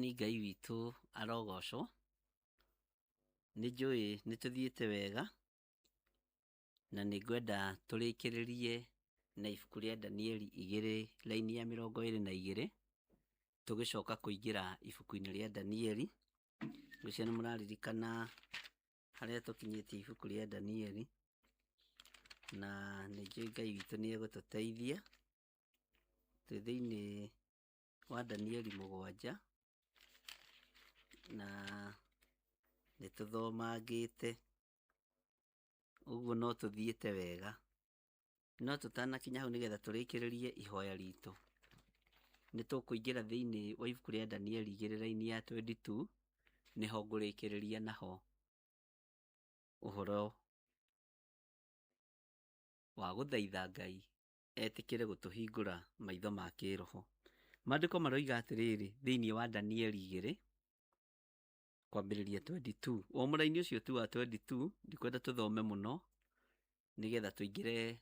Mwathani Ngai witũ arogocwo. Nĩ njũĩ nĩ tũthiĩte wega na nĩ ngwenda tũrĩkĩrĩrie na ibuku rĩa Danieli 2 raini ya 22 tũgĩcoka kũingĩra ibuku-inĩ rĩa Danieli. Ngwĩciria nĩ mũraririkana harĩa tũkinyĩtie ibuku rĩa Danieli, na nĩ njũĩ Ngai witũ nĩ egũtũteithia. Twĩ thĩinĩ wa Danieli 7 na nĩ tũthomangĩte, ũguo no tũthiĩte wega. No tũtanakinya hau nĩgetha tũrĩkĩrĩrie ihoya ritũ, nĩ tũkũingĩra thĩinĩ wa ibuku rĩa Danieli 2 raini ya 22, nĩho ngũrĩkĩrĩria naho ũhoro wa gũthaitha Ngai etĩkĩre gũtũhingũra maitho ma kĩroho. Maandĩko maroiga atĩrĩrĩ thĩinĩ wa Danieli 2 kwambĩrĩria 22, o mũraini ũcio tu wa 22, ndikwenda tũthome mũno nĩgetha tũingĩre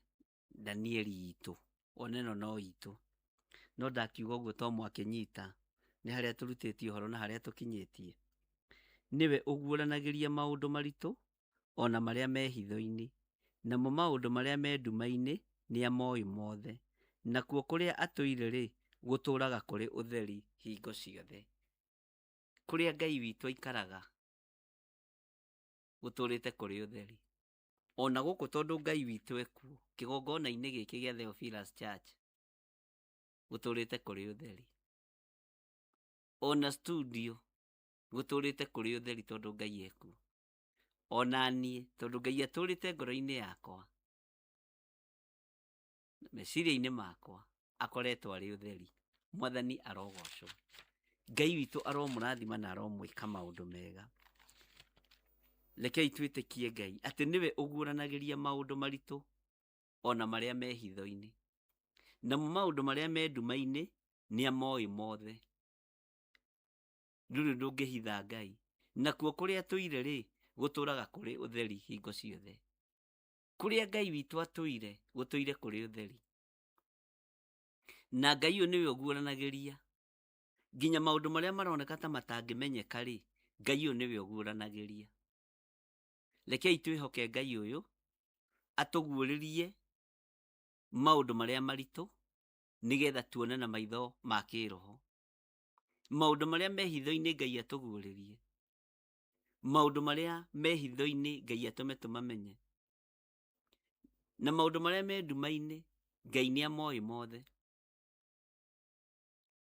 Danieli itũ, ona ĩno no itũ. No ndakiuga ũguo to mwakĩnyita nĩ harĩa tũrutĩtie ũhoro na harĩa tũkinyĩtie. Nĩwe ũguũranagĩria maũndũ maritũ ona marĩa me hitho-inĩ, namo maũndũ marĩa me nduma-inĩ nĩamoĩ mothe. Nakuo kũrĩa atũire-rĩ, gũtũũraga kũrĩ ũtheri hingo ciothe. Kũrĩa Ngai witũ aikaraga gũtũũrĩte kũrĩ ũtheri. Ona gũkũ tondũ Ngai witũ ekuo, kĩgongona-inĩ gĩkĩ gĩa Theophilus Church gũtũũrĩte kũrĩ ũtheri. Ona studio gũtũũrĩte kũrĩ ũtheri tondũ Ngai ekuo. Ona niĩ tondũ Ngai atũũrĩte ngoro-inĩ yakwa, meciria-inĩ makwa, akoretwo arĩ ũtheri. Mwathani arogocwo. Ngai witũ aromũrathima na aromwĩka maũndũ mega. Rekei twĩtĩkie Ngai atĩ nĩwe ũguũranagĩria maũndũ maritũ ona marĩa me hitho-inĩ, namo maũndũ marĩa me nduma-inĩ nĩamoĩ mothe. Ndũrĩ ũndũ ũngĩhitha Ngai. Nakuo kũrĩa atũire-rĩ, gũtũũraga kũrĩ ũtheri hingo ciothe. Kũrĩa Ngai witũ atũire, gũtũire kũrĩ ũtheri. Na Ngai ũyũ nĩwe ũguũranagĩria nginya maũndũ marĩa maroneka ta matangĩmenyeka-rĩ, Ngai ũyũ nĩwe ũguũranagĩria. Rekei twĩhoke Ngai ũyũ atũguũrĩrie maũndũ marĩa maritũ nĩgetha tuone na maitho ma kĩroho. Maũndũ marĩa me hitho-inĩ Ngai atũguũrĩrie. Maũndũ marĩa me hitho-inĩ Ngai atũme tũmamenye. Na maũndũ marĩa me nduma-inĩ Ngai nĩamoĩ mothe.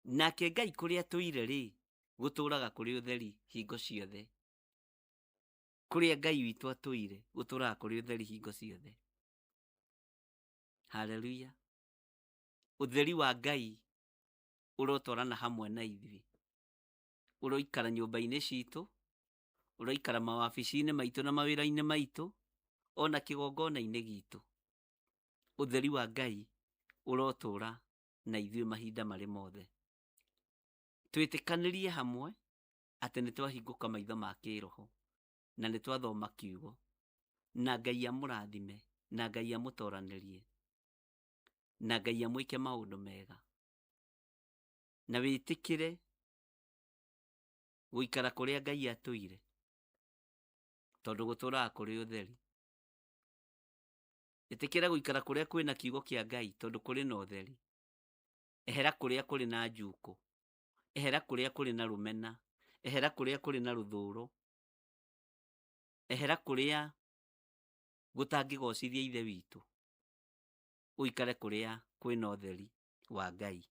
Nake Ngai kũrĩa atũire-rĩ, gũtũũraga kũrĩ ũtheri hingo ciothe. Kũrĩa Ngai witũ atũire, gũtũũraga kũrĩ ũtheri hingo ciothe. Haleluya. Ũtheri wa Ngai ũrotwarana hamwe na ithuĩ. Ũroikara nyũmba-inĩ citũ, ũroikara mawabici-inĩ maitũ na mawĩra-inĩ maitũ, ona kĩgongona-inĩ gitũ. Ũtheri wa Ngai ũrotũũra na ithuĩ mahinda marĩ mothe. Twĩtĩkanĩrie hamwe atĩ nĩ twahingũka maitho ma kĩroho na nĩ twathoma kiugo, na Ngai amũrathime, na Ngai amũtoranĩrie, na Ngai amwĩke maũndũ mega, na wĩtĩkĩre gũikara kũrĩa Ngai atũire, tondũ gũtũũraga kũrĩ ũtheri. Ĩtĩkĩra gũikara kũrĩa kwĩna kiugo kĩa Ngai, tondũ kũrĩ na ũtheri. Ehera kũrĩa kũrĩ na njukũ, ehera kũrĩa kũrĩ na rũmena, ehera kũrĩa kũrĩ na rũthũro, ehera kũrĩa gũtangĩgocithia Ithe witũ, ũikare kũrĩa kwĩna ũtheri wa Ngai.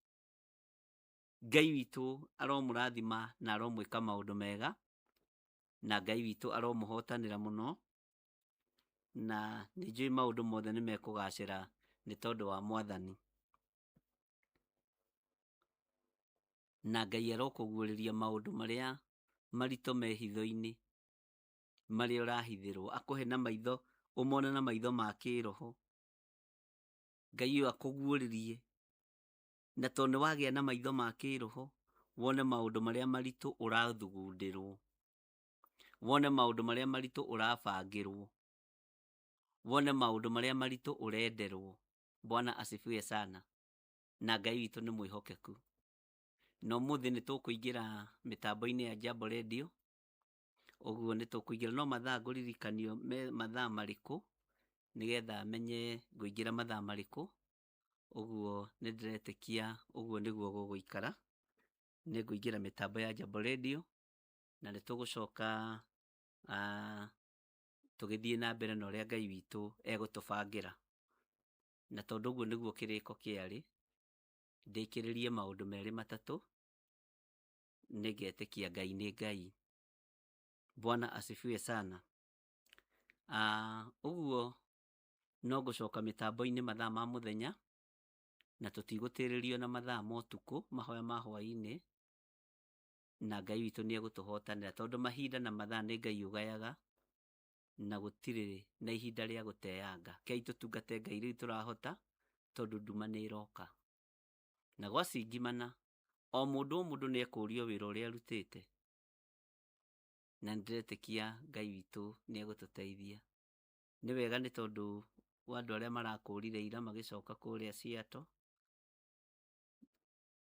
Ngai witũ aromũrathima na aromwĩka maũndũ mega, na Ngai witũ aromũhotanĩra mũno, na nĩ njũĩ maũndũ mothe nĩ mekũgacĩra nĩ tondũ wa Mwathani. Na Ngai arokũguũrĩria maũndũ marĩa maritũ me hitho-inĩ, marĩa ũrahithĩrwo, akũhe na maitho, ũmone na maitho ma kĩroho. Ngai ũyũ akũguũrĩrie, na tondũ nĩ wagĩa na maitho ma kĩroho, wone maũndũ marĩa maritũ ũrathugundĩrwo, wone maũndũ marĩa maritũ ũrabangĩrwo, wone maũndũ marĩa maritũ ũrenderwo. Bwana asifiwe sana. Na Ngai witũ nĩ mwĩhokeku. Na ũmũthĩ nĩ tũkũingĩra mĩtambo-inĩ ya Jambo Radio, ũguo nĩ tũkũingĩra, no mathaa ngũririkanio me mathaa marĩkũ, nĩgetha menye ngũingĩra mathaa marĩkũ. Ũguo nĩ ndĩretĩkia ũguo nĩguo gũgũikara. Nĩ ngũingĩra mĩtambo ya Jambo Radio, na nĩ tũgũcoka tũgĩthiĩ na mbere na ũrĩa Ngai witũ egũtũbangĩra. Na tondũ ũguo nĩguo kĩrĩko kĩarĩ, ndĩkĩrĩrie maũndũ merĩ matatũ, nĩngetĩkia Ngai nĩ Ngai. Bwana asifiwe sana. Ũguo no ngũcoka mĩtambo-inĩ mathaa ma mũthenya, na tũtigũtĩrĩrio na mathaa ma ũtukũ, mahoya ma hwaĩ-inĩ, na Ngai witũ nĩ egũtũhotanĩra, tondũ mahinda na mathaa nĩ Ngai ũgayaga, na gũtirĩ na ihinda rĩa gũteanga. Kei tũtungate Ngai rĩu tũrahota, tondũ nduma nĩ ĩroka. Na gwacingimana, o mũndũ o mũndũ nĩ ekũrio wĩra ũrĩa arutĩte. Na nĩndĩretĩkia Ngai witũ nĩ egũtũteithia. Nĩ wega nĩ tondũ wa andũ arĩa marakũrire ira magĩcoka kũrĩa Seattle.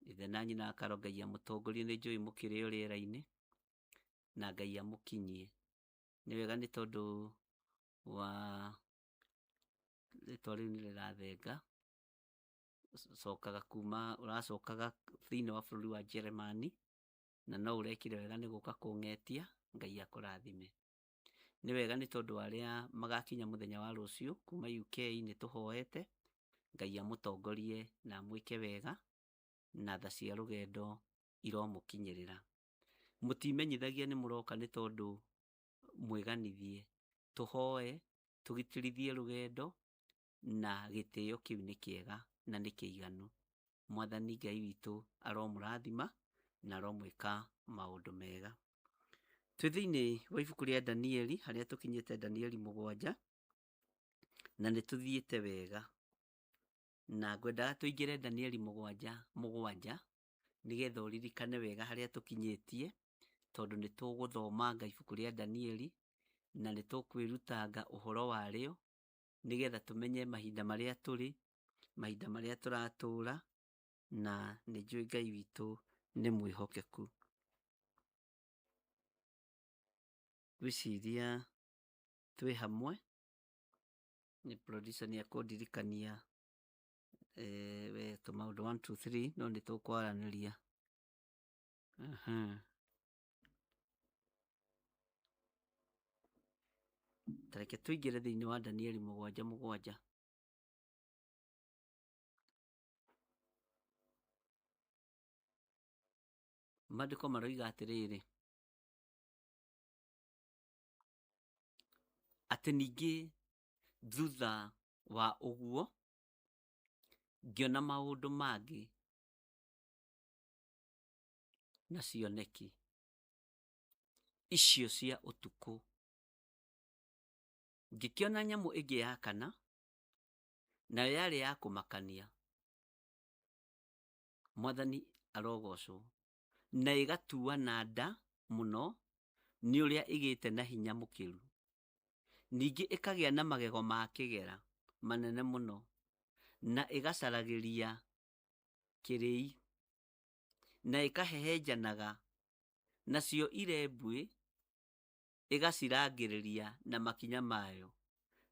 Ithe na nyina akaro Ngai amũtongorie, nĩ njũĩ mũkĩrĩ o rĩera-inĩ, na Ngai amũkinyie. Nĩ wega nĩ tondũ wa rĩtwa rĩu nĩ rĩrathenga, cokaga kuma ũracokaga thĩinĩ wa bũrũri wa Jeremani, na no ũrekire wega nĩ gũka kũng'etia, Ngai akũrathime. Nĩ wega nĩ tondũ wa arĩa magakinya mũthenya wa rũciũ kuma UK, nĩ tũhoete Ngai amũtongorie na amwĩke wega, na tha cia rũgendo iromũkinyĩrĩra. Mũtimenyithagia nĩ mũroka nĩ tondũ mwĩganithie, tũhoe tũgitĩrithie rũgendo, na gĩtĩo kĩu nĩ kĩega na nĩ kĩiganu. Mwathani Ngai witũ aromũrathima na aromwĩka maũndũ mega. Twĩ thĩinĩ wa ibuku rĩa Danieli, harĩa tũkinyĩte Danieli 7, na nĩ tũthiĩte wega. Na ngwendaga tũingĩre Danieli 7:7, nĩgetha ũririkane wega harĩa tũkinyĩtie, tondũ nĩ tũgũthomanga ibuku rĩa Danieli, na nĩ tũkwĩrutanga ũhoro warĩo, nĩgetha tũmenye mahinda marĩa tũrĩ, mahinda marĩa tũratũra, na nĩ njũĩ Ngai witũ nĩ mwĩhokeku. Ngwĩciria twĩ hamwe, nĩ producer nĩ ekũndirikania we tũmaũndũ 1 2 3, no nĩ tũkwaranĩria. Ta reke tũingĩre thĩinĩ wa Danieli 7:7. Maandĩko maroiga atĩrĩrĩ, atĩ ningĩ thutha wa ũguo ngĩona maũndũ mangĩ na cioneki icio cia ũtukũ. Ngĩkĩona nyamũ ĩngĩ ya kana, nayo yarĩ ya kũmakania, Mwathani arogocwo, na ĩgatuana nda mũno nĩ ũrĩa ĩgĩte na hinya mũkĩru. Ningĩ ĩkagĩa na magego ma kĩgera manene mũno, na ĩgacaragĩria kĩrĩi, na ĩkahehenjanaga, nacio irembuĩ ĩgacirangĩrĩria na makinya mayo.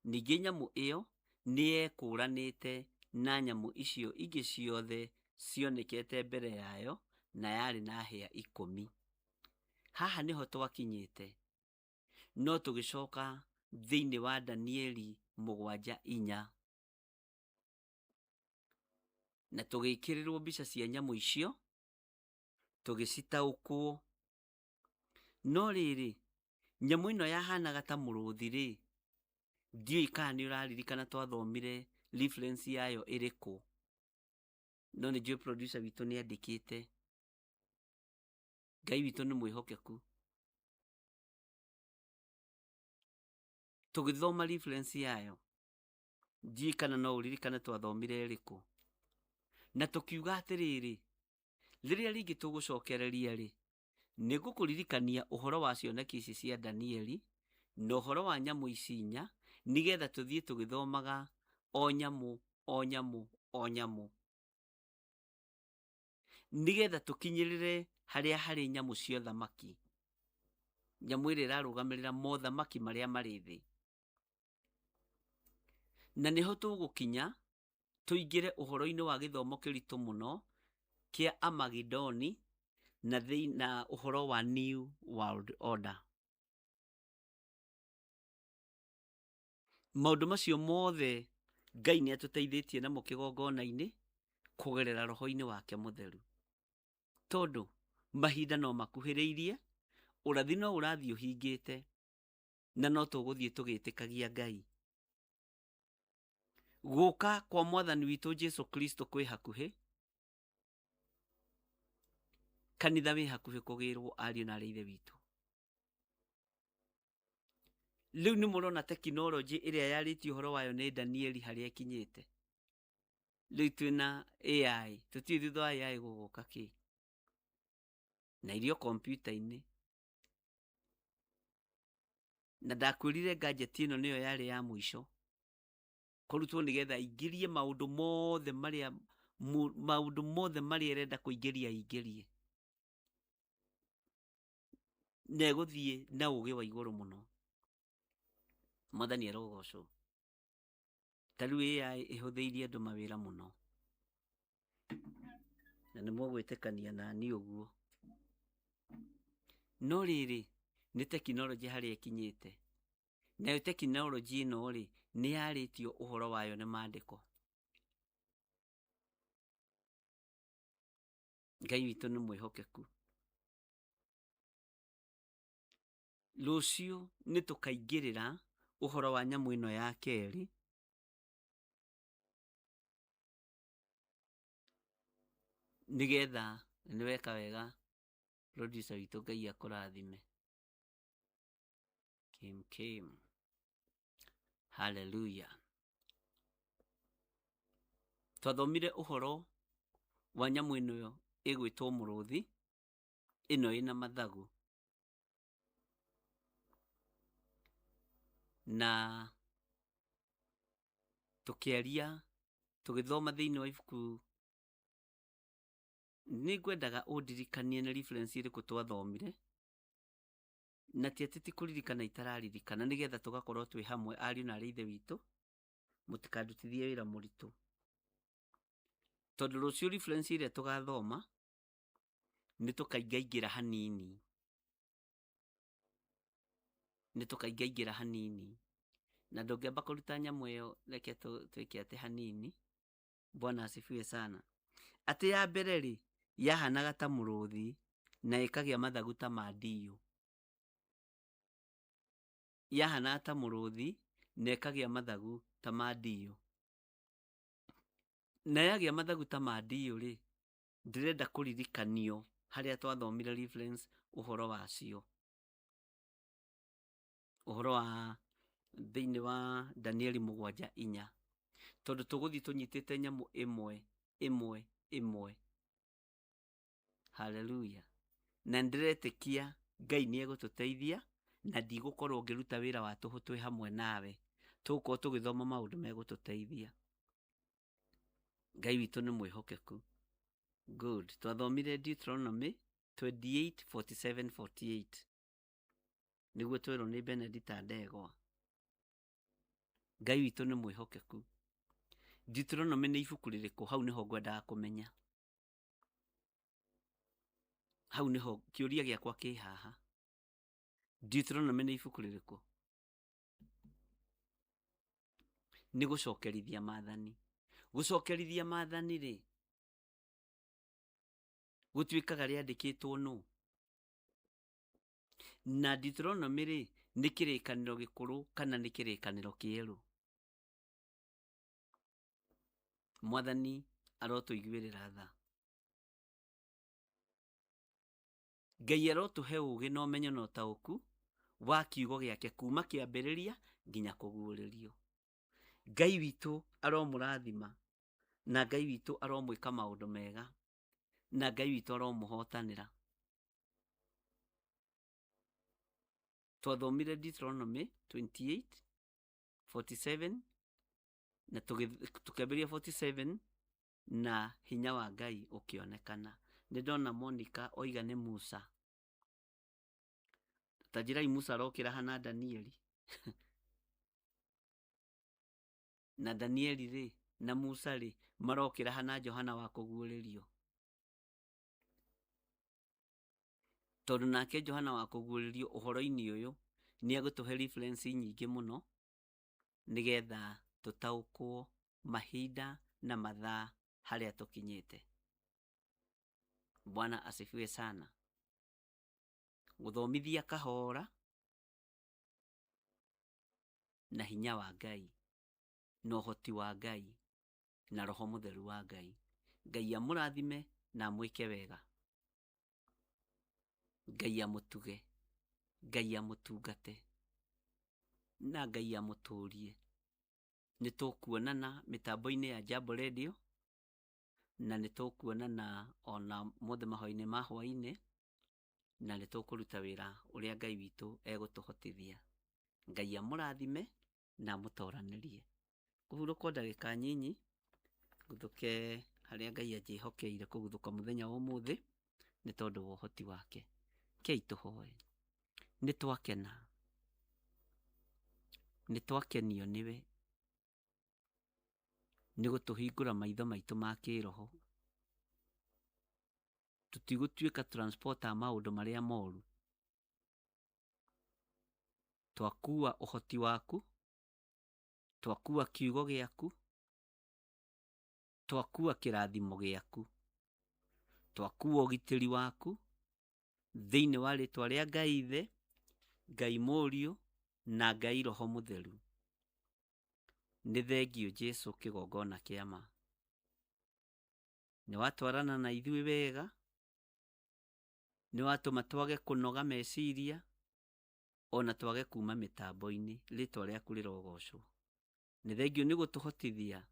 Ningĩ nyamũ ĩyo nĩyekũũranĩte na nyamũ icio ingĩ ciothe cionekete mbere yayo, na yarĩ na hĩa 10. Haha nĩho twakinyĩte, no tũgĩcoka thĩinĩ wa Danieli 7:4, na tũgĩkĩrĩrwo mbica cia nyamũ icio, tũgĩcitaũkwo. No rĩrĩ, nyamũ ĩno yahanaga ta mũrũthi rĩ, ndiũĩ kana nĩ ũraririkana twathomire reference yayo ĩrĩkũ, no nĩ njũĩ producer witũ nĩ andĩkĩte. Ngai witũ nĩ mwĩhokeku. Tũgĩthoma reference yayo, ndiũĩ kana no ũririkane twathomire ĩrĩkũ, na tũkiuga atĩrĩrĩ, rĩrĩa rĩngĩ tũgũcokereria rĩ, nĩ ngũkũririkania ũhoro wa cioneki ici cia Danieli na ũhoro wa nyamũ ici inya, nĩgetha tũthiĩ tũgĩthomaga o nyamũ o nyamũ o nyamũ. Nĩgetha tũkinyĩrĩre harĩa harĩ nyamũ cia ũthamaki. Nyamũ ĩrĩa ĩrarũgamĩrĩra mothamaki marĩa marĩ thĩ. Na nĩho tũgũkinya tũingĩre ũhoro-inĩ wa gĩthomo kĩritũ mũno kĩa Amagidoni na na ũhoro wa New World Order. Maũndũ macio mothe Ngai nĩ atũteithĩtie namo kĩgongona-inĩ kũgerera roho-inĩ wake mũtheru. Tondũ mahinda no makuhĩrĩirie, ũrathi no ũrathiĩ ũhingĩte, na no tũgũthiĩ tũgĩtĩkagia Ngai. Gũka kwa mwathani witũ Jesu Kristo kwĩ hakuhĩ, kanitha wĩ hakuhĩ kũgĩrwo ariũ na arĩ ithe witũ. Rĩu nĩ mũrona tekinoronjĩ ĩrĩa yarĩtie ũhoro wayo nĩ Danieli harĩa ĩkinyĩte. Rĩu twĩna AI, tũtiũĩ thutha wa AI gũgũka kĩ. Na irio kompiuta-inĩ. Na ndakwĩrire gadget ĩno nĩyo yarĩ ya mũico kũrutwo nĩgetha ingĩrie maũndũ mothe marĩa maũndũ mothe marĩa ĩrenda kũingĩria ingĩrie. Na ĩgũthiĩ na ũgĩ wa igũrũ mũno. Mwathani arogocwo. Ta rĩu AI ĩhũthĩirie andũ mawĩra mũno. Na nĩ mũgwĩtĩkania na niĩ ũguo. No rĩrĩ, nĩ tekinoronjĩ harĩa ĩkinyĩte. Nayo tekinoronjĩ ĩno rĩ, nĩ yarĩtio ũhoro wayo nĩ maandĩko. Ngai witũ nĩ mwĩhokeku. Rũciũ nĩ tũkaingĩrĩra ũhoro wa nyamũ ĩno ya kerĩ nĩgetha nĩ weka wega producer witũ Ngai akũrathime. Kim Kim. Hallelujah. Twathomire ũhoro wa nyamũ ĩno ĩgwĩtwo mũrũthi, ĩno ĩna mathagu. Na tũkĩaria tũgĩthoma thĩinĩ wa ibuku nĩ ngwendaga ũndirikanie nĩ reference ĩrĩkũ twathomire na ti atĩ ti kũririkana itararirikana nĩgetha tũgakorwo twĩ hamwe ariũ na arĩ ithe witũ mũtikandutithie wĩra mũritũ tondũ rũciũ reference ĩrĩa tũgathoma nĩ tũkaingaingĩra hanini nĩ tũkaingaingĩra hanini na ndũngĩamba kũruta nyamũ ĩyo reke twĩke atĩ hanini Bwana asifiwe sana. Atĩ ya mbere rĩ, yahanaga ta mũrũthi na ĩkagĩa mathagu ta ma ndiyũ. Yahanaga ta mũrũthi na ĩkagĩa mathagu ta ma ndiyũ. Na yagĩa mathagu ta ma ndiyũ rĩ, ndĩrenda kũririkanio harĩa twathomire reference ũhoro wacio. Ũhoro wa thĩinĩ wa Danieli 7:4. Tondũ tũgũthiĩ tũnyitĩte nyamũ ĩmwe ĩmwe ĩmwe. Haleluya. Na ndĩretĩkia Ngai nĩ egũtũteithia na ndigũkorwo ngĩruta wĩra wa tũhũ twĩ hamwe nawe. Tũgũkorwo tũgĩthoma maũndũ megũtũteithia. Ngai witũ nĩ mwĩhokeku. Good. Twathomire Deuteronomy 28 47 48. Nĩguo twerwo nĩ Benedita Ndegwa. Ngai witũ nĩ mwĩhokeku. Deuteronomy nĩ ibuku rĩrĩkũ? Hau nĩho ngwendaga kũmenya. Hau nĩho kĩũria gĩakwa kĩ haha. Deuteronomy nĩ ibuku rĩrĩkũ? Nĩ gũcokerithia maathani. Gũcokerithia maathani rĩ, gũtuĩkaga rĩandĩkĩtwo nũ? Na Deuteronomy rĩ, nĩ kĩrĩkanĩro gĩkũrũ kana nĩ kĩrĩkanĩro kĩerũ? Mwathani arotũiguĩrĩra tha. Ngai arotũhe ũũgĩ na ũmenyo na ũtaũku wa kiugo gĩake kuma kĩambĩrĩria nginya kũguũrĩrio. Ngai witũ aromũrathima na Ngai witũ aromwĩka maũndũ mega na Ngai witũ aromũhotanĩra. Twathomire Deuteronomy 28 47 na tũkĩambĩrĩria 47 na hinya wa Ngai ũkĩonekana. Nĩ ndona Monica oiga nĩ Musa. Ta njĩrai Musa arokĩra ha na Danieli? Na Danieli rĩ, na Musa rĩ, marokĩra ha na Johana wa kũguũrĩrio? Tondũ nake Johana wa kũguũrĩrio ũhoro-inĩ ũyũ nĩ egũtũhe reference nyingĩ mũno nĩgetha tũtaũkwo mahinda na mathaa harĩa tũkinyĩte. Bwana asifiwe sana. Gũthomithia kahora na hinya wa Ngai na ũhoti wa Ngai na Roho Mũtheru wa Ngai. Ngai amũrathime na amwĩke wega. Ngai amũtuge, Ngai amũtungate na Ngai amũtũrie. Nĩ tũkuonana mĩtambo-inĩ ya Jambo Radio na nĩ tũkuonana ona mothe mahoya-inĩ ma hwaĩ-inĩ na nĩ tũkũruta wĩra ũrĩa Ngai witũ egũtũhotithia. Ngai amũrathime na amũtoranĩrie. Kũhurũka o ndagĩka nyinyi nguthũke harĩa Ngai anjĩhokeire kũguthũka mũthenya wa ũmũthĩ nĩ tondũ wa ũhoti wake. Kei tũhoe. Nĩ twakena, nĩ twakenio nĩwe nĩ gũtũhingũra maitho maitũ ma kĩroho. Tũtigũtuĩka transporter a maũndũ marĩa moru. Twakua ũhoti waku, twakua kiugo gĩaku, twakua kĩrathimo gĩaku, twakua ũgitĩri waku thĩinĩ wa rĩtwa rĩa Ngai Ithe, Ngai Mũriũ na Ngai Roho Mũtheru. Nĩ thengiũ Jesu kĩgongona kĩa ma. Nĩ watwarana na ithuĩ wega, nĩ watũma twage kũnoga meciria, ona twage kuma mĩtambo-inĩ. Rĩtwa rĩaku rĩrogocwo. Nĩ thengiũ nĩ gũtũhotithia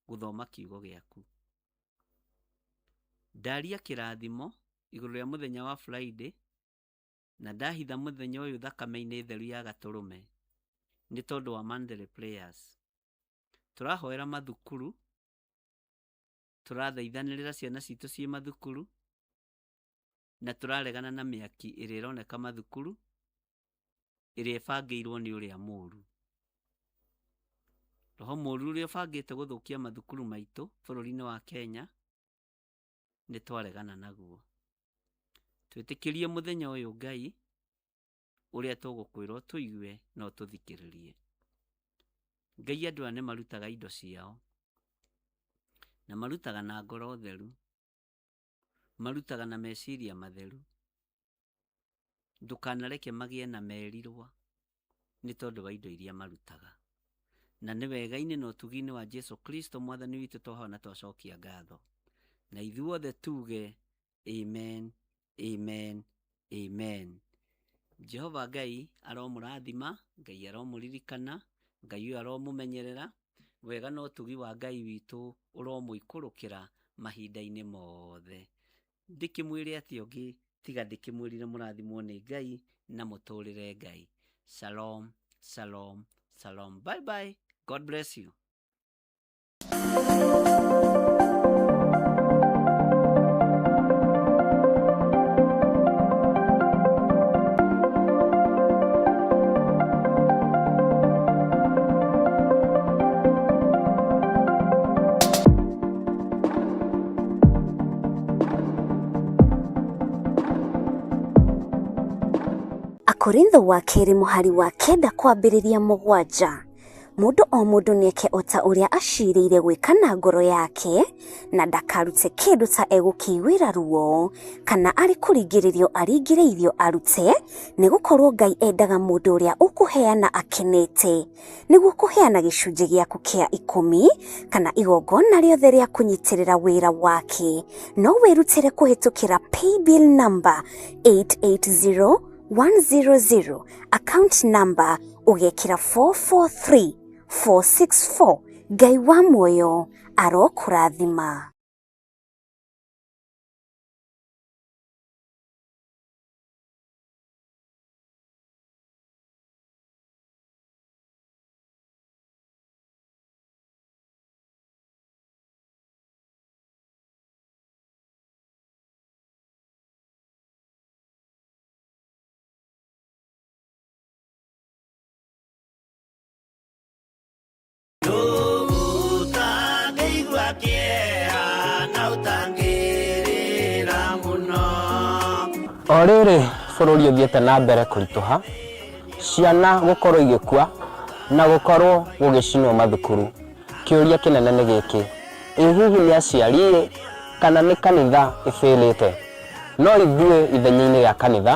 gũthoma kiugo gĩaku. Ndaria kĩrathimo igũrũ rĩa mũthenya wa Friday na ndahitha mũthenya ũyũ thakame-inĩ theru ya gatũrũme nĩ tondũ wa monthly prayers. Tũrahoera mathukuru, tũrathaithanĩrĩra ciana citũ ciĩ mathukuru na tũraregana na mĩaki ĩrĩa ĩroneka mathukuru ĩrĩa ĩbangĩirwo nĩ ũrĩa mũru. Roho mũru ũrĩa ũbangĩte gũthũkia mathukuru maitũ bũrũri-inĩ wa Kenya nĩ twaregana naguo. Twĩtĩkĩrie mũthenya ũyũ Ngai ũrĩa tũgũkwĩra ũtũigue na ũtũthikĩrĩrie. Ngai andũ aya nĩ marutaga indo ciao na marutaga na ngoro theru, marutaga na meciria matheru. Ndũkanareke magĩe na merirwa nĩ tondũ wa indo iria marutaga. Na nĩ wega-inĩ na ũtugi-inĩ wa Jesu Kristo mwathani witũ twahoya na twacokia ngatho. Na ithuothe tuge amen, amen, amen. Jehova Ngai aromũrathima, Ngai aromũririkana, Ngai ũyũ aromũmenyerera, wega na ũtugi wa Ngai witũ ũromũikũrũkĩra mahinda-inĩ mothe. Ndĩkĩmwĩre atĩa ũngĩ tiga ndĩkĩmwĩrire mũrathimwo nĩ Ngai na mũtũrĩre Ngai. Shalom, shalom, shalom. Bye bye. God bless you. Akorintho wa kerĩ mũhari wa kenda kwambĩrĩria mũgwanja. Mũndũ o mũndũ nĩeke o ta ũrĩa acirĩire gwĩka na ngoro yake, na ndakarute kĩndũ ta egũkĩiguĩra ruo, kana arĩ kũringĩrĩrio aringĩrĩirio arute, nĩgũkorwo Ngai endaga mũndũ ũrĩa ũkũheana akenete. Nĩguo kũheana gĩcunjĩ gĩaku kĩa ikũmi, kana igongona rĩothe rĩa kũnyitĩrĩra wĩra wake, no wĩrutĩre kũhĩtũkĩra paybill number 880100, account number ũgekĩra 443464. Ngai wa muoyo arokũrathima. O rĩrĩ bũrũri ũthiĩte na mbere kũritũha, ciana gũkorwo igĩkua na gũkorwo gũgĩcinwo mathukuru, kĩũria kĩnene nĩ gĩkĩ, ĩ hihi nĩ aciari-ĩ kana nĩ kanitha ĩbĩrĩte? No ithuĩ ithenya-inĩ rĩa kanitha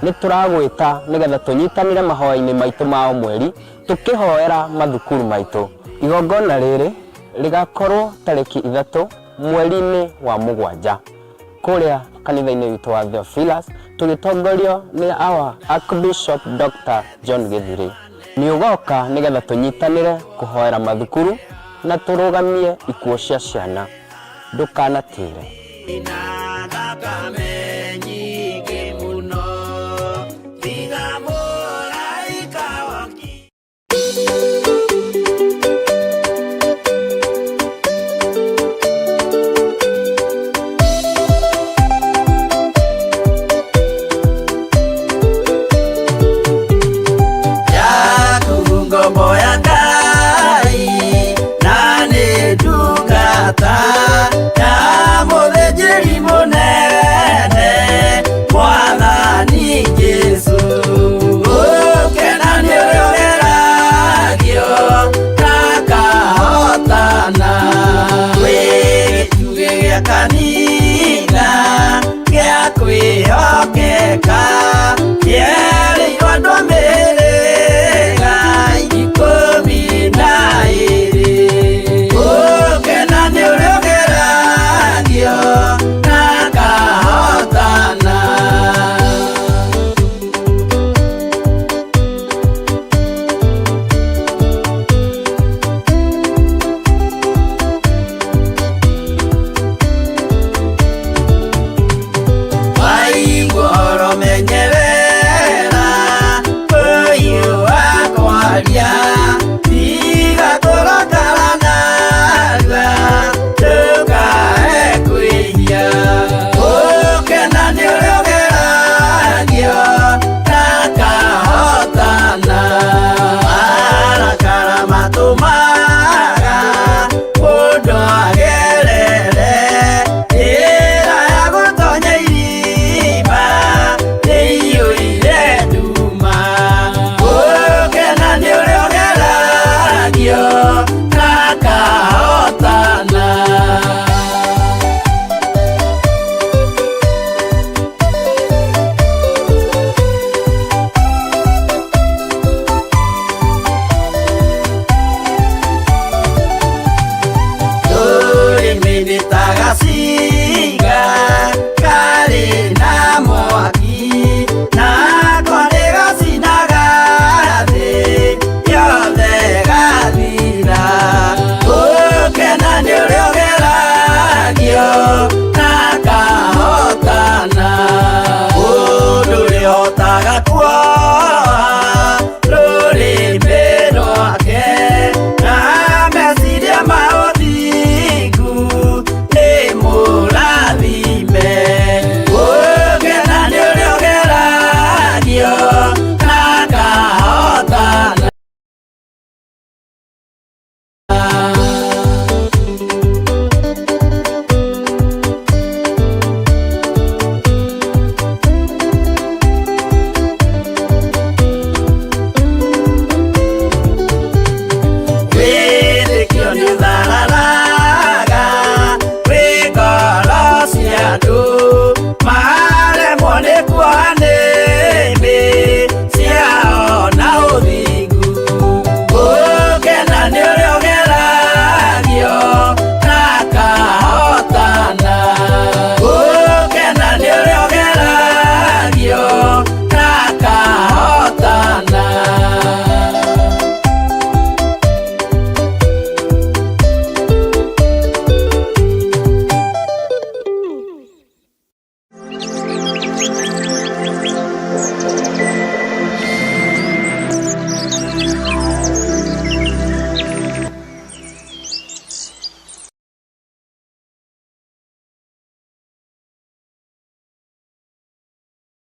nĩ tũragwĩta nĩgetha tũnyitanĩre mahoya-inĩ maitũ ma o mweri tũkĩhoera mathukuru maitũ. Igongona rĩrĩ rĩgakorwo tarĩki 3 mweri-inĩ wa 7 kũrĩa kanitha-inĩ witũ wa Theophilus tũgĩtongorio nĩ our Archbishop Dr. John Gĩthirĩ. Nĩ ũgoka nĩgetha tũnyitanĩre kũhoera mathukuru na tũrũgamie ikuũ cia ciana. Ndũkanatĩre. Na thakame nyingĩ mũno tiga mũraika waki. Yaku ngombo ya Ngai na nĩ ndungata ya mũthĩnjĩri mũnene Mwathani Jesũ. Gũkena nĩ ũrĩa ũgeragio na akahotana. Wĩ gĩtugĩ gĩa kanitha gĩa kwĩhokeka kĩerĩirwo andũ a mĩhĩrĩga 12. Gũkena nĩ ũrĩa ũgeragio na akahotana. Waigua ũhoro menyerera ũyũ wa kwaria tiga kũrakara narua ndũkae kwĩhia. Gũkena nĩ ũrĩa ũgeragio na akahotana. Marakara matũmaga mũndũ agerere njĩra ya gũtonya irima ĩiyũire nduma. Gũkena nĩ ũrĩa ũgeragio na akahotana. Rũrĩmĩ nĩ ta gacinga karĩ na mwaki nako nĩ gacinaga thĩ yothe gathira. Gũkena nĩ ũrĩa ũgeragio na akahotana. Mũndũ ũrĩa ũhotaga kuona